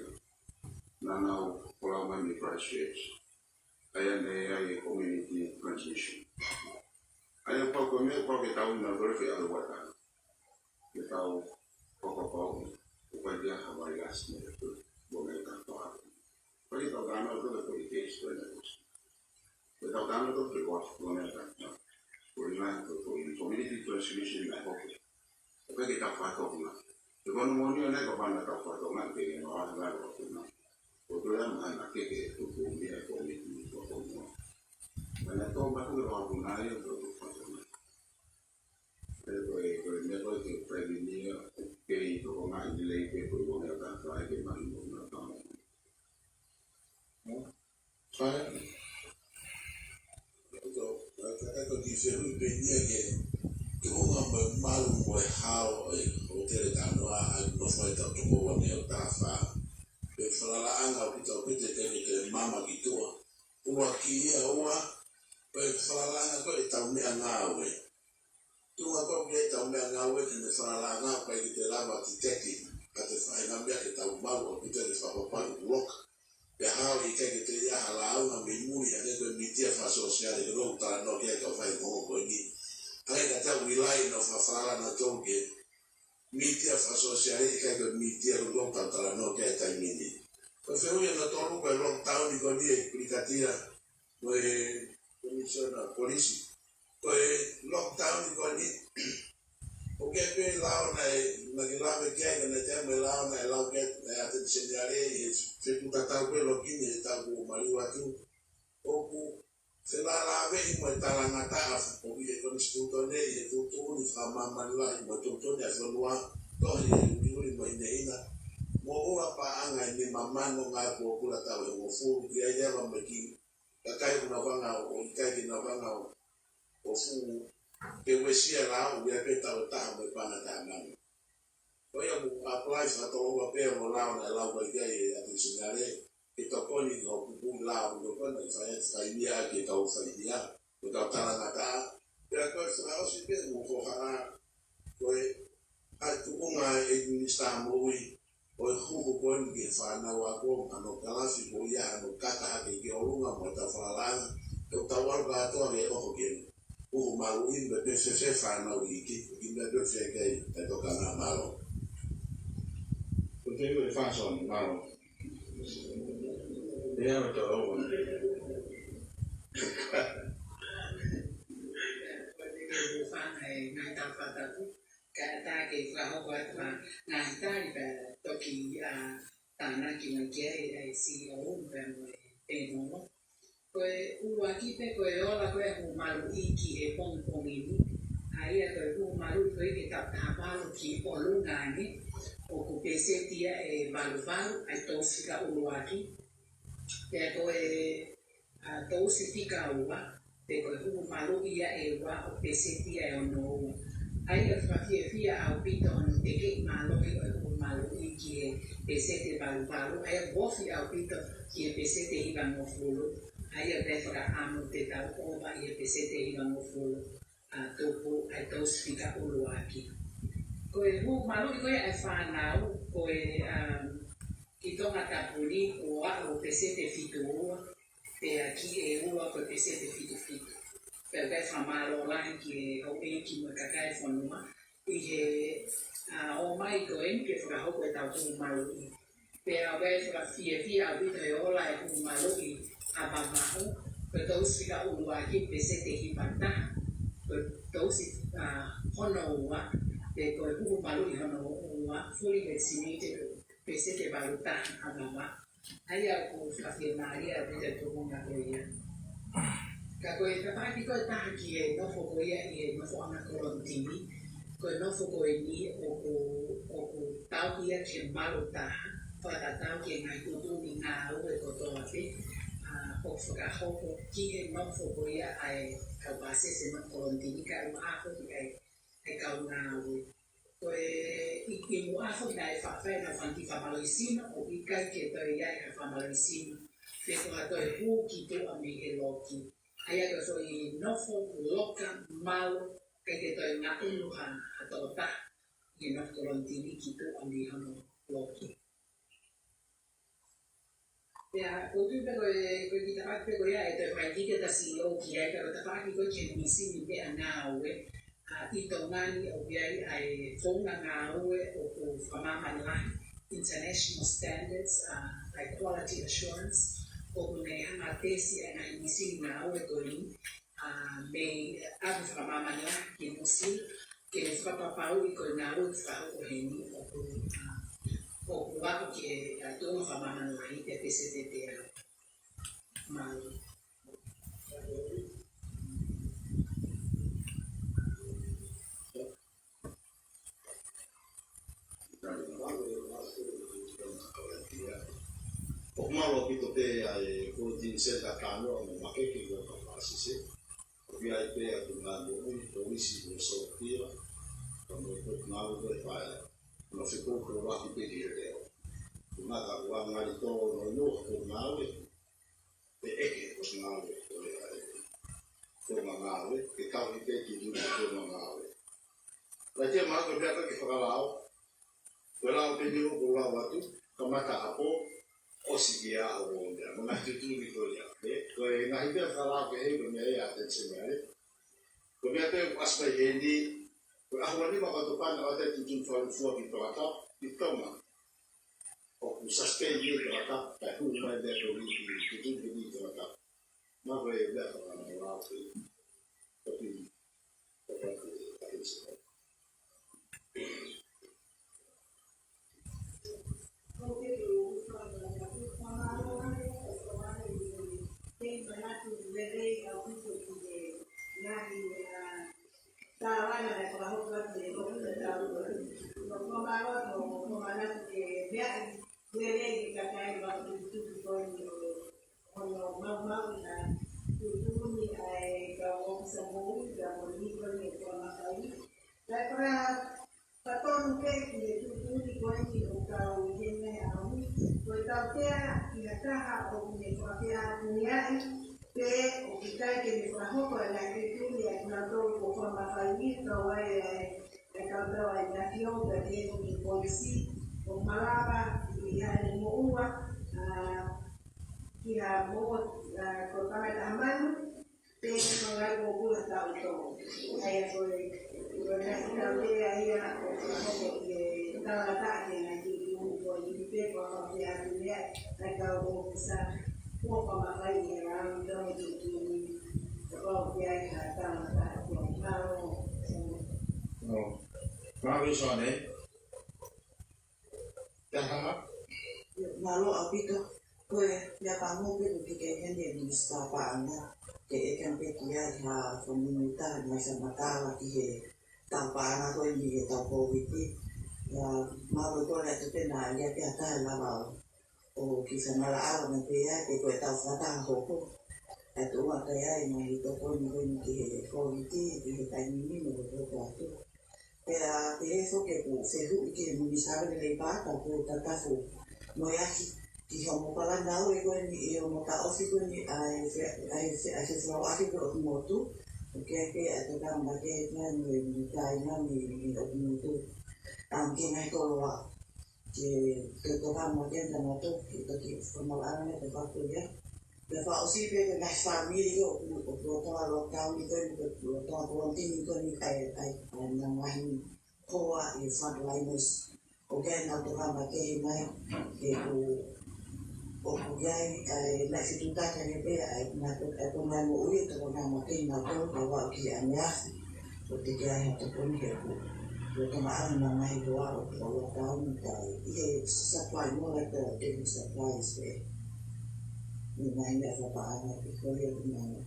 Naʻa nau folau mai mei Christchurch. ʻA ia naʻe ʻi ai e community transmission. ʻA ia pau ko e meʻa pau ke tau na kore ke ʻalu wata. Ke tau fakapapauʻi ʻoku ʻikai ke ʻi ai ha vailasi mo e tuʻu mo e ka toa. Pau ke tau tana o tō ko e case ko e na kusi. Ke tau tana o tō ke ua mo e ka toa. Ko e na ko e community transmission na hoke. ʻOku ʻikai ke tau fakatonga. He ko hono moʻoni ʻo ne ka pana tau fakatonga ke ne noa hanga ʻo tuna. ʻO tō ia mahana ke ke tuku mia ko me tu ko ko mo. Mana tō matu ke roa puna ia ko tu fakatonga. Ē ko e, ko e meʻa ko e ke fai ni ia, ke i toko ngā i lei pe ko i wone ata fai ke mahi mo na tama. Fai. Ko, ko, ko, ko ki se hui pe nia ke, ke honga mo e malu mo e hao, ʻe, ʻo tele tanoa, ʻa e nofo ʻa e tau toko ua ne o tafa. Pe falalaʻanga ʻo kita ʻo pete ke, ke mama ki tua. Ua ki ia ua, pe falalaʻanga ko e tau meʻa ngāue. Tuʻunga ko e tau meʻa ngāue ke ne falalaʻanga, ʻikai ke te lava ki teki. ʻa e faʻahinga meʻa ke tau maʻu ʻaupito ke fakapapauʻi ʻoku loka. Pea hao ʻikai ke toe ʻi ai ha lāunga mei muli hangē ko e mītia fakasōsiale, ke ʻoku talanoa ki ai e kau faifekau ko eni. Hangē ka tau ʻi ai ʻenau fakafalala ʻa nautolu ki he mītia fakasōsiale, ʻikai ko e mītia ʻoku tau talanoa ki ai he taimi ni. Ko e fehuʻi hono tolu, ko e lockdown ko eni ʻe Pilikatia mo e Komisiona Polisi. Ko e lockdown ko eni, ʻoku ʻi ai pē lao naʻe, naʻa ke lave ki ai, ka naʻe ʻi ai mo e lao naʻe lau ki ai ʻe he ʻAteni Seniale ʻi he fetuʻu tatau pē loki ni he taʻu kuo maliu atu. ʻOku felālāveʻi mo e talangataʻa ʻoku ʻi he Konisitūtone, ʻi he tuʻutuʻuni fakamāmani lahi mo e tuʻutuʻuni ʻa e fonua, tohi ʻe he uliuli mo e hinehina, moʻua paʻanga ʻe nima mano ngaahi pōpula taʻu ʻe hongofulu, ʻi ai leva mo e kiʻi kakai ʻoku nau hanga ʻo ʻikai ke nau hanga ʻo fuʻu ke uesia e lao, ʻoku ʻi ai pē taʻu ʻe taha mo e paʻanga taha mano. Ko ia ʻoku apply fakatouʻosi pē mo e lao naʻe lau ki ai ʻe he ʻAteni Seniale, ke tokoni ki hoʻo pupuʻi lao, ʻoku tokoni ke fai atu, fai ia ki he kau faihia, mo e kau talangataʻa. Pea ko e fakaʻosi pē ʻoku ou hohaʻa, ko e ʻa e tuʻunga ʻa e Minisitā Moʻui, ʻo e huhu ko eni ki he fānau ako, hano kalafi ko ia, hano kaka hake ki ʻolunga mo e tau falalaʻanga, ʻo tau ʻalu kātoa ke ʻoho ki he huhu maluʻi, pea pehē fēfē fānau iiki, ki he meʻa pē ʻoku fai ki ai ʻa e tokanga. Mālō. Ko te ue fāsoni, mālō. Ia, ʻo tau ʻoho. Ko te ue fānau, ʻe ngaahi tau fātau. Ka ta ke fakahoko atu ʻa e ngaahi tali pea toki, ʻa, tānaki mai ki ai ʻa e C E O pea mo e pēnolo. Ko e ʻuluaki pē ko e ola ko ē huhu maluʻi ki he pongipongi ni. ʻA ia ko e huhu maluʻi ko ē ki he taʻu taha valu ki ʻolunga ange, ʻoku peseti ia ʻe valu valu ʻa e tousi fika ʻuluaki. Pea ko e ʻa, tousi fika ua, pe ko e huhu maluʻi ia ʻe ua ʻoku peseti ia ʻe ono ua. ʻA ia ʻoku fakafiefia ʻaupito hono tekeʻi mālohi ʻo e huhu maluʻi ki he peseti ʻe valu valu, ʻa ia ʻoku ofi ʻaupito ki he peseti ʻe hivangofulu, ʻa ia ʻoku fakaʻamu ke tau ʻova ʻi he peseti ʻe hivangofulu, ʻa, tupu ʻa e tousi fika ʻuluaki. Ko e huhu maluʻi ko ia ʻa e fānau, ko e, um, ki Tongatapu ni ʻoku aʻu peseti ʻe fitu ua, pea ki ʻEua ko e peseti ʻe fitu fitu. Pea ʻoku ou fakamālō lahi ki he houʻeiki mo e kakai e fonua ʻi he, ʻa, ō mai ko eni ke fakahoko e tau huhu maluʻi. Pea ʻoku ou fakafiefia ʻaupito he ola e huhu maluʻi ʻa Vavaʻu, ko e tousi fika ʻuluaki peseti ʻe hiva taha, ko e tousi, ʻa, hono ua, pe ko e huhu maluʻi hono ua, fully vaccinated, peseti ʻe valu taha ʻa Vavaʻu. ʻA ia ʻoku fakafiemālie ʻaupito e tuʻunga ko ia. Ka ko e tafaʻaki ko ē ʻe taha ki he nofo ko ia ʻi he nofoʻanga kolonitini, ko e nofo ko eni ʻoku, ʻoku tau ia ke malu taha, fakatatau ki he ngaahi tuʻutuʻuni ngāue kotoa pē, ʻa, ʻoku fakahoko ki he nofo ko ia ʻa e kau pāsese nofo kolonitini kae ʻumaʻā foki ʻa e, ʻa e kau ngāue. Ko e ʻi, ʻi muʻa foki naʻe faʻa fai ʻenau fanga kiʻi fakamālohisino, ʻoku ʻikai ke toe ʻi ai ha fakamālohisino, pe ko ha toe hū ki tuʻa mei he loki. ʻA ia ko e foʻi nofo loka malu, ʻikai ke toe ngaʻunu ha, ha tokotaha ʻi he nofo kolonitini ki tuʻa mei hono loki. Pea, ʻoku ou tui pē ko e, ko e kiʻi tafaʻaki pē ko ia ʻe toe fakaʻikite ʻa e C E O ki ai, ka ko e tafaʻaki ko ē ki he misini meʻangāue, ʻa, ʻi Tonga ni ʻoku ʻi ai ʻa e founga ngāue ʻoku fakamāmani lahi, international standards, ʻa, ʻa e quality assurance, ʻoku ne hanga ʻo tesi ʻa e ngaahi misini ngāue ko eni, ʻa, mei, ʻa, ʻa e fakamāmani lahi ki Nuʻu Sila, ke ne fakapapauʻi ko e ngāue ʻoku fakahoko heni ʻoku, ʻa, ʻoku aʻu ki he, ʻa, tuʻunga fakamāmani lahi ʻi he peseti ʻe teau. Mālō. ʻOku malu ʻaupito pē ʻa e quarantine center Tāmoa mo Makeke ko e kau pāsese. ʻOku ʻi ai pē ʻa e tuʻunga moʻui, polisi mo e sōtia, ka mo e potungāue ko e fai. Mo e fekau ko e ʻuluaki pē ki he leo. Ko e ngata ʻoku ngali tō no no ko e ngāue. ʻE ʻeke ko e ngāue ko e ʻa e. Ko e ngāue, ke kau ʻi pē ki he tuʻunga ko e ngāue. Lahi e meʻa ko e meʻa ko ē ke fakalao. Ko e lao pē eni ʻoku ou lau atu, kamata ʻapō, ʻosi ki he ʻaho ʻo e meʻa. Mo e ngaahi tuʻutuʻuni ko ia, ē? Ko e ngaahi meʻa fakalao kehe ko e meʻa ia ʻa Tēnisi Meale. Ko e meʻa pē ʻoku ʻasi mai heni, ko e ʻaho ni ma ka tokanga ʻo ʻoatu e tuʻutuʻuni fakalūkufua ki Tongatapu, ki Tonga. ʻOku suspend ʻi Tongatapu, kae hū mai e meʻa ko eni ki, ki tuʻutuʻuni ki Tongatapu. Ma ko e meʻa fakalao pē. Ko e pili. Ko e pili. Hono maumauʻi ʻa e tuʻutuʻuni ʻa e kau ʻōfisa moʻui, kau moʻui ko eni ʻoku mafai. Kae fakatonu pē ki he tuʻutuʻuni ko eni ʻoku tau ʻi heni ʻaho ni, ko e tautea ki ha taha ʻoku ne fakafeʻātungiaʻi, pe ʻoku ʻikai ke ne fakahoko ʻa e ngaahi tuʻutuʻuni ʻa kinautolu kuo fakamafaiʻi, kau ai ʻa e, ʻa e kau tau ʻa e ʻAfio, pea pehē foki ki he polisi, ʻoku malava ʻi ai ʻene moʻua, ʻa, ki ha moʻua, ʻa, ko e tangata manu, pe ko e ngaahi kōkula tautolu. ʻA ia ko e, ko e ngaahi tautea ia ʻoku hoko ʻi he talangataʻa ki he ngaahi tuʻutuʻuni ko eni pea ko e fakafeʻātungiaʻi ʻa e kau ʻōfisa kuo fakamafaiʻi ʻi he lao ni, tau tuʻutuʻuni, kapau ʻoku ʻi ai ha talangataʻa ko eni. Mālō. ʻO. Mālō Sone. Taha. Mālō ʻaupito. Ko e meʻa pangó pē ko e ke kei heni e Minisitā Paʻanga, ke ʻeke pē ki ai ha fakamanatu mai sa matala ki he tau paʻanga ko eni he tau Kōviti. ʻIa, mālō ko e ʻatu pē naʻa ʻi ai pē ha taha ʻe lava ʻo, ʻo kiʻi fakamatala mai pē ia, pe ko e tau fakataha hoko. ʻA e tuʻunga ko ia ʻi he ngaahi tokoni ko eni ki he Kōviti, ki he taimi ni mo e hoko atu. Pea pehē foki ʻeku fehuʻi ki he Minisitā Leipa, ka ʻoku ou tatafu mo e ʻaʻahi ki hoʻomo palani ʻa e ko eni ʻi hoʻomo taʻofi ko eni ʻa e fe-, ʻa e fe-, ʻa e feʻauaki ko ē ʻoku motu. ʻOku ʻi ai pē ʻa e tokanga makehe ko eni mei he taʻahine mei, mei ʻOtu Motu. ʻA, ki he ngaahi koloa. Ke, ke tokanga makehe ʻa e tangata, ke toki fakamalaʻanga te faku ia. Pea fakaʻosi pē ko e ngaahi fāmili ko ē ʻoku, ʻoku lolotonga lockdown ko eni, ʻoku lolotonga quarantine ko eni, ʻa e, ʻa e, ʻa e ngaahi hoa ʻi he frontliners. ʻOku ʻi ai ʻenau tokanga makehe mai, he ʻoku, ʻoku ʻi ai, ʻa e, ngaahi fetuʻutaki ange pē, ʻa e, ngaahi, ʻa e, ko e ngaahi moʻui, tokanga makehe nautolu, ka ʻoku aʻu ki he ʻaneafi. ʻOku teʻeki ai ha tokoni he ʻoku, ʻoku tokanga ʻa e ngaahi hoa ʻoku lockdown, ka ʻi he supply, more like the daily supplies pē. ʻI he ngaahi meʻa fakapaʻanga pē ko ia ʻoku nau.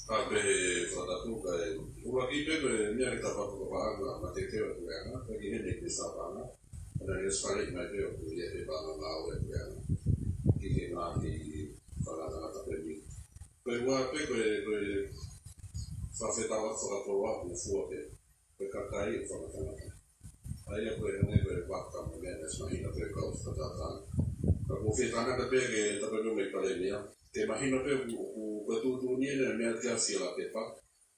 Ka pehē fakatapu kae ʻuluaki pē ko e meʻa ke tau fakapapauʻi ʻa e mateuteu ʻa e puleʻanga, ka ki heni ki he Minisitā Paʻanga, ʻa ia naʻe ʻosi faleʻi mai pē ʻoku ʻi ai pē paʻanga ngāue ʻa e puleʻanga ki he ngaahi fakangatangata ko eni. Ko e ua pē ko e, ko e fakafetaulaki fakakoloa ʻoku fua pē. Ko e kakai ʻoku fakangatangata. ʻA ia ko e hangē ko e vaka mo e meʻa naʻe ʻosi mahino pē kau fakatātā. Ka ʻoku ou fie tangata pē ke tapenu mei Palēmia, ke mahino pē ʻoku, ʻoku, ko e tuʻutuʻuni ʻeni ʻa e meʻa kia Siala Pepa.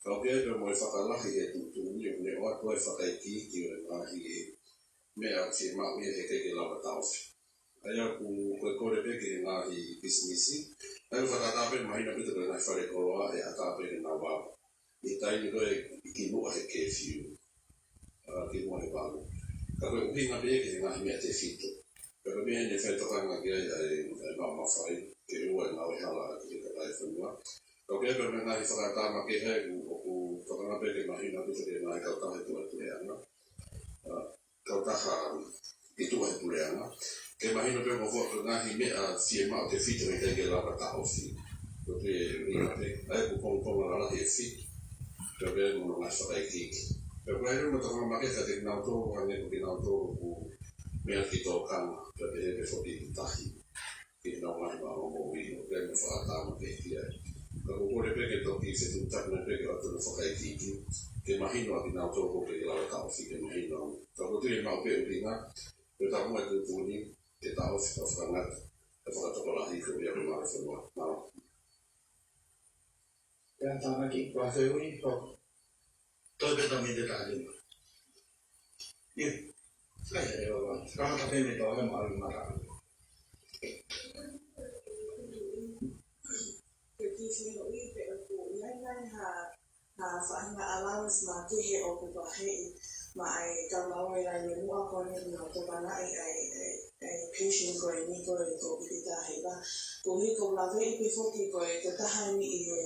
Ka ʻoku ʻi ai pē mo e fakalahi he tuʻutuʻuni ʻoku ne ʻoatu ai e fakaikiiki ʻo e ngaahi meʻa ʻoku fiemaʻu ia he ʻikai ke lava taʻofi. ʻA ia ʻoku, ko e kole pē ki he ngaahi pisinisi. ʻA ia ʻoku fakatātā pē mahino pē ko e ngaahi fale koloa ʻe ʻatā pē ke nau ava ʻi he taimi ko ē ʻi Kimuʻa he curfew. ʻA, Kimuʻa he valu. Ka ko e ʻuhinga pē ki he ngaahi meʻa tefito. Ka ko e meʻa ʻeni ʻe fai tokanga ki ai ʻa e, ʻa e maʻu mafai, ke ʻoua ʻe ngāue hala ki he kakai ʻo e fonua. Ka ʻoku ʻi ai pē mo e ngaahi fakatātā makehe ʻoku, ʻoku tokanga pē ke mahino atu ki he ngaahi kautaha ʻi tuʻa he puleʻanga. ʻA, kautaha ʻi tuʻa he puleʻanga. Ke mahino pē mo e ngaahi meʻa fiemaʻu tefito he ʻikai ke lava taʻofi. Ko e tui ʻe ʻuhinga pē, ʻa ia ʻoku pongipongi lalahi ʻe fitu. Pea pehē mo hono ngaahi fakaikiiki. Pea ko e ʻai mo e tokanga makehe kiate kinautolu, hangē ko kinautolu ʻoku meʻa ki tōkanga, pea pehē pē foki ki tahi. Ki heʻenau ngaahi maʻu moʻui, ʻoku ʻi ai mo e fakatātā makehe ki ai. Ka ʻoku ou kole pē ke toki fetuʻutaki mai pē ke ʻoatu hono fakaikiiki, ke mahino ʻa kinautolu ʻoku ʻikai ke lava taʻofi ke mahino. Ka ʻoku ou tui ʻe maʻu pē ʻuhinga, ke tapu ai tuʻutuʻuni, ke taʻofi, ke fakangata, ke fakatokolahi ko ia ko e ngāue fonua. Mālō. Pea tānaki, ʻoku ʻi ai e fehuʻi, ʻo, toe pē tau mei he taha lima. ʻIo, sai, ʻe ua, kamata pē mei he taha lima, ʻalu mata. Ke kiʻi fehuʻi pe ʻoku ʻi ai nai ha, ha faʻahinga allowance makehe ʻoku vaheʻi maʻa e kau ngāue laine muʻa ko eni ʻo tokangaʻi ʻa e, ʻa e, ʻa e patient ko eni ko e Kōviti taha hiva. Koeʻuhi ʻoku ou laveʻi pē foki ko e, ko e taha eni ʻi he,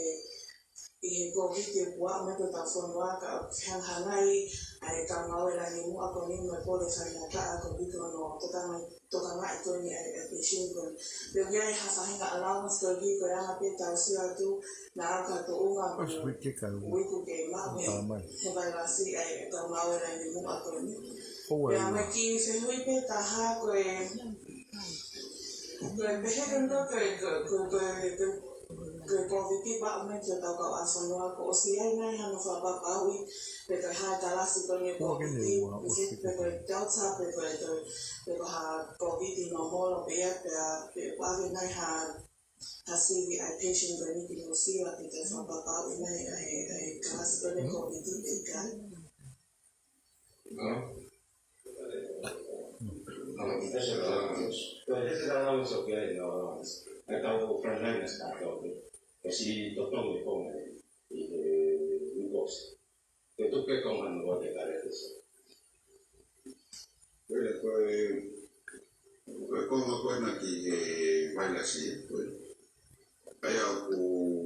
ʻi he Kōviti ʻoku aʻu mai ki hotau fonua ka ʻoku fehangahangai ʻa e kau ngāue laine muʻa ko eni mo e pole faingataʻa koeʻuhi ko hono tokanga, tokangaʻi ko eni ʻa e, ʻa e patient ko eni. Pea ʻoku ʻi ai ha faʻahinga allowance koeʻuhi ko e anga pē ʻetau sio atu naʻa ʻoku tuʻunga mo e uiku ke maʻu he, he vailasi ʻa e kau ngāue laine muʻa ko eni. Pea mo e kiʻi fehuʻi pē taha ko e, ko e pehē ko eni ko e, ko e, ko e, ko e, ko e Kōviti ʻoku aʻu mai ki hotau kauʻāfonua, kuo ʻosi ʻi ai nai hano fakapapauʻi pe ko e hā e kalasi ko eni ʻo e Kōviti, pe ko e Delta, pe ko e, pe ko ha Kōviti normal pē ia, pea, pe ʻoku ʻave nai ha, ha sivi ʻa e patient ko eni ki Nuʻu Sila, pe ko e fakapapauʻi nai ʻa e, ʻa e kalasi ko eni ʻo e Kōviti pe ʻikai. Hello? Hello, this is, uh, this is allowance of getting allowance. ʻA e kau frontliners kātoa. Kasi totongi ko eni ʻi he inbox. Ke tuku ke kau manu o te karetesa. Ko e, ko e konga ko ena ki he vailasi, ko e. ʻA ia ʻoku,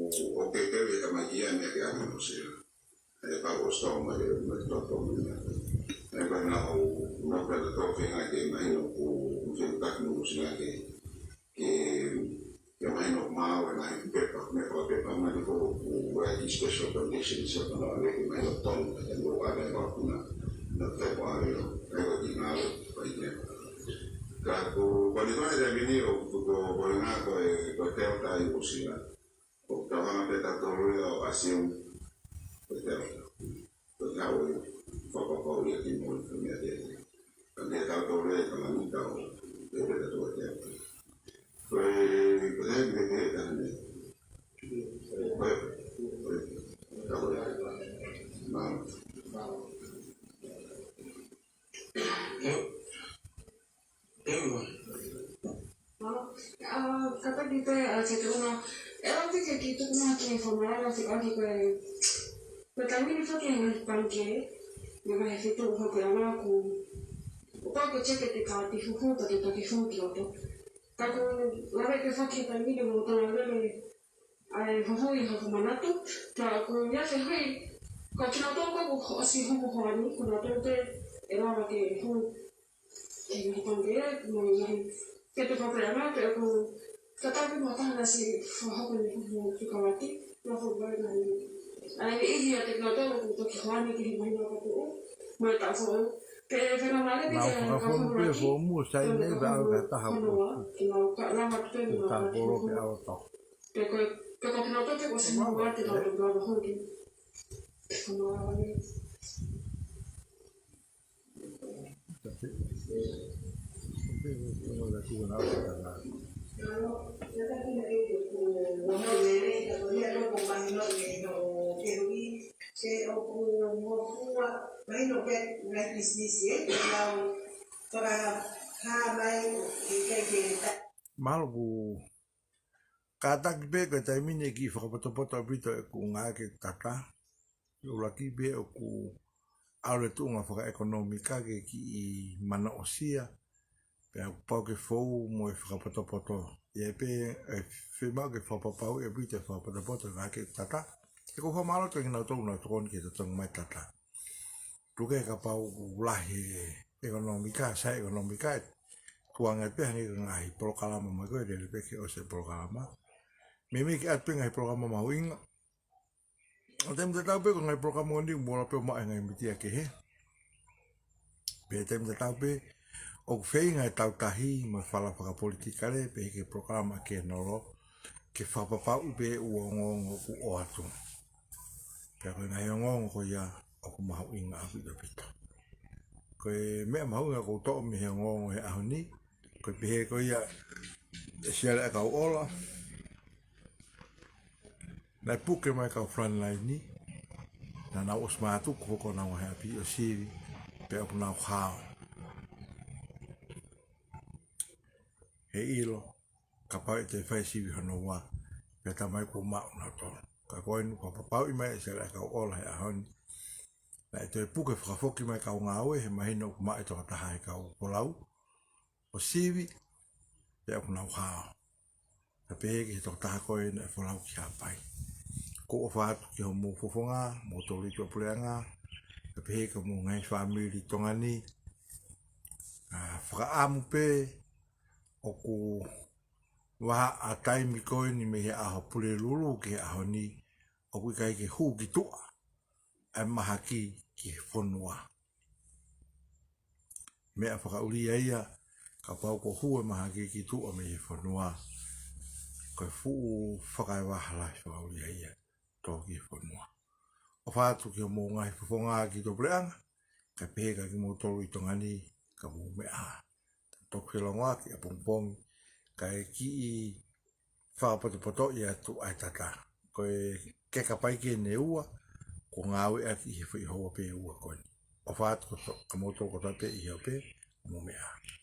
ʻoku ke teu e tamaiki ia mea ke ʻalu Nuʻu Sila. ʻE pau ʻo soma e, mo e toto mo e. ʻE pau naʻa ʻoku, naʻa ʻoku pehē ʻa e toke ngaahi ke mahino ʻoku, ʻoku ke taki Nuʻu Sila ke, ke, ke mahino ʻoku maau e ngaahi pepa, meʻa fakapepa, mahino ko ʻoku ʻi ai e special conditions, ʻoku naʻe ʻai ke mahino tonu, ʻa e ʻoku ʻave ʻa e vapuna, naʻa ʻoku ʻave ʻo, ʻa e ʻoku ʻi ai e ngāue, ʻa e pepa. Ka ko, ko e taimi ni ʻoku, ko, ko e ngaahi ko e, ko e Delta ʻi Nuʻu Sila. ʻOku tau hanga pē tautolu ia ʻo assume ko e Delta. Ko e hā ʻoku fakapapauʻi ia ki mui, ko e meʻa te. Ka ne tautolu ia ka mani tau, te te tau te. Ko e, ko e, ko e, ko e, ko e, ko e, ko e, ko e, ʻA, kātaki pē, ʻa, ke tuʻu na, ʻe ʻalu pē ke kiʻi tuku mai ha kiʻi fakamatala fekauʻaki ko e, ko e taimi ni foki e ngaahi pangikē, mo e ngaahi feituʻu hoko ʻi ʻana ʻoku, ʻoku pau ke check e kaati huhu, ka ke toki hū ki loto. Ka ʻoku lave pē foki he taimi ni mo tala lele, ʻa e huhu ʻi hoku manatu, ka ʻoku ʻi ai e fehuʻi, ko kinautolu ko ē kuo ʻosi huhu hoani, ko kinautolu pē ʻe lava ke hū. Ke ngaahi pangikē, mo e ngaahi feituʻu pangikē pe ʻoku tatau pē mo ha taha naʻe ʻosi fakahoko ʻene huhu fekauʻaki, mo e huhu ʻa e ngaahi. ʻA e niʻihi ʻiate kinautolu ʻoku toki hoani ki he māhina ʻoku tuʻu, mo e taʻu foʻou. Pea ʻe fenāmale pē ke fakahoko pē foomu, sai nei pē ʻa e taha hono ua, ke nau ka lava pē mo e taha polo ke ʻalu atu. Pe ko, pe ko kinautolu pē kuo ʻosi huhu ʻa e taha polo ke lava hū ki. Fenāmale. Mahalo ʻoku kātaki pē ko e taimi ni ke fakapotopoto ʻaupito ʻeku ngāue ke tata. ʻUluaki pē ʻoku ʻalu e tuʻunga fakaʻekonōmika ke kiʻi manaʻosia, pea ʻoku pau ke fou mo e fakapotopoto. ʻI ai pē ʻe fiemaʻu ke fakapapauʻi ʻaupito e fakapotopoto ngāue ke tata. He ʻoku ou fakamālō atu kia kinautolu naʻa nau tokoni ke totongi mai tata. Tuku kehe kapau ʻoku lahi e ʻekonōmika, sai e ʻekonōmika, ʻe tukuange pē hangē ko e ngaahi polokalama mai ko ē, lele pē ke ʻosi e polokalama. Meimei ke ʻoatu pē ngaahi polokalama mahuʻinga. ʻO taimi tatau pē ko e ngaahi polokalama ni ʻoku mole pē ʻo maʻu e ngaahi mītia kehe. Pea taimi tatau pē ʻoku feinga e tautahi mo e fala fakapolitikale pehē ki he polokalama ke nolo ke fakapapauʻi pē ʻū ongoongo ʻoku ʻoatu. Pea ko e ngaahi ongoongo ko ia ʻoku mahuʻinga ʻaupito ʻaupito. Ko e meʻa mahuʻinga ʻoku ou toʻo mei he ongoongo he ʻaho ni, ko e pehē ko ia ʻe Siale ʻAkauʻola, Naʻe puke mai e kau frontline ni, naʻa nau ʻosi mātuku hoko honau ngaahi ʻapi ʻo sivi, pea ʻoku nau hao. He ʻilo, kapau ʻe toe fai sivi hono ua, pea tā mai kuo maʻu nautolu. Ka ko eni kuo fakapapauʻi mai ʻe Sele ʻa e Kau ʻOla he ʻaho ni, naʻe toe puke fakafoki mai e kau ngāue, he mahino ʻoku maʻu e tokotaha he kau folau ʻo sivi, pea ʻoku nau hao. Kae pehē ki he tokotaha ko ē naʻe folau ki Haʻapai. ʻOku ou ʻofa atu ki hoʻomou fofonga, moutolu ʻi tuʻapuleʻanga, kae pehē ki homou ngaahi fāmili ʻi Tonga ni. ʻA, fakaʻamu pē ʻoku vahaʻa taimi ko eni mei he ʻaho Pulelulu ki he ʻaho ni, ʻoku ʻikai ke hū ki tuʻa ʻa e mahaki ki he fonua. Meʻa fakaʻulia ia, kapau kuo hū e mahaki ki tuʻa mei he fonua, ko e fuʻu fakaevaha lahi fakaʻulia ia tō ki he fonua. ʻOfa atu ki hoʻomou ngaahi fofonga ki tuʻapuleʻanga, kae pehē kia kimoutolu ʻi Tonga ni, ka mou meʻa ā. Toki felongoaki ʻapongipongi, kae kiʻi fakapotopotoʻi atu ʻa e tata. Ko e keka pai ke ne ua, kuo ngāueʻaki ʻi he foʻi houa pē ʻe ua ko eni. ʻOfa atu kia moutolu kotoa pē ʻi he ope, mou meʻa ā.